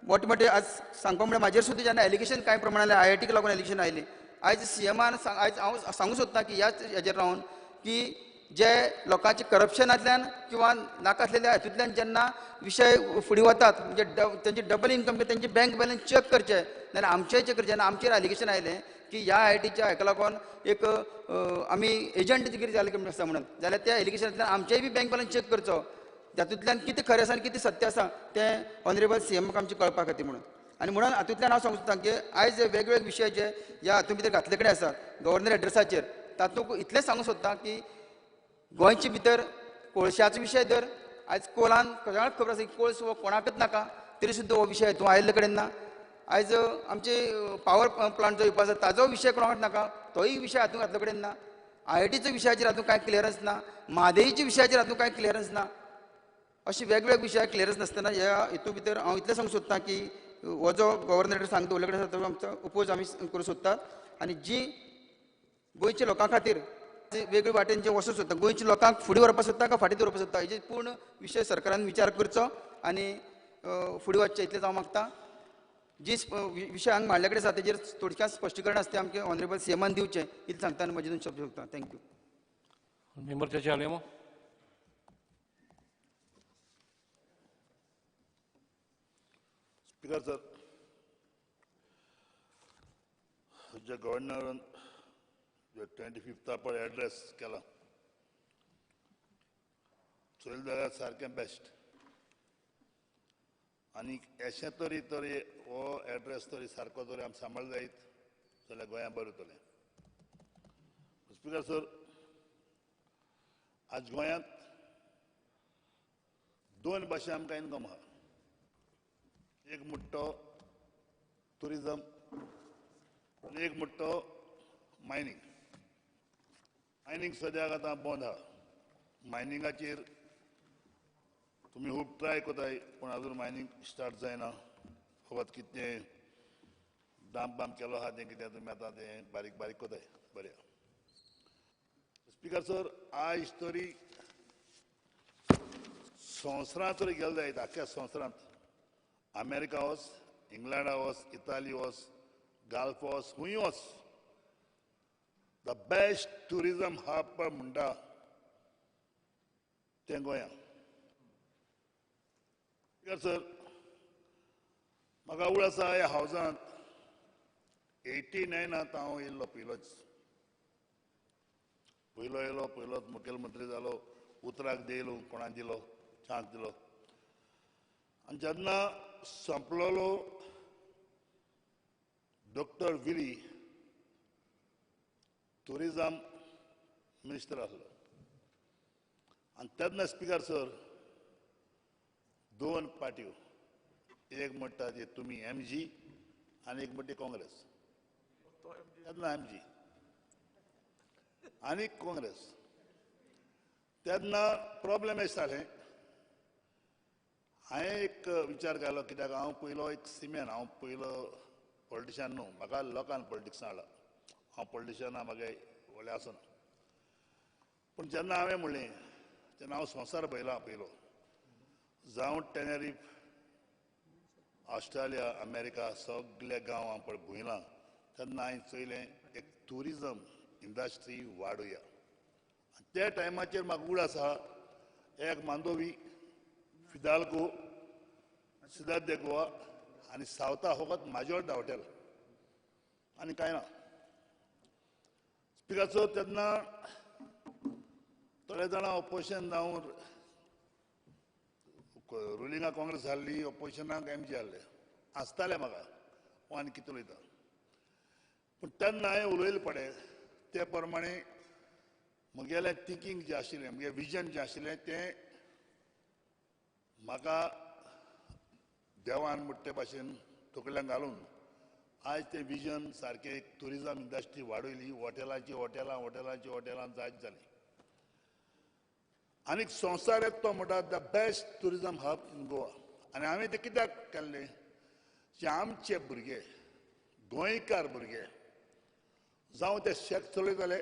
मोटे मोटे आज सांगपा म्हणल्यार म्हाजेर सुद्दां जेन्ना एलिगेशन कांय प्रमाणान IITक लागून एलिगेशन आयली, आयज CMआन आयज हांव सांगूंक सोदता की ह्याच हेजेर रावन की जे लोकांचे करप्शनांतल्यान किंवा नाका आसलेल्या हातूंतल्यान जेन्ना विशय फुडें वतात म्हणजे तेंची डबल इन्कम, तेंचे बँक बॅलन्स चॅक करचे, नाल्यार आमचेय चॅक करचे. आमचेर एलिगेशन आयलें की ह्या IITच्या हेका लागून एक आमी एजंट कितें जाले कितें आसा म्हणून, जाल्यार त्या एलिगेशनांतल्यान आमचेय बी बँक बॅलन्स चॅक करचो, तातूंतल्यान कितें खरें आसा आनी कितें सत्य आसा तें ऑनरेबल CMक आमचें कळपा खातीर म्हणून. आनी म्हणून हातूंतल्यान हांव सांगूंक सोदता की आयज वेगवेगळे विशय जे ह्या हातूंत भितर घातले कडेन आसात गव्हर्नर एड्रेसाचेर, तातूंत इतलें सांगूंक सोदता की गोंयचे भितर कोळशाचो विशय धर, आयज कोलान सगळ्यांक खबर आसा की कोळसो हो कोणाकच नाका, तरी सुद्दां हो विशय हितून आयिल्ले कडेन ना. आयज आमचे पावर प्लांट जो येवपा आसा ताजो विशय कोणाकच नाका, तोय विशय हातूंत घातले कडेन ना. IITचो विशयाचेर हातूंत कांय क्लियरन्स ना, म्हादईच्या विशयाचेर हातूंत कांय क्लियरन्स ना. अशे वेगवेगळे विशय क्लियरन्स नासतना ह्या हितून भितर हांव इतलें सांगूंक सोदता की हो जो गव्हर्नर सांगता उरले कडेन आसा तो आमचो अपोज आमी करूंक सोदतात. आनी जी गोंयच्या लोकां खातीर वेगळे वाटेन जे वचूंक सोदता, गोंयच्या लोकांक फुडें व्हरपाक सोदता काय फाटीं दवरपाक सोदता, हेजेर पूर्ण विशय सरकारान विचार करचो आनी फुडें वचचें इतलेंच हांव मागता. जी विशय हांगा मांडले कडेन आसा तेजेर थोडक्यात स्पश्टीकरण आसा तें आमचें ऑनरेबल CMआन दिवचें इतलें सांगता आनी म्हजे दोन शब्द सोंपता. Thank you. Member चर्चा आलेमो. स्पीकर सर, जे गव्हर्नरान 25th पळय एड्रेस केला चोयलें जाल्यार सारकें बेस्ट आनी अशें तरी तरी हो एड्रेस तरी सारको तरी आमी सांबाळ जायत जाल्यार गोंया बरें उरतलें. स्पीकर सर, आज गोंयांत दोन भाशे आमकां इनकम आहा, एक म्हणटा टुरिजम आनी एक म्हणटा मायनींग. मायनींग सद्याक आतां बंद आहा. मायनिंगाचेर तुमी खूब ट्राय करताय पूण आजून मायनींग स्टार्ट जायना. फकत कितें डांप बांप केलो आहा तें कितें तुमी आतां तें बारीक बारीक करताय. बरें स्पीकर सर, आयज तरी संवसारांत तरी गेले जायत, आख्ख्या संवसारांत अमेरिका वच, इंग्लंडा वच, इताली वच, गाल्फ वच, खूंय वच, The best tourism hub म्हणटा तें गोंया. सर, म्हाका आवड आसा ह्या हावजांत 89 हांव येयल्लो पयलोच, पयलो येयलो, पयलोच मुखेलमंत्री जालो, उतराक दिलो, कोणाक दिलो चान्स दिलो. आनी जेन्ना सोंपलेलो डॉक्टर विली टुरिजम मिनिस्टर आसलो आनी तेन्ना स्पिकर सर दोन पार्ट्यो, एक म्हणटा ते तुमी एम जी आनी एक म्हणटा काँग्रेस. तेन्ना एम जी आनी काँग्रेस. तेन्ना प्रॉब्लेम अशें जालें, हांवें एक विचार केलो, कित्याक हांव पयलो एक सिमेन, हांव पयलो पॉलिटिशन न्हू, म्हाका लोकान पॉलिटिक्सान हाडला, हांव पॉलिटिशना म्हागे व्हडलें आसना. पूण जेन्ना हांवें म्हणलें तेन्ना हांव संवसार पळयला पयलो, जावं टेनेरीफ, ऑस्ट्रेलिया, अमेरिका सगळे गांव हांव पळय भुंयला. तेन्ना हांवें चोयलें एक ट्युरिजम इंडस्ट्री वाडोवया. त्या टायमाचेर म्हाका उड आसा, एक मांदोवी, फिदाल्गो, सिदाद दे गोवा आनी सावथा फकत माजोर्डा हॉटेल आनी कांय ना. स्पिकर सर, तेन्ना थोडे जाणां ऑपोजिशन जावन रुलिंगाक काँग्रेस हाडली, ऑपोजिशनाक एम जी हाडले, आसताले म्हाका हांव आनी कितें उलयता. पूण तेन्ना हांवें उलयलें पळय ते प्रमाणे म्हगेलें थिंकींग जें आशिल्लें, म्हगेलें विजन जें आशिल्लें तें म्हाका देवान म्हणटे भाशेन तकल्यान घालून आयज तें विजन सारकें एक ट्युरिजम इंडस्ट्री वाडयली. हॉटेलाची हॉटेलां, हॉटेलाची हॉटेलां जायत जालीं आनी संवसार तो म्हणटा the best tourism hub in Goa. आनी हांवें तें कित्याक केल्लें, जे आमचे भुरगे, गोंयकार भुरगे, जावं ते शेक चलयताले,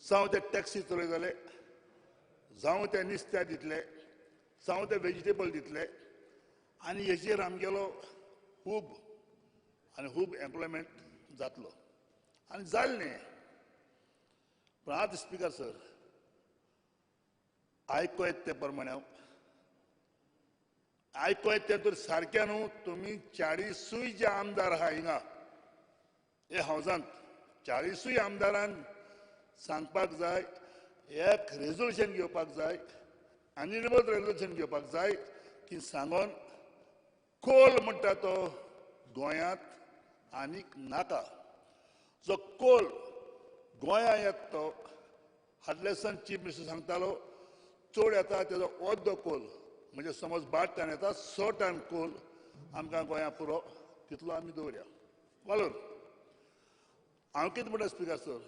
जावं ते टॅक्सी चलयताले, जावं ते नुस्त्या दितले, जावं ते वेजिटेबल दितले, आनी हेजेर आमगेलो खूब आनी खूब एम्प्लॉयमेंट जातलो आनी जालें न्ही. पूण आतां स्पिकर सर, आयको येता ते प्रमाणे हांव आयको येता तें तर सारकें न्हू. तुमी 40 जे आमदार आहा हिंगा हे हावजांत, 40 आमदारान सांगपाक जाय, एक रेजोल्युशन घेवपाक जाय, आनी रेजोल्युशन घेवपाक जाय की सांगोन कोल म्हणटा तो गोंयांत आनीक नाका. जो कोल गोंयांत येता तो हाडले सन चीफ मिनिस्टर सांगतालो चड येता तेजो अर्दो कोल, म्हणजे समज 12 टन येता, 6 टन कोल आमकां गोंयांत पुरो, तितलो आमी दवरया. वालोर हांव कितें म्हणटा स्पिकर सर,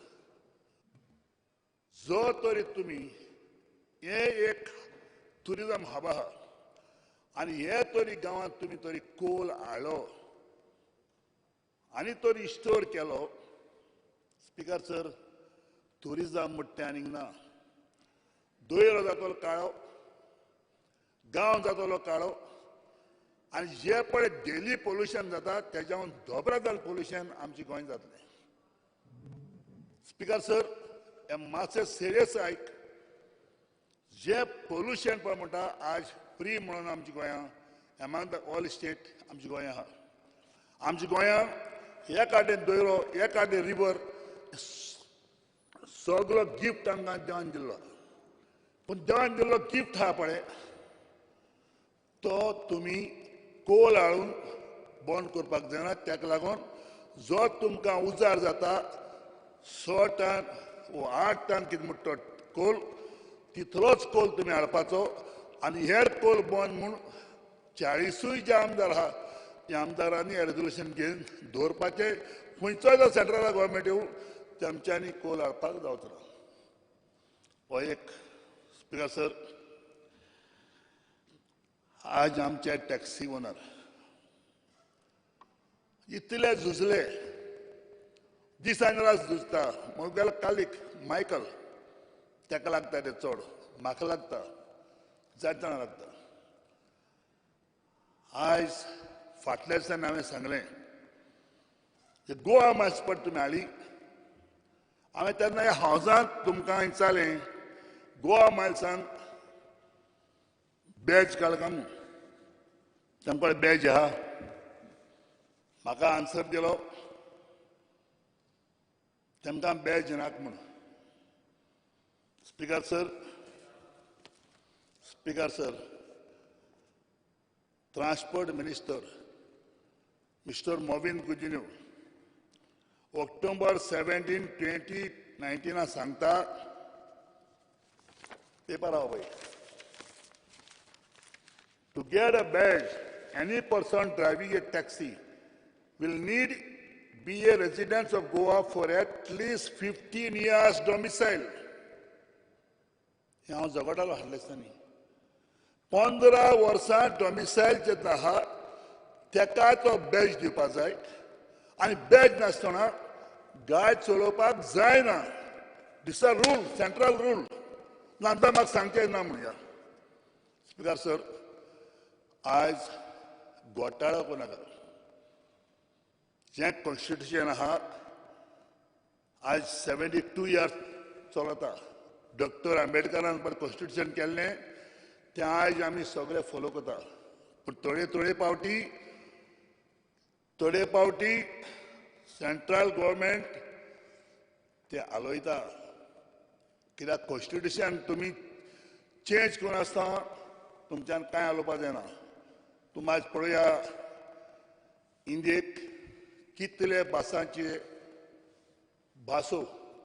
जो तरी तुमी हे एक ट्युरिजम हब आहा आनी हे तरी गांवांत तुमी तरी कोल हाडलो आनी तरी स्टोर केलो, स्पिकर सर ट्युरिजम म्हणटा तें आनीक ना. दोयरो जातलो काळो, गांव जातलो काळो, आनी जे पळय डेली पोल्युशन जाता तेज्याहून दोबरा जाल पोल्युशन आमच्या गोंयांत जातलें. स्पिकर सर, हे मातशें सिरियस आयक, जे पोल्युशन पळय म्हणटा आज फ्री म्हणून आमच्या गोंयांत एमॉंग the all state आमच्या गोंयांत आहा. आमच्या गोंयांत एकाडेन दोयरो, एकाडेन रिवर, सगलो गिफ्ट आमकां देवान दिल्लो. पूण देवान दिल्लो गिफ्ट आहा पळय तो तुमी कोल हाडून बंद करपाक जायना. ताका लागून जो तुमकां उजार जाता 6 टन वो 8 टन कितें म्हणटा कोल, तितलोच कोल तुमी हाडपाचो आनी हेर कोल बंद म्हूण 40 जे आमदार आहा त्या आमदारांनी रेजोल्युशन घेवन दवरपाचें. खंयचोय जो सेंट्रल गव्हर्मेंट येवं तेमच्यांनी कोल हाडपाक जावचो ना. हो एक स्पिकर सर. आज आमचे टॅक्सी ओनर इतले झुजले, दीस आनी रात झुजता. म्हगेलो कालीक मायकल, ताका लागता ते चड, म्हाका लागता, जायते जाणां लागता. आयज फाटल्या दिसांनी हांवें सांगलें, गोवा मास्पट तुमी हाडली, हांवें तेन्ना ह्या हावजांत तुमकां विचारलें गोवा मायल्सान बॅज काड काय म्हणून, तांकां बॅज आहा. म्हाका आन्सर दिलो तांकां बॅज नाक म्हणून. Speaker sir, speaker sir, transport minister mister Mauvin Godinho October 17, 2019 सांगता, पेपर आहा पळय, to get a badge any person driving a taxi will need be a resident of Goa for at least 15 years domicile. हें हांव झगडटालो हाडले दिसांनी. 15 वर्सां डॉमिसायल जेन्ना आहा तेका तो बॅज दिवपाक जाय आनी बॅज नासतना गाय चलोवपाक जायना. This a rule, central rule. ना आतां म्हाका सांगचें ना म्हणया. स्पिकर सर, आयज घोटाळो करूं नाका. जें कॉन्स्टिट्युशन आहा आयज 72 इयर्स चलता. डॉक्टर आंबेडकरान पण कॉन्स्टिट्युशन केल्लें तें आयज आमी सगळे फॉलो करता. पूण थोडे थोडे पावटी सेंट्रल गव्हर्मेंट ते आलोयता. कित्याक कॉन्स्टिट्युशन तुमी चेंज करून आसतना तुमच्यान कांय आलोवपाक जायना. तुमी आयज पळोवया इंडियेक कितले भासांचे भासो,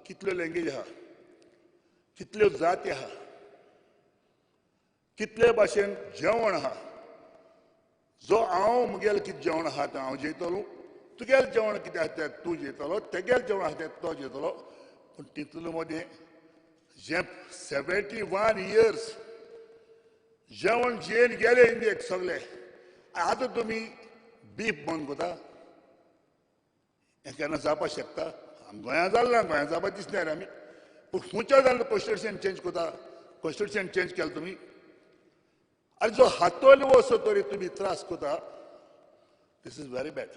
कितल्यो लँग्वेज आहा, कितल्यो जाती आहा, कितले भाशेन जेवण आहा. जो हांव म्हगेलें कितें जेवण आहा तें हांव जेयतलो, तुगेलें जेवण कितें आहा तें तूं जेयतलो, तेगेलें जेवण आहा तें तो जेयतलो. पूण तितले मदीं जें 71 इयर्स जेवण जेवन गेले इंडियेक सगळे, आतां तुमी बीफ बंद करता, हें केन्ना जावपाक शकता? गोंयांत जालें ना, गोंयांत जावपाक दिसना रे आमी. पूण खंयच्या जालें कॉन्स्टिट्युशन चेंज करता, कॉन्स्टिट्युशन चेंज केलें तुमी. आनी जो हातोलो वचो तरी तुमी त्रास करता. This is very bad.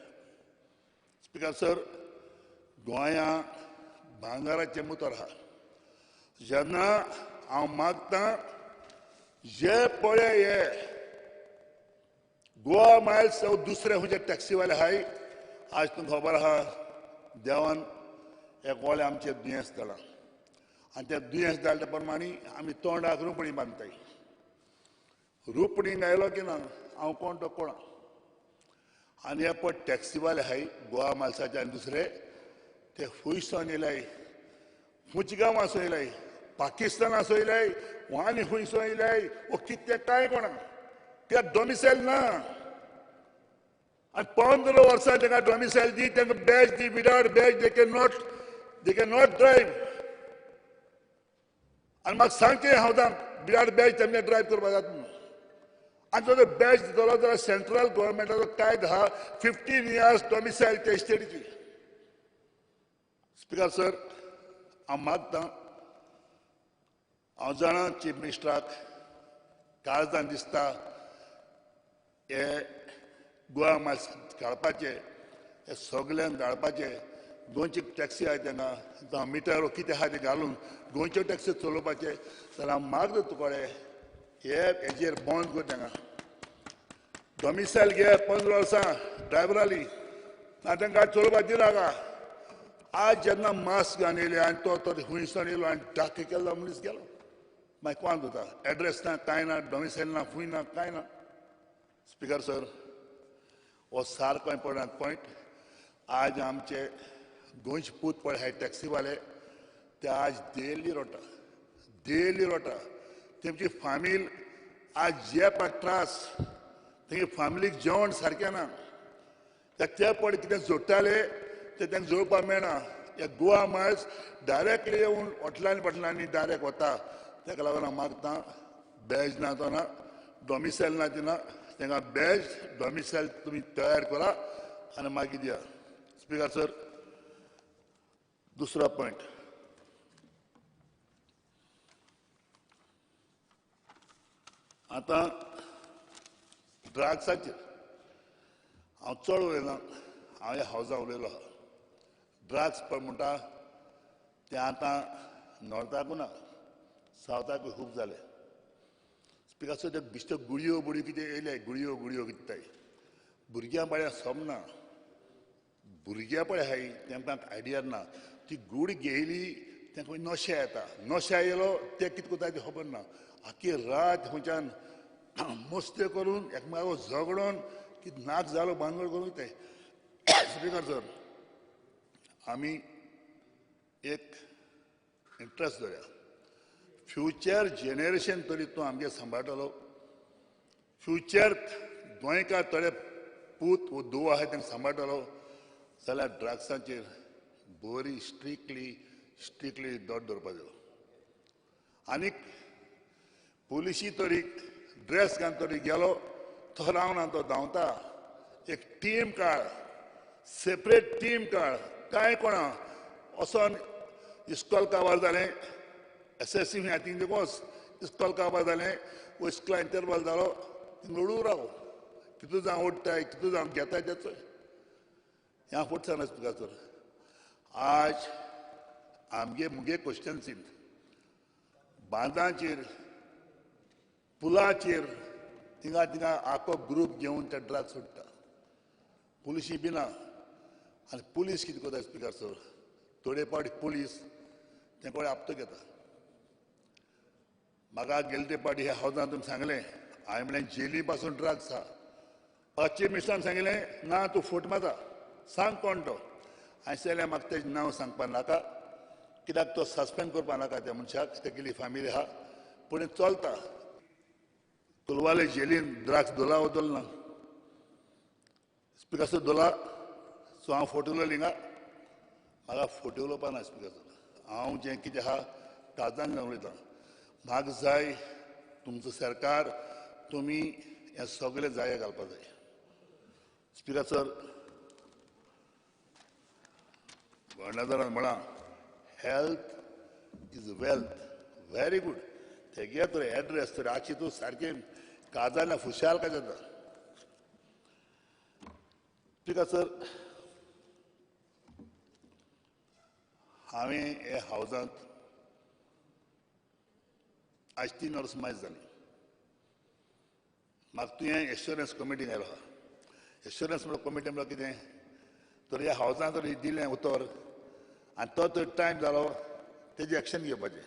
Speaker sir, गोंया भांगराचें मुतर आहा. जेन्ना हांव मागतां जे पळय हे गोवा मायल्स दुसरे खंयचे टॅक्सीवाले आहाय, आज तुमकां खबर आहा देवान एक व्हडलें आमचें दुयेंस धाडलां आनी त्या दुयेंस धाडल्या प्रमाणे आमी तोंडाक रुपणी बांदताय. रुपणी आयलो की ना हांव कोण तो कोणा. आनी हे पळय टॅक्सीवाले आहाय गोवा मायल्साचे आनी दुसरे, ते खुंयसान येयलाय, खुंयच्या गांवांसो येयलाय, पाकिस्तानासो येयलाय, आनी खुंयसो येयलाय, वो कितें कांय कोणा, कित्याक डॉमिसायल ना. आनी 15 वर्सां तांकां डॉमिसायल दी, तांकां badge the, without badge they can not drive. आनी म्हाका सांगचें हांव आतां विदाउट बॅज तेमचें ड्रायव करपाक जाता म्हणून. आनी जो बॅज दितलो जाल्यार सेंट्रल गव्हर्मेंटाचो कायदो आहा 15 इयर्स डॉमिसायल त्या स्टेटीची. स्पिकर सर, हांव मागतां, हांव जाणा चीफ मिनिस्टराक काळजान दिसता हे गोवा मायल्स काडपाचे, हे सगल्यांक धाडपाचे. गोंयची टॅक्सी आहा तेंकां जावं मिटर कितें आहा तें घालून गोंयच्यो टॅक्सी चलोवपाचे. जाल्यार हांव मागता तुकडे हे हेजेर बंद कर तेंकां. डॉमिसायल घे 15 वर्सां ड्रायव्हराली ना तांकां चलोवपाक दिनाका. आज जेन्ना मास्क घालून येयले आनी तो खुंयसान येयलो आनी डाके केल्लो मनीस गेलो, मागीर कोण जाता? एड्रेस ना, कांय ना, डॉमिसायल ना, खूंय ना, कांय ना. स्पिकर सर, हो सारको इम्पोर्टंट पॉयंट. आज आमचे गोंयचे पूत पळय आहाय टॅक्सीवाले, ते आज डेली रोटा, डेली रोटा. तेमची फामील आज जे पळय त्रास, तेंगे फामिलीक जेवण सारकें ना. ते पळय कितें जोडटाले ते तांकां जोडपाक मेळना. हे गोवा मायल्स डायरेक्टली येवन हॉटेलांनी बटलांनी डायरेक्ट वता. ताका लागून हांव मागतां बॅज ना तो ना, डॉमिसायल ना दिना, तांकां बॅज डॉमिसायल तुमी तयार करा आनी मागीर दिया. स्पिकर सर, दुसरो पॉयंट, आतां ड्रग्साचेर हांव चड उलयना, हांव ह्या हावजा उलयलो आहा. ड्रग्स पळय म्हणटा ते आतां नॉर्थाकू ना, सावथाकूय खूब जाले. स्पिकर सर, ते बिश्ट्यो गुळयो बुळयो कितें येयले, गुळयो गुळयो कितें भुरग्यां पळय सोंपना, भुरग्यां पळय आहाय तेंकां आयडिया ना. ती गुडी घेयली तेंकां नशा येता, नशा येयलो ते कितें करता तें खबर ना. आख्खी रात खंयच्यान मस्त्यो करून एकमेकाक झगडोन कितें नाक जालो भानगड करून ते. स्पिकर सर, आमी एक इंट्रस्ट दवरया, फ्युचर जनरेशन तरी तूं आमगे सांबाळटलो. फ्युचर गोंयकार थोडे पूत वो धुवो आहाय तांकां सांबाळटलो जाल्यार ड्रग्सांचेर बरी स्ट्रिक्टली स्ट्रिक्टली दर दवरपा जायो. आनीक पुलिशी तरी ड्रेस घालून तरी गेलो तो रावना, तो धांवता. एक टीम काड, सेपरेट टीम काड, कांय कोणा वचोन इस्कॉल काबार जालें, एस एस सी हातीन वच इस्कॉल काबार जालें, वो इस्कॉला इंटरवल जालो थिंग राव, कितू जावं ओडटाय कितू जावं घेताय तेचो ह्या फुट सांगना. स्पिकर सर, आज आमगे मुगे क्वेश्चन्सीन बांदांचेर पुलाचेर थिंगा थिंगा आखो ग्रूप घेवन ते ड्रग्स सोडटा, पुलिशी बी ना. आनी पुलीस कितें करता स्पिकर सर, थोडे पावटी पुलीस ते कोणे आपतो घेता. म्हाका गेले ते पावटी ह्या हावजान तुमी सांगलें, हांवें म्हणलें जेली पासून ड्रग्स आहा. म्हाका चीफ मिनिस्टरान सांगलें ना तूं फट मारता, सांग कोण तो. हांवें सांगलें म्हाका तेजें नांव सांगपा नाका, कित्याक तो सस्पेंड करपा नाका त्या मनशाक, तेगेली फॅमिली आहा. पूण चलता कोलवाले जेलीन ड्रग्स दोला वो दोल ना स्पिकर सर, दोला. सो हांव फोटो उलयलो हिंगा, म्हाका फोटो उलोवपा ना स्पिकर सर. हांव जें कितें आहा काळजान उलयतां. म्हाका जाय तुमचो सरकार तुमी हें सगळें जाय घालपा जाय. स्पिकर सर, गवर्नरान म्हळां health is wealth, very good. तेगे तर एड्रेस तर आजची तूं सारकें काळजान फुशाल काय जाता. स्पिकर सर, हांवें हे हावजांत आज 3 वर्सां मायज जालीं. म्हाका तुवें एश्योरन्स कमिटीन आयलो आहा. एश्योरन्स म्हणल्यार कमिटी म्हणल्यार कितें तर ह्या हावजांत तर दिलें उतर आनी तो तर टायम जालो तेजें एक्शन घेवपाचें.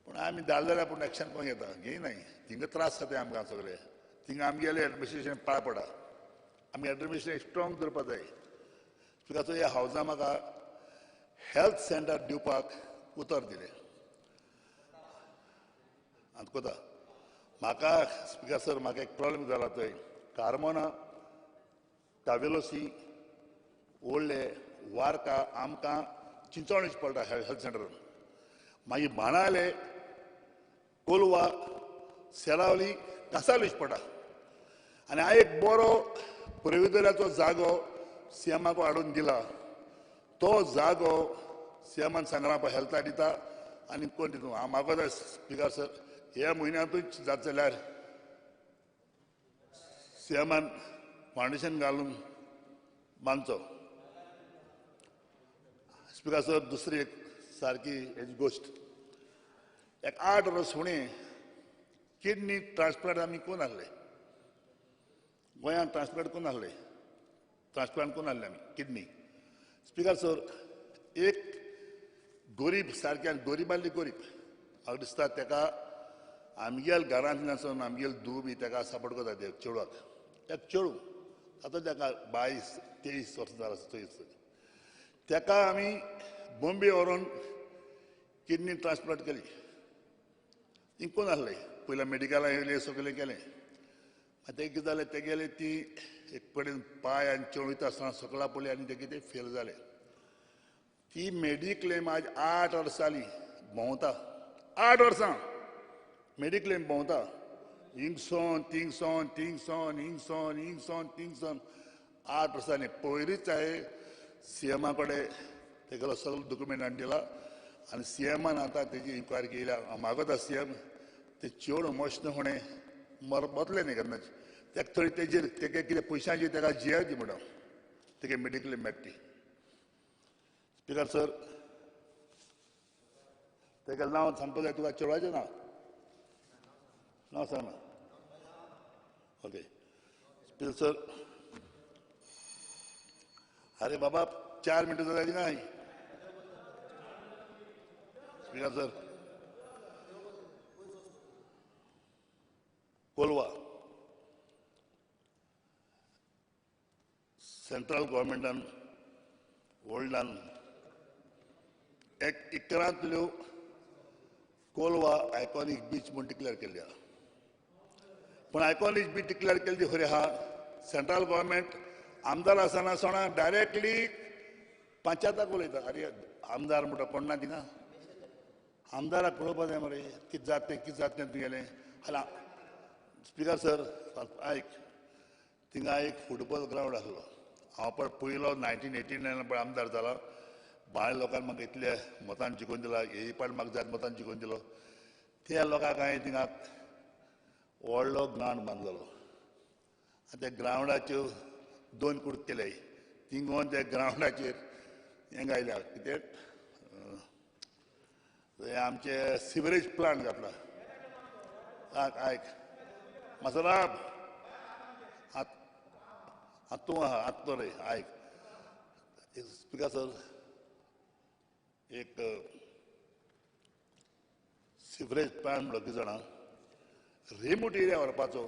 पूण आमी धाडले जाल्यार पूण एक्शन कोण घेता, घेयनाय. थिंगा त्रास जाता आमकां सगळे, थिंगा आमगेलें एडमिनिस्ट्रेशन पाळ पडा, आमी एडमिनिस्ट्रेशन स्ट्रॉंग दवरपा जाय. स्पिकर सर, ह्या हावजां म्हाका हेल्थ सेंटर दिवपाक उतर दिलें. आनी कोता म्हाका स्पिकर सर, म्हाका एक प्रॉब्लम जाला थंय कार्मोना कावेलोसी ओडले वार्का आमकां चिंचोणीच पडटा हेल्थ सेंटरान. मागीर बाणाले कोलवा सेरावली कासावलीच पडटा. आनी हांवें एक बरो पुर्विदल्याचो जागो सीएमाक हाडून दिला. तो जागो सीएमान सांगला पळय हेल्था दिता आनी कोण दिता. हांव मागता स्पिकर सर, ह्या म्हयन्यांतूच जाता जाल्यार सीएमान फावंडेशन घालून बांदचो. स्पिकर सर, दुसरी एक सारकी एक गोश्ट, एक 8 वर्स फुडें किडनी ट्रान्सप्लांट आमी कोण आहले गोंयांत, ट्रान्सप्लांट कोण आहले, ट्रान्सप्लांट कोण आहले आमी किडनी. स्पिकर सर, एक गरीब सारक्या गरिबांतली गरीब म्हाका दिसता तेका आमगेल घरांतल्यान आमगेल धूव बी तेका सपोर्ट करता ते चेडवाक. एक चेडूं आतां तेका 22 23 वर्सां जालां, 23. तेका आमी बॉम्बे व्हरोन किडनी ट्रान्सप्लांट केली. इंकून आहले पयलीं मेडिकलां येयलें सगळें केलें. आतां तें कितें जालें, तेगेलें ती एक कडेन पांय आनी चेडूं वयता आसतना सकला पडली आनी तें कितें फेल जालें. ती मेडिक्लेम आज 8 वर्सां जालीं भोंवता, 8 वर्सां मेडिक्लेम भोंवता. हिंगसोन थिंगसोन थिंगसोन हिंगसोन हिंगसोन थिंगसोन 8 वर्सांनी. पयलींच हांवें सीएमा कडेन तेगेलो सगळो डॉक्युमेंट हाडून दिला आनी सीएमान आतां तेजी इन्क्वायरी केल्या. हांव मागता सीएम ते चेडूं मश्ण फुडें मरतलें न्ही केन्नाच, तेका थोडी तेजेर तेगे कितें पयशांची तेका जिया दी म्हणून तेगे मेडिक्लेम मेळटा ती. स्पिकर सर, तेका नांव सांगपा जाय तुका चेडवाचें नांव नांव सांगना. ओके स्पीकर सर, अरे बाबा 4 मिनटां जाली ना. Speaker sir, Colva central गव्हर्मेंटान वर्ल्डान एक 11 कोलवा आयकॉनीक बीच म्हूण डिक्लेअर केल्ली आहा. पूण आयकॉनीक बीच डिक्लेअर केल्ली ती खरी आहा. सेंट्रल गव्हर्मेंट आमदार आसतना सोणा डायरेक्टली पंचायताक उलयता. अरे आमदार म्हणटा कोण ना थिंगा, आमदाराक पळोवपा जाय मरे कितें जाता तें, कितें जाता तें तुगेलें. हाल्यार स्पीकर सर आयक, थिंगा एक फुटबॉल ग्रावंड आसलो. हांव पळय पयलो 1989 पळय आमदार जाला. बायल लोकांक म्हाका इतले मतान जिखून दिला, हे पाट म्हाका जायत मतान जिखून दिलो. त्या लोकांक हांवें थिंगा व्हडलो ग्रावंड बांदलेलो आनी त्या ग्रावंडाच्यो 2 कूड केले. थिंगोन त्या ग्रावंडाचेर हें घायल्या कितें आमचे सिवरेज प्लांट घातला. आयक मातसो आत तूं आहा आत तो रे. आयक स्पीकर सर, एक सिवरेज प्लांट म्हणलो कितें जाणा, रिमोट एरिया व्हरपाचो.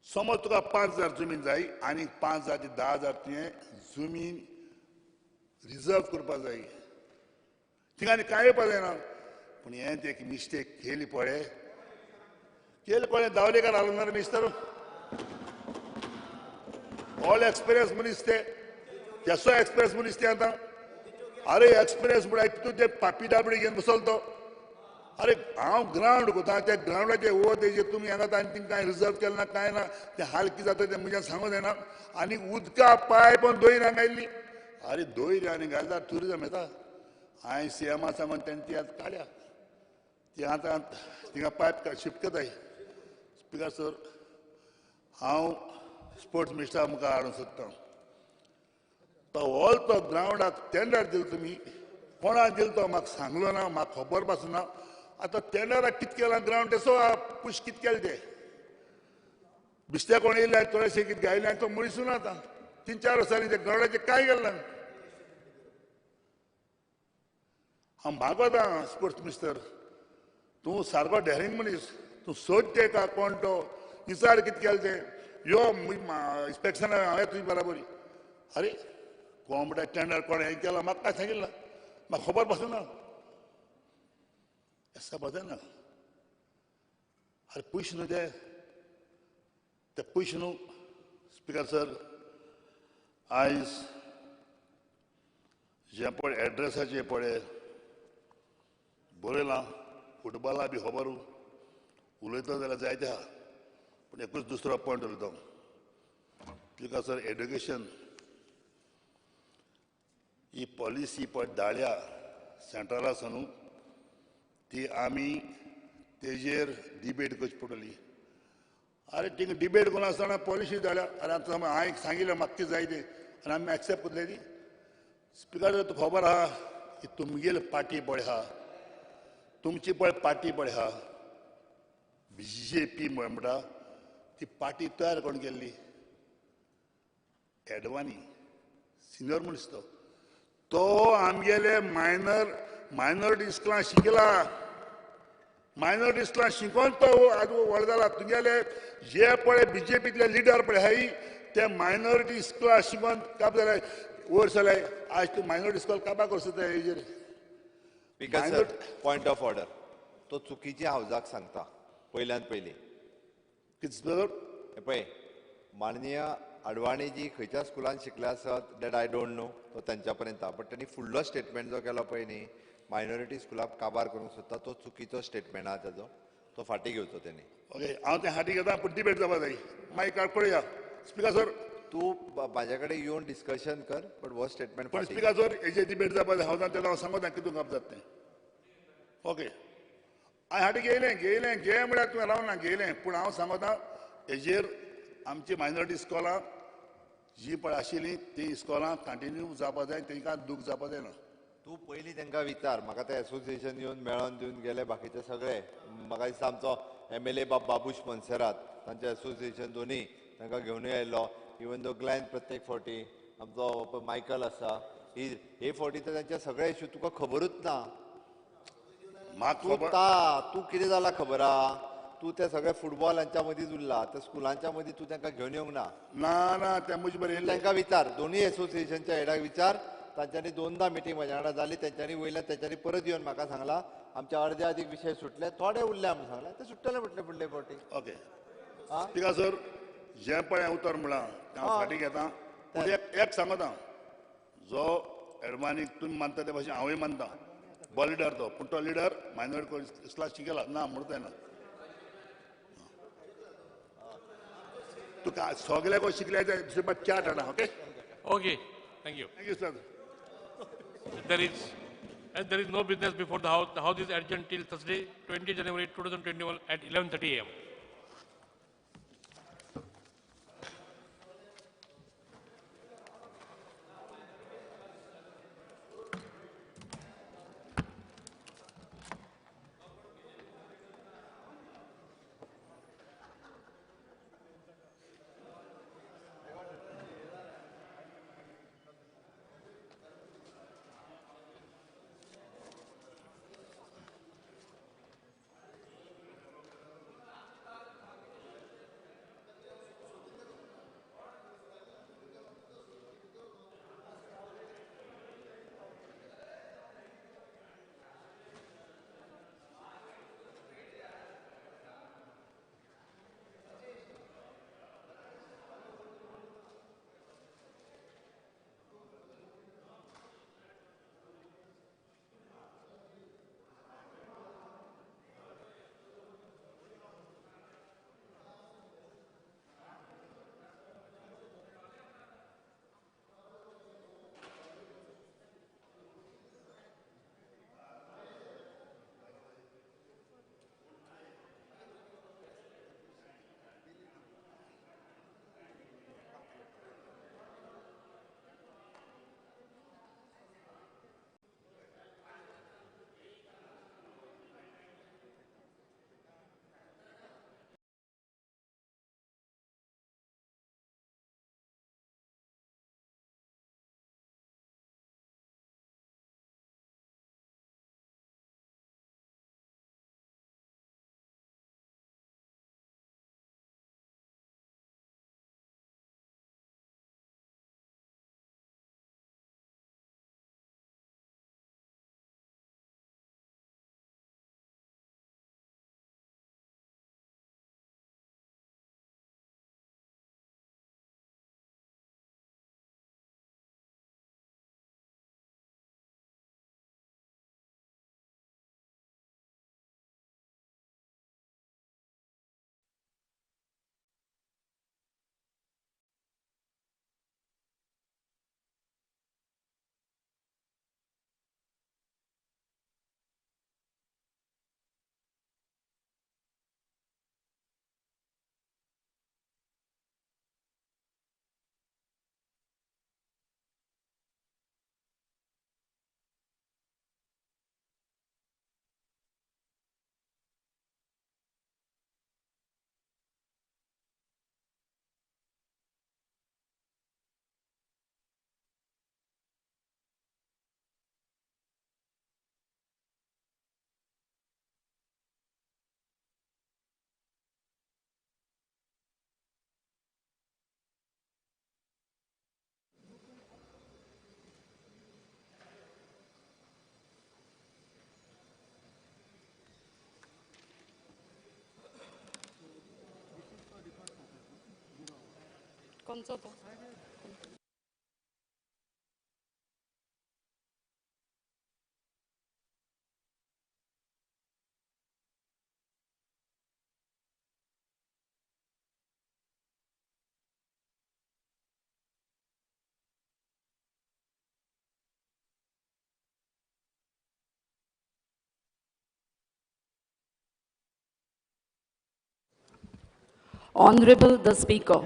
समज तुका 5,000 जमीन जाय आनी 5,000 ते 10,000 तुवें जमीन रिजर्व करपा जाय. थिंगा आनी कांय येवपा जायना. पूण हें ते एक मिस्टेक केली पळय, केली पळय दावलेकार हाडून ना मिस्टर, ऑल एक्सपिरियन्स मनीस ते, केसो एक्सपिरियन्स मनीस ते आतां. अरे एक्सपिरियन्स म्हळ्यार तितून ते पापी डाबडी घेवन बसलो तो. अरे हांव ग्रावंड कोता, त्या ग्रावंडाचे वो तेजे तुमी हांगा आनी तिंगा कांय रिजर्व केलें ना कांय ना. ते हाल कितें जाता तें म्हज्यान सांगूं जायना. आनी उदका पायप पण दोयर हांगा आयिल्ली. अरे दोयर आनी घालता ट्युरिजम येता. हांवें सी एमा सांगून तेणें ती आतां काडल्या. ती आतां थिंगा पायप शिफ्ट करताय. स्पीकर सर, हांव स्पोर्ट्स मिनिस्टरा मुखार हाडूंक सोदता. तो ऑल तो ग्रावंडाक टेंडर दिलो तुमी, कोणाक दिलो तो म्हाका सांगलो ना, म्हाका खबर पासून ना. आतां टेंडराक कितें केलां ग्रावंड तेसो पुश कितें केलें तें बिस्त्या कोण येयले थोडेशें कितें गायलें आनी तो मनीसूच ना. आतां 3-4 वर्सांनी त्या ग्रावंडाचेर कांय गेलें ना. हांव मागोता स्पोर्ट्स मिनिस्टर, तूं सारको डेरिंग मनीस, तूं सोद ते का कोण तो विचार कितें केलें तें. यो इन्स्पेक्शना हांवें तुजी बराबरी. अरे कोण म्हणटा टेंडर कोण हें केलां म्हाका कांय सांगिल्लें ना, म्हाका खबर पासून ना. एसा ना. अरे पयशे न्हू ते, ते पयशे न्हू. स्पीकर सर, आयज जें पळय एड्रेसाचें पळय बरयलां, फुटबॉला बी खबर उलयता जाल्यार जायते आहा, पूण एकूच दुसरो पॉयंट उलयता. स्पीकर सर, एड्युकेशन ही पॉलिसी पळय धाडल्या सेंट्रला न्हू, ती आमी तेजेर डिबेट करची पडटली. अरे थिंगा डिबेट करून आसतना पॉलिसी धाडल्या. अरे आतां हांवें सांगिल्लें म्हाका कितें जाय तें आनी आमी एक्सेप्ट करतले ती. स्पीकर तुका खबर आहा की तुमगेली पार्टी पळय आहा, तुमची पळय पार्टी पळय आहा BJP म्हणटा ती पार्टी तयार कोण केल्ली, एडवाणी सिनियर मनीस तो, तो आमगेले मायनॉरिटी स्कुलां शिकला, मायनॉरिटी स्कुलां शिकोवन तो आज व्हड जाला. तुगेले जे पळय बीजेपीतले लिडर पळय आहाय ते मायनॉरिटी स्कुलां शिकोवन काब जाले वयर सरले. आज तूं मायनॉरिटी स्कूल काबार करूं सोदता हेजेर. Speaker sir, point of order, तो चुकीचे हावजाक सांगता पयल्यान पयलीं. कितें पळय, माननीय अडवाणीजी खंयच्या स्कुलान शिकले आसत that I don't know, तो तांच्या पर्यंत, बट त्यांनी फुडलो स्टेटमेंट जो केलो पळय न्ही, मायनॉरिटी स्कुलाक काबार करूंक सोदता, तो चुकीचो स्टेटमेंट आहा ताजो, तो फाटीं घेवचो तेणी. ओके, हांव तें फाटीं घेता, पूण डिबेट जावपा जाय. मागीर पळया. स्पीकर सर, तूं म्हाज्या कडेन येवन डिस्कशन कर, बट हो स्टेटमेंट. पण स्पीकर सर, हेजे डिबेट जावपा जाय. हांव तेन्ना हांव सांगता कितून काप जाता तें. ओके, हांवें फाटीं घेयलें घेयलें घे म्हळ्यार तुवें रावना घेयलें, पूण हांव सांगता हेजेर आमची मायनॉरिटी इस्कॉलां जी पळय आशिल्लीं ती इस्कॉलां कंटिन्यू जावपा जाय, तांकां दूख जावपा जायना. तूं पयलीं तांकां विचार. म्हाका ते एसोसिएशन येवन मेळोन दिवन गेले बाकीचे सगळे. म्हाका दिसता आमचो MLA बाब बाबूश मोन्सेरात तांचे एसोसिएशन दोनी तांकां घेवनूय आयलो. इवन दो ग्लॅन प्रत्येक फावटी आमचो मायकल आसा, हे फावटी तर तांचे सगळे इश्यू तुका खबरूच ना. तूं कितें जाला खबर आहा, तूं त्या सगळ्या फुटबॉलांच्या मदींच उरला, त्या स्कुलांच्या मदीं तूं तांकां घेवन येवंक ना. ना ना, त्या म्हजे बरें तांकां विचार, दोनूय एसोसिएशनच्या हेडाक विचार. तांच्यांनी दोनदा मिटींग म्हज्या वांगडा जाली, तेंच्यांनी वयल्यान तेंच्यांनी परत येवन म्हाका सांगला आमच्या अर्दे आदीक विशय सुटले, थोडे उरले म्हूण सांगले, ते सुट्टले म्हटले फुडले फावटी. ओके स्पिकर सर, जें पळय हांवें उतर म्हळां तें हांव फाटीं घेता. पूण एक सांगता, जो एडवानी तुमी मानता ते भाशेन हांवूय मानता, बरो लिडर तो, पूण तो लिडर मायनॉरिटी क्लास शिकला ना म्हणटा ना. तुका सगळे कोण शिकले ते चार जाणां. Okay okay, thank you. Thank you sir. There is no business before the house. The house is adjourned till Thursday, 20 January 2021 at 11:30 a.m. कोणचो तो? Honorable the Speaker.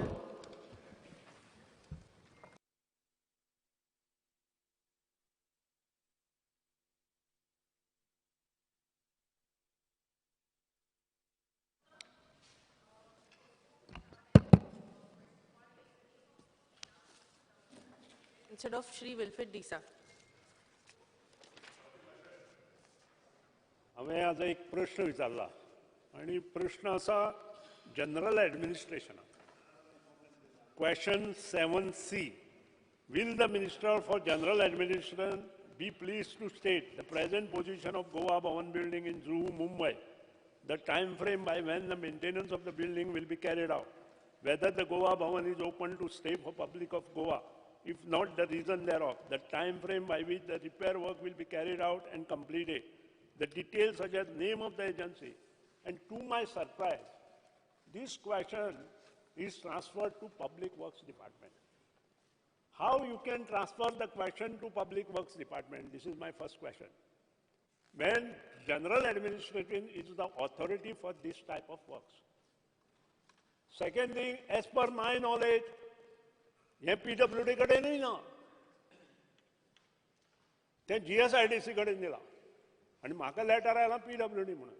instead of Shri Wilfred D'Sa. हांवें आज एक प्रश्न विचारला आनी प्रश्न आसा general ॲडमिनिस्ट्रेशनाक. Question 7C. Will the Minister for General Administration be pleased to state the present position of Goa Bhavan building in Juhu, Mumbai, the time frame by when the maintenance of the building will be carried out, whether the Goa Bhavan is open to stay for public of Goa, if not the reason thereof, the time frame by which the repair work will be carried out and completed, the details such as name of the agency. And to my surprise, this question is transferred to Public Works Department. How you can transfer the question to Public Works Department? This is my first question. When General Administration is the authority for this type of works. Second thing, as per my knowledge, हे PWD कडेनूय ना, तें GSIDC कडेन दिलां आनी म्हाका letter आयलां PWD म्हणून.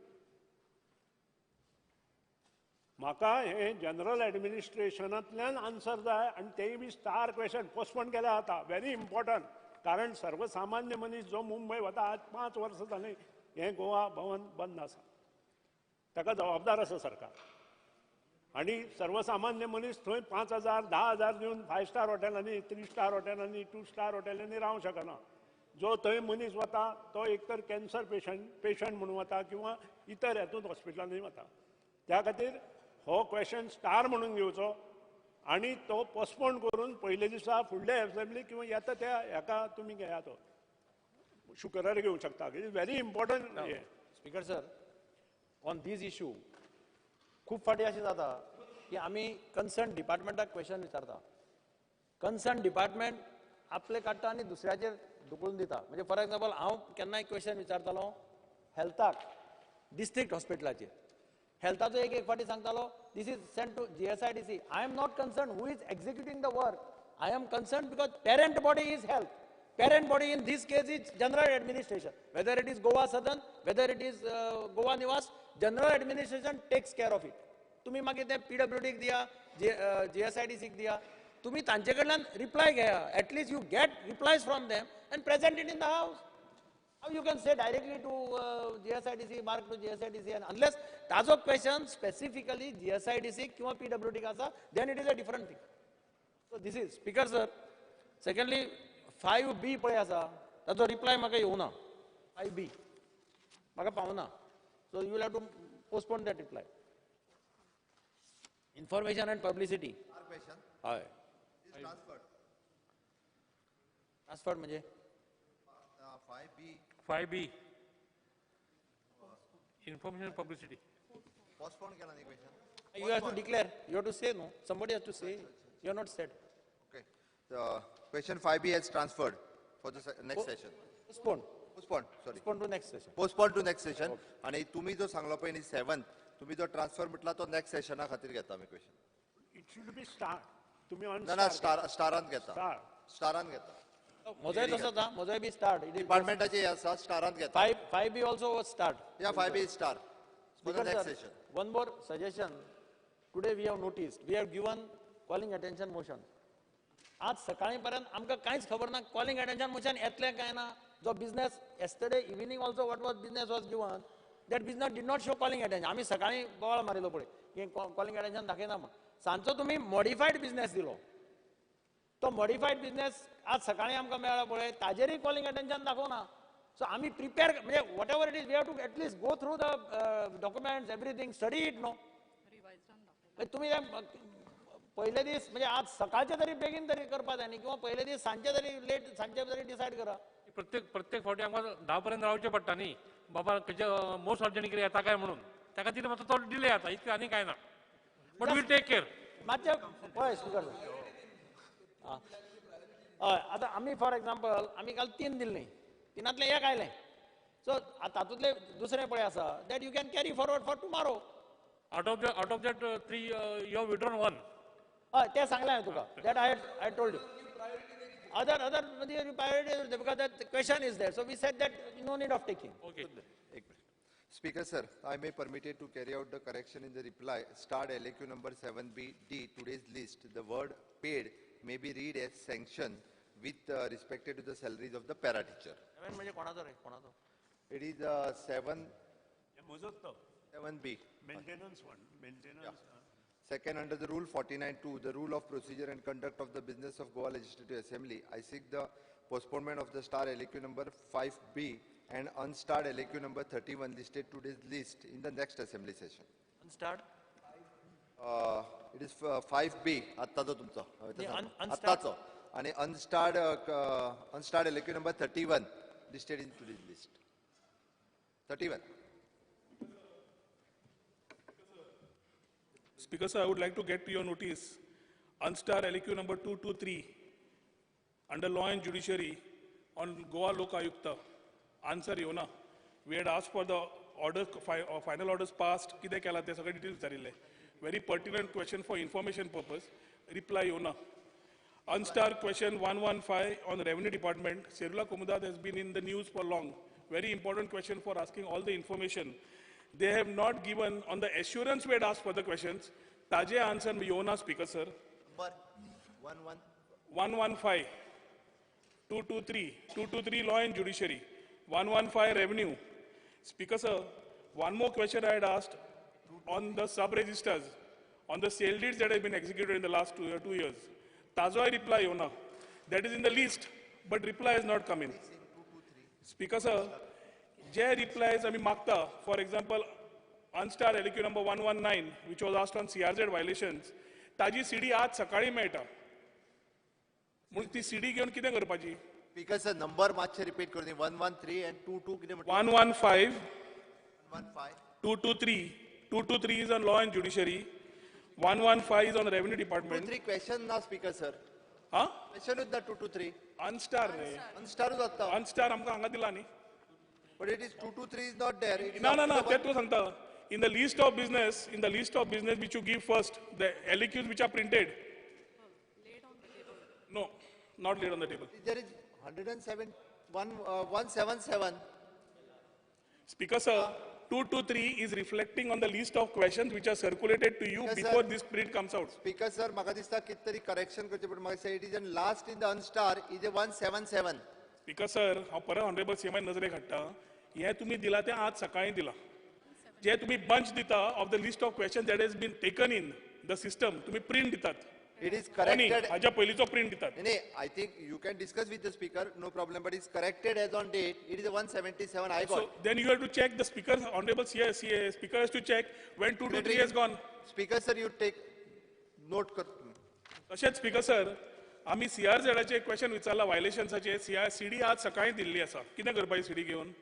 म्हाका हें जनरल ॲडमिनिस्ट्रेशनांतल्यान आन्सर जाय आनी तेय बी स्टार क्वेश्चन पोस्टपोन केल्या जाता. व्हेरी इम्पॉर्टंट, कारण सर्वसामान्य मनीस जो मुंबय वता, आज 5 वर्सां जालीं हें गोवा भवन बंद आसा, ताका जबाबदार आसा सरकार. आनी सर्वसामान्य मनीस थंय 5,000 10,000 दिवन 5 स्टार हॉटेलांनी, 3 स्टार हॉटेलांनी, 2 स्टार हॉटेलांनी रावंक शकना. जो थंय मनीस वता तो एक तर कॅन्सर पेशंट म्हणून वता किंवा इतर हेतून हॉस्पिटलांनी वता. त्या खातीर हो क्वेश्चन स्टार म्हणून घेवचो आनी तो पोस्टपोन करून पयले दिसा फुडल्या एसेंब्ली किंवा येता त्या हेका तुमी घेया, तो शुक्रार घेवंक शकता. It is very important. Speaker sir, on these issue खूब फावटी अशें जाता की आमी कन्सर्न डिपार्टमेंटाक क्वेश्चन विचारता, कन्सर्न डिपार्टमेंट आपले काडटा आनी दुसऱ्याचेर धुकलून दिता. म्हणजे फॉर एग्जाम्पल, हांव केन्नाय क्वेश्चन विचारतालो हेल्थाक, डिस्ट्रिक्ट हॉस्पिटलाचेर. हेल्थाचो एक एक फावटी सांगतालो this is sent to GSIDC. I am not concern who is executing the work, I am concern because parent body is health. Parent body in this case is general administration. Whether it is Goa Sadan, whether it is Goa Nivas, general administration takes care of it. तुम्ही मागीर ते PWD दिया, GSIDC दिया, तुम्ही तांचे कडल्यान reply घेया. At least you get replies from them and present it in the house. How you can say directly to GSIDC, mark to GSIDC, and unless ताजो क्वेश्चन स्पेसिफिकली GSIDC किंवा PWD आसा, then it is a different thing. So this is speaker sir. Secondly, 5B पळय आसा, ताजो reply म्हाका येवना. 5B म्हाका पावना. So you will have to postpone that reply. Information and publicity. हय, ट्रान्सफर्ड म्हणजे 5B. Information publicity. Postpone केला न्ही question. You have to declare, you have to say no, somebody has to say, you have not said. Okay, question 5B has transferred for the next session. Postpone. Postpone, sorry. Postpone to next session. Postpone to next session. आणि तुम्ही जो सांगलो पळय न्ही 7, तुम्ही जो transfer म्हटला तो नेक्स्ट सेशना खातीर घेता आमी question. It should be star. तुम्ही ऑन ना स्टार, स्टारान घेता, स्टारान घेता. म्हजोय तसोच आहा, म्हजोय बी स्टार्ट. डिपार्टमेंटाचे आसा, स्टारान घेता. 5B also was start. या 5B star for the next session. One more suggestion. Today we have noticed, we have given calling attention motion. आज सकाळी पर्यंत आमकां कांयच खबर ना कॉलिंग अटेन्शन मोशन येतलें काय ना. जो business yesterday evening also what was business was given, that business did not show calling attention. आमी सकाळी बोवाळ मारिल्लो पळय की कॉलिंग अटेन्शन दाखयना म्हण. सांजचो तुमी मॉडिफायड बिजनेस दिलो, तो मॉडिफायड बिजनेस आज सकाळी आमकां मेळ्ळो पळय, ताजेरय कॉलिंग अटेन्शन दाखोवना. सो आमी प्रिपेर म्हणजे whatever it is, we have to at least go through the documents, everything, study it no. तुमी पयले दीस म्हणजे आज सकाळचे तरी बेगीन तरी करपा जाय न्ही, किंवा पयले दीस सांजचे तरी लेट सांजचे तरी डिसायड करा. प्रत्येक प्रत्येक फावटी आमकां 10 पर्यंत रावचें पडटा न्ही बाबा, खंयच्या मोस्ट अर्जंट कितें येता काय म्हणून, त्या खातीर मातसो तो डिले जाता, इतकें आनी कांय ना. But we'll take care. मातशें पळय स्पिकर. हय, आतां आमी फॉर एग्जाम्पल आमी काल 3 दिल्लीं, 3तलें एक आयलें. सो तातूंतलें दुसरें पळय आसा that you can carry forward for tomorrow. Out of that 3 you have withdrawn 1. हय, तें सांगलें हांवें तुका, that I told you. Other priority because that question is there, so we said that no need of taking. Okay. Speaker sir, I may permitted to carry out the correction in the reply. Starred LAQ number 7B D, today's list, the word paid may be read as sanction with respected to the salaries of the para teacher. 7 म्हणजे कोणाचो रे, कोणाचो? It is 7 7B. Maintenance one. Maintenance. Yeah. Second, under the Rule 49(2), the Rule of Procedure and Conduct of the Business of Goa Legislative Assembly, I seek the postponement of the star LAQ number 5B and unstarred LAQ number 31 listed today's list in the next assembly session. Unstarred? It is 5B. आत्ताचो तुमचो. आत्ताचो. आणि unstarred LAQ number 31 listed in today's list. 31. Speaker sir, I would like to get to your notice unstarred LAQ number 223 under Law and Judiciary on Goa Lok Ayukta. Answer येवना. We had asked for the order, final orders passed, कितें केलां तें सगळें details विचारिल्लें. Very pertinent question for information purpose. Reply येवना. Unstarred question 115 on Revenue Department. Serula Comunidade has been in the news for long. Very important question for asking all the information. They have not given on the assurance we had asked for the questions. Taje answer येवना Speaker sir. Number 115 223 223 Law and Judiciary, 115 Revenue. Speaker sir, one more question I had asked on the sub-registers, on the sale deeds that have been executed in the last 2 years. Tazo reply yona. That is in the list, but reply has not come in. Speaker sir, J replies ami magta, for example, unstarred LAQ number 119, which was asked on CRZ violations, taji CD आज सकाळी मेळटा. म्हणून ती CD घेऊन कितें करपाची? Speaker sir, number मातशे repeat करून 113 and 22 कितें म्हणटा? 115 223 223 is on Law and Judiciary, 115 is on Revenue Department. 223 question ना स्पीकर सर. हा? क्वेश्चन ना 223. अनस्टार रे. अनस्टारूच जाता. अनस्टार आमकां हांगा दिला न्ही. But it is 223 is not there. ना ना ना, तें तूं सांगता. In the list of business, in the list of business which you give first, the LAQs which are printed. No, not laid on the table. There is 107, 177. Speaker sir, 223 is reflecting on the list of questions which are circulated to you Speaker before sir, this print comes out. Speaker sir, म्हाका दिसता कितें तरी correction करचें पडटा. म्हाका दिसता it is in last in the unstar is a 177. Speaker sir, हांव परत ऑनरेबल सीएमआय नजरेक हाडटा. हें तुमी दिलां तें आज सकाळीं दिलां. जे तुमी बंच दिता of the list of questions that has been taken in the system, तुमी प्रिंट दितात. It is corrected. हाज्या पयलींचो प्रिंट दितात. नाही, I think you can discuss with the speaker, no problem, but it's corrected as on date. It is 177 I got. So then you have to check the speaker, honorable CA speaker has to check when 223 has gone. Speaker sir, you take note कर. तशेंच speaker sir, आमी सीआरझेडाचे question विचारला व्हायलेशन्साचे. CD आज सकाळीं दिल्ली आसा. कितें करपाची CD घेवन?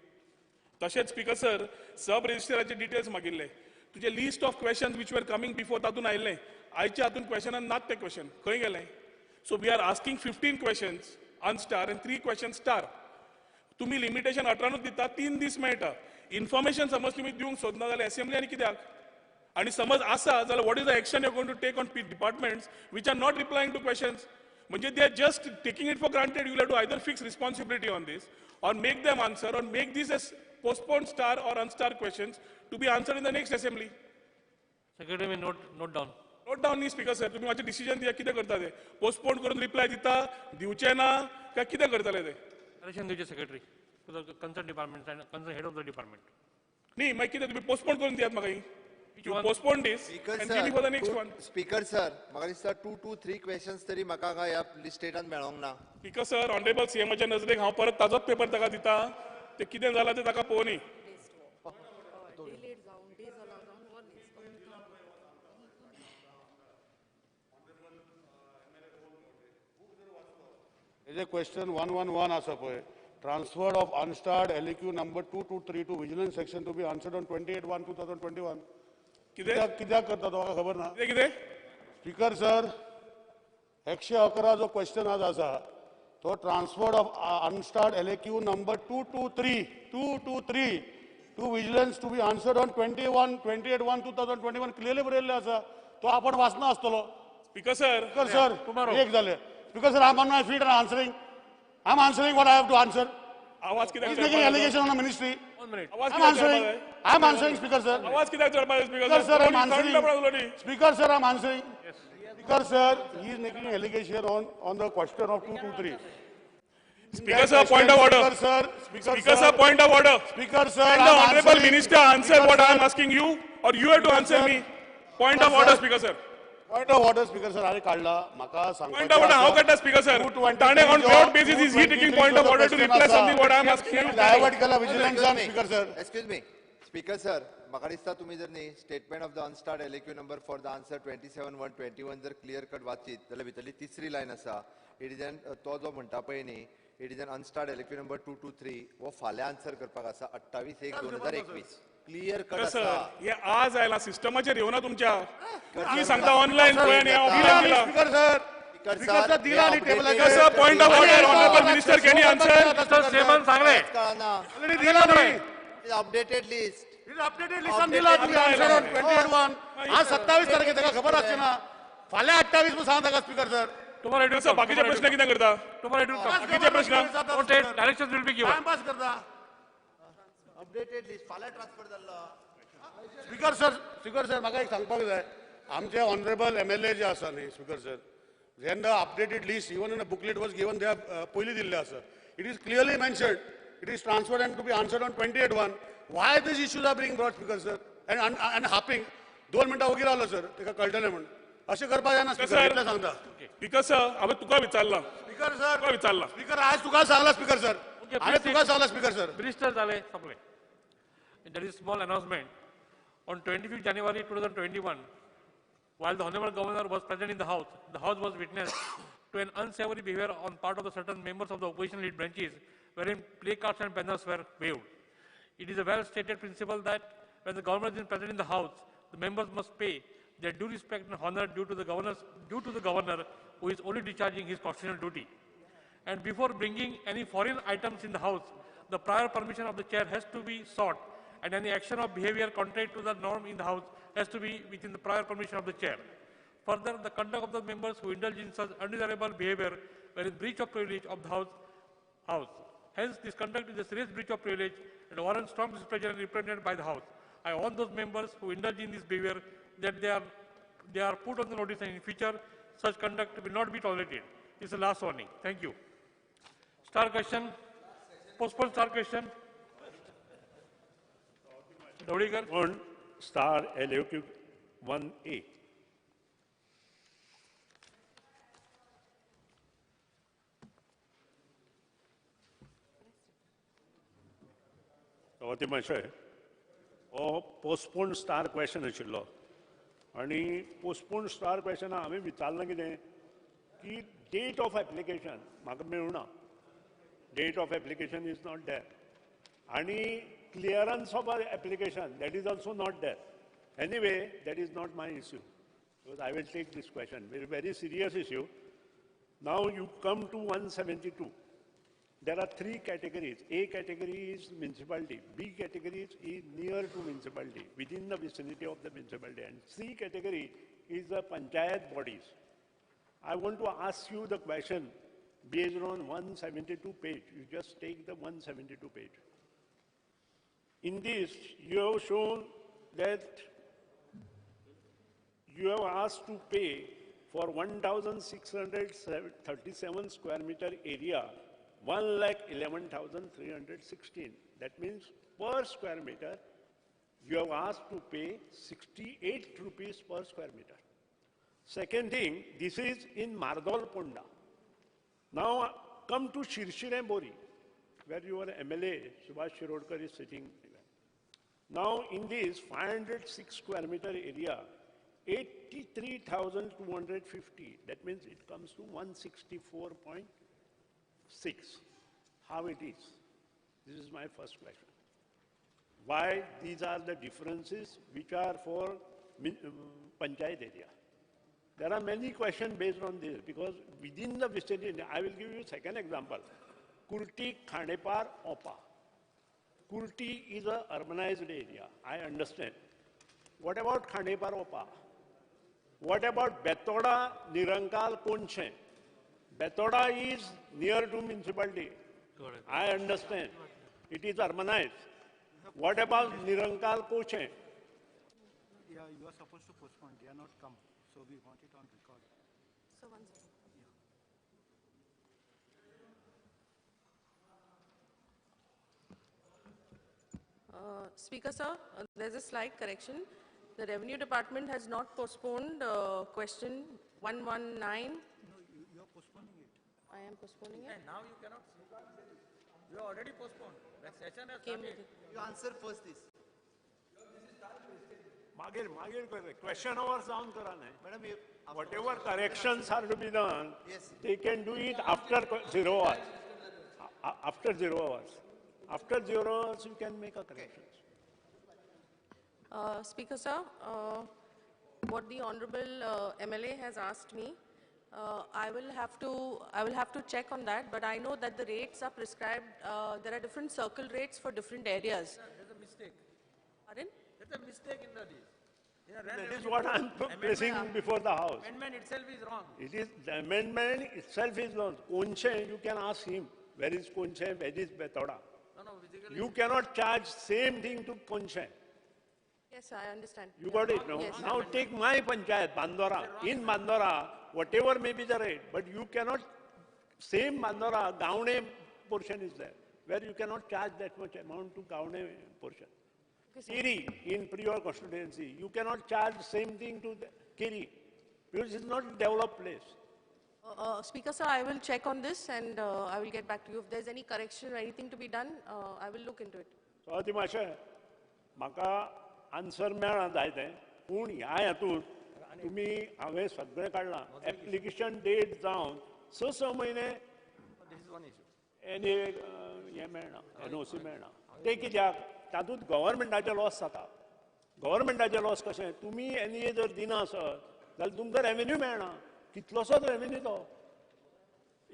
तशेंच स्पीकर सर, सब रजिस्टराचे डिटेल्स मागिल्ले. तुजे list of questions which were coming before तातूंत आयिल्लें. आयच्या हातून क्वेश्चनान नात ते क्वेश्चन खंय गेले? So we are asking 15 questions unstar and 3 question star. तुमी लिमिटेशन 18नूच दिता, 3 दीस मेळटा. इन्फॉर्मेशन समज तुमी दिवंक सोदना जाल्यार असेंब्ली आनी कित्याक? आनी समज आसा जाल्यार what is the action you going to take on departments which are not replying to questions? म्हणजे they are just taking it for granted. You have to either fix responsibility on this or make them answer or make this as postponed star or unstar questions to be answered in the next assembly. Secretary may note down. Note down न्ही speaker sir, तुम्ही मातशें decision दिया कितें करता ते. Postpone करून reply दिता, दिवचे ना काय कितें करतले ते? करेक्शन दिवचे secretary to the concern department and concern head of the department. न्ही मागीर कितें तुमी पोस्टपोन करून दियात म्हाका. You postpone this and give me for the next one. Speaker sir, म्हाका दिसता 2 to 3 questions तरी म्हाका हांगा ह्या लिस्टेटान मेळोंक ना. स्पीकर सर, ऑनरेबल सीएमाच्या नजरेक हांव परत ताजोच पेपर ताका दिता. ते कितें जालां तें ताका पळोवनी. There is a question 111 आसा पळय. Transfer of unstarred LAQ number 223 to vigilance section to be answered on 28/1/2021. कितें कित्याक करता तो म्हाका खबर ना. कितें? स्पीकर सर, 111 जो क्वेश्चन आज आसा तो transfer of unstarred LAQ number 223 to vigilance to be answered on 28/1/2021 clearly बरयल्लें आसा. तो आपण वाचना आसतलो. स्पीकर सर, स्पीकर सर, एक जालें. Because sir, I'm on my feet and answering. I'm answering what I have to answer. आवाज कित्याक He's making allegation on the ministry. 1 minute. I'm answering. I'm answering, Speaker sir. आवाज कित्याक चडपाक Speaker sir, I'm answering. Speaker sir, I'm answering. Yes. Speaker sir, he is making allegation on the question of 223. Speaker sir, point of order. Speaker sir, point of order. Speaker sir, Can the honorable minister answer what I am asking you, or you have to answer me? Point of order, Speaker sir. Point of order, Speaker sir. हांवें काडला म्हाका सांगपाचें Point of order, हांव काडटा Speaker sir. ताणें on what basis is he taking point of order to reply something what I am asking you? Divert केला विजिलन्सान Speaker sir. Excuse me, Speaker sir, म्हाका दिसता तुमी जर न्ही statement of the unstarred LAQ number for the answer 27/121 जर clear cut वाचीत जाल्यार भितरली तिसरी line आसा. It is N तो जो म्हणटा पळय न्ही, it is an unstarred LAQ number 223 हो फाल्यां आन्सर करपाक आसा 28/1/2021. क्लियर कट आसा. हे आज आयला सिस्टमाचेर येवना तुमच्या. तुम्ही सांगता ऑनलायन पळय आनी ऑफलायन दिला. स्पीकर सर, स्पीकर सर दिला आनी टेबलाचेर. Sir, point of order, honourable minister can you answer? Sir semen सांगले ऑलरेडी दिला न्ही. Updated list. अपडेटेड लिस्टान दिला तुम्ही आन्सर ऑन 28/1. आज 27 तारखे ताका खबर आसची ना. फाल्यां 28 म्हूण सांग ताका स्पीकर सर. तुम्हाला बाकीचे प्रश्न कितें करता? बाकीचे प्रश्न direction will be given. Timepass करता. अपडेटेड लिस्ट फाल्यां ट्रान्सफर जाल्लो. स्पीकर सर, स्पीकर सर म्हाका एक सांगपाक जाय. आमचे ऑनरेबल एमएलए जे आसा न्ही स्पीकर सर, जेन्ना updated list even in a booklet was given they पयलीं दिल्लें आसा. It is clearly mentioned it is transferred and to be answered on 28/1. Why these issues are being brought, Speaker sir? And hopping. 2 मिनटां वगीर रावलो sir, ताका कळटलें म्हूण. अशें करपाक जायना स्पीकर, इतलें सांगता. स्पीकर सर, हांवें तुका विचारलां. स्पीकर सर, तुका विचारलां. स्पीकर आज तुका सांगलां स्पीकर सर. हांवें तुका सांगलां स्पीकर सर. मिनिस्टर जाले सगळे. There is small announcement. On 25th January 2021, while the Honorable Governor was present in the House was witness to an unsavory behavior on part of the certain members of the opposition lead branches, wherein placards and banners were waved. It is a well-stated principle that when the governor is present in the House, the members must pay their due respect and honor due to the governor who is only discharging his constitutional duty. And before bringing any foreign items in the House, the prior permission of the chair has to be sought, and any action or behavior contrary to the norm in the House has to be within the prior permission of the chair. Further, the conduct of the members who indulge in such undesirable behavior were in breach of privilege of the House. Hence, this conduct is a serious breach of privilege and warrants strong displeasure and reprimand by the House. I warn those members who indulge in this behavior that they are put on the notice, and in future such conduct will not be tolerated. This is the last warning. Thank you. Star question. Postpone star question. Dhavalikar. On star LAQ 1A. सभापती महाशय, हो postpone star question आशिल्लो आनी postpone star क्वेश्चना हांवें विचारलां कितें की date of application म्हाका मेळुना. Date of application is not there आनी clearance of application that is also not there. Anyway, that is not my issue because I will take this question, very very serious issue. Now you come to 172. There are three categories. A category is municipality, B category is near to municipality, within the vicinity of the municipality, and C category is the panchayat bodies. I want to ask you the question based on 172 page. You just take the 172 page. In this, you have shown that you have asked to pay for 1,637 square meter area, 1,11,316. That means per square meter, you have asked to pay 68 rupees per square meter. Second thing, this is in Mardol Ponda. Now come to Shirshire Bori, where your MLA, Subhash Shirodkar, is sitting. Now in this 506 square meter area, 83,250, that means it comes to 164.6. How it is? This is my first question. Why these are the differences which are for panchayat area? There are many questions based on this because within the vicinity, I will give you a second example. Kurti, Khandepar, Opa. Kurti is an urbanized area, I understand. What about Khandepar, Opa? What about Betoda, Nirankal, Konche? Betoda is near to municipality. I understand. It is urbanized. What about Nirankal, Koche? Yeah, you are supposed to postpone. They are not come. So we want it on record. So one second. Speaker sir, there's a slight correction. The Revenue Department has not postponed question 119. No, you are postponing it. I am postponing it. And now you cannot. You are already postponed. The session has started. You answer first this. मागीर question our जावन करा न्हय. Madam, whatever corrections are to be done, yes, they can do it after 0 hours. After 0 hours. After 0 hours, you can make a correction. Okay. Speaker sir, what the Honorable MLA has asked me, I will have to check on that. But I know that the rates are prescribed. There are different circle rates for different areas. There's a mistake. Pardon? There's a mistake in the deal. That is what I am placing before the House. Amendment itself is wrong. It is, the amendment itself is wrong. Konche, you can ask him, where is Konche, where is Betoda? No, physically. You cannot charge same thing to Konche. Yes, I understand. You got it, no? Yes. Now take my panchayat, Bandora. In Bandora, whatever may be the rate, but you cannot, same Bandora, Gaune portion is there, where you cannot charge that much amount to Gaune portion. Kiri, in prior constituency, you cannot charge same thing to the Kiri, because it's not a developed place. Speaker sir, I will check on this and I will get back to you. If there's any correction or anything to be done, I will look into it. So, ती मातशें म्हाका answer मेळना जाय तें, पूण ह्या हातूंत तुमी हांवें सगळें काडलां. एप्लिकेशन डेट जावन 6 म्हयने एन ए हें मेळना, एनओसी मेळना. तें कित्याक? तातूंत गव्हर्मेंटाचें लॉस जाता. गव्हर्मेंटाचें लॉस कशें? तुमी एन ए जर दिना आसत जाल्यार तुमकां रेवेन्यू मेळना, कितलोसोच रेवेन्यू तो.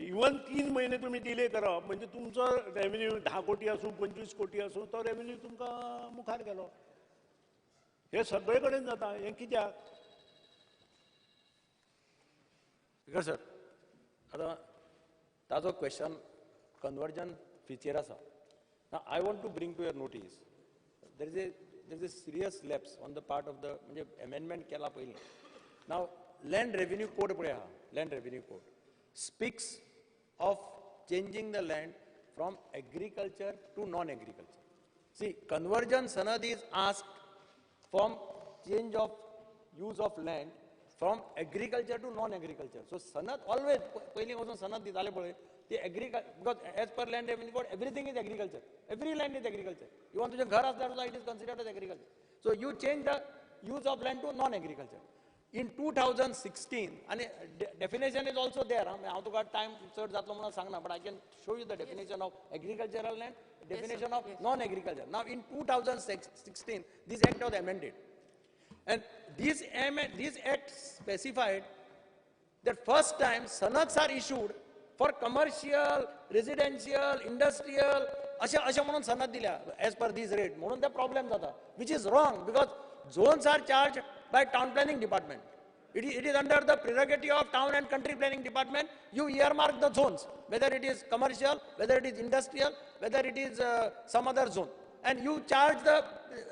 इवन 3 म्हयने तुमी डिले करप म्हणजे तुमचो रेवेन्यू 10 कोटी आसूं 25 कोटी आसूं, तो रेवेन्यू तुमकां मुखार गेलो. हे सगळे कडेन जाता. हें कित्याक? स्पीकर सर, आतां ताजो क्वेश्चन कन्वर्जन फीचेर आसा. Now, I want to bring to your notice, there is a serious lapse on the part of the amendment केला पयलीं. Now, Land Revenue Code पळय आहा, Land Revenue Code speaks of changing the land from agriculture to non-agriculture. See, conversion sanad is asked from change of use of land from agriculture to non-agriculture. So, sanad always, पयलीं वचून sanad दिताले पळय, the agriculture, because as per Land Revenue Code, everything is agriculture. Every land is agriculture. You want to ghar asla, it is considered as agriculture. So you change the use of land to non-agriculture. In 2016, and definition is also there. I have got time, but I can show you the definition of agricultural land, definition of non-agriculture. Now in 2016, this act was amended. And this act specified that first time sanads are issued for commercial, residential, industrial, अशें म्हणून सनद दिल्या as per this rate, म्हणून ते problem जाता, which is wrong because zones are charged by town planning department. It is under the prerogative of town and country planning department. You earmark the zones, whether it is commercial, whether it is industrial, whether it is some other zone. And you charge the,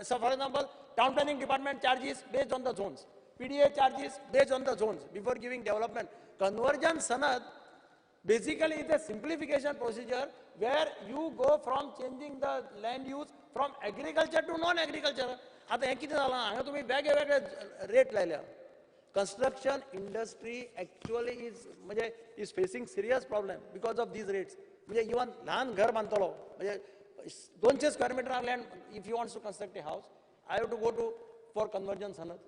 so for example, town planning department charges based on the zones. PDA charges based on the zones before giving development. Conversion sanad basically is a simplification procedure where you go from changing the land use from agriculture to non-agriculture. आता हें कितें जालां, हांगा तुमी वेगळे वेगळे rate लायल्या. Construction industry actually is म्हणजे is facing serious problem because of these rates. म्हणजे इवन ल्हान घर बांदतलो म्हणजे 200 square meter land, if you want to construct a house, I have to go to for conversion sanad.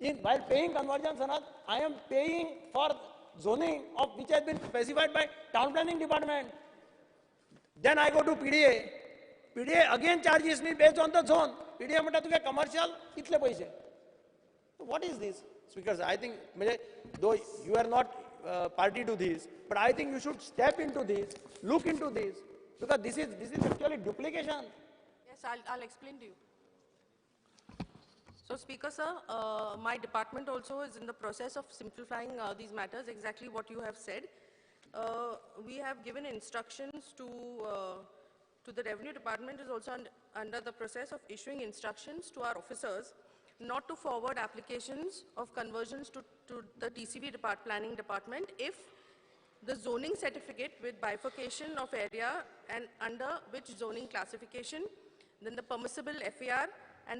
In while paying conversion sanad, I am paying for zoning of which has been specified by town planning department. Then I go to PDA. PDA again charges me based on the zone. PDA म्हणटा तुगे commercial इतले पैसे. What is this? Speaker, I think though you are not party to this, but I think you should step into this, look into this, because this is actually duplication. Yes, I'll explain to you. So, Speaker sir, my department also is in the process of simplifying these matters, exactly what you have said. We have given instructions to the Revenue Department is also under the process of issuing instructions to our officers not to forward applications of conversions to the TCB Planning Department if the zoning certificate with bifurcation of area and under which zoning classification Then the permissible FAR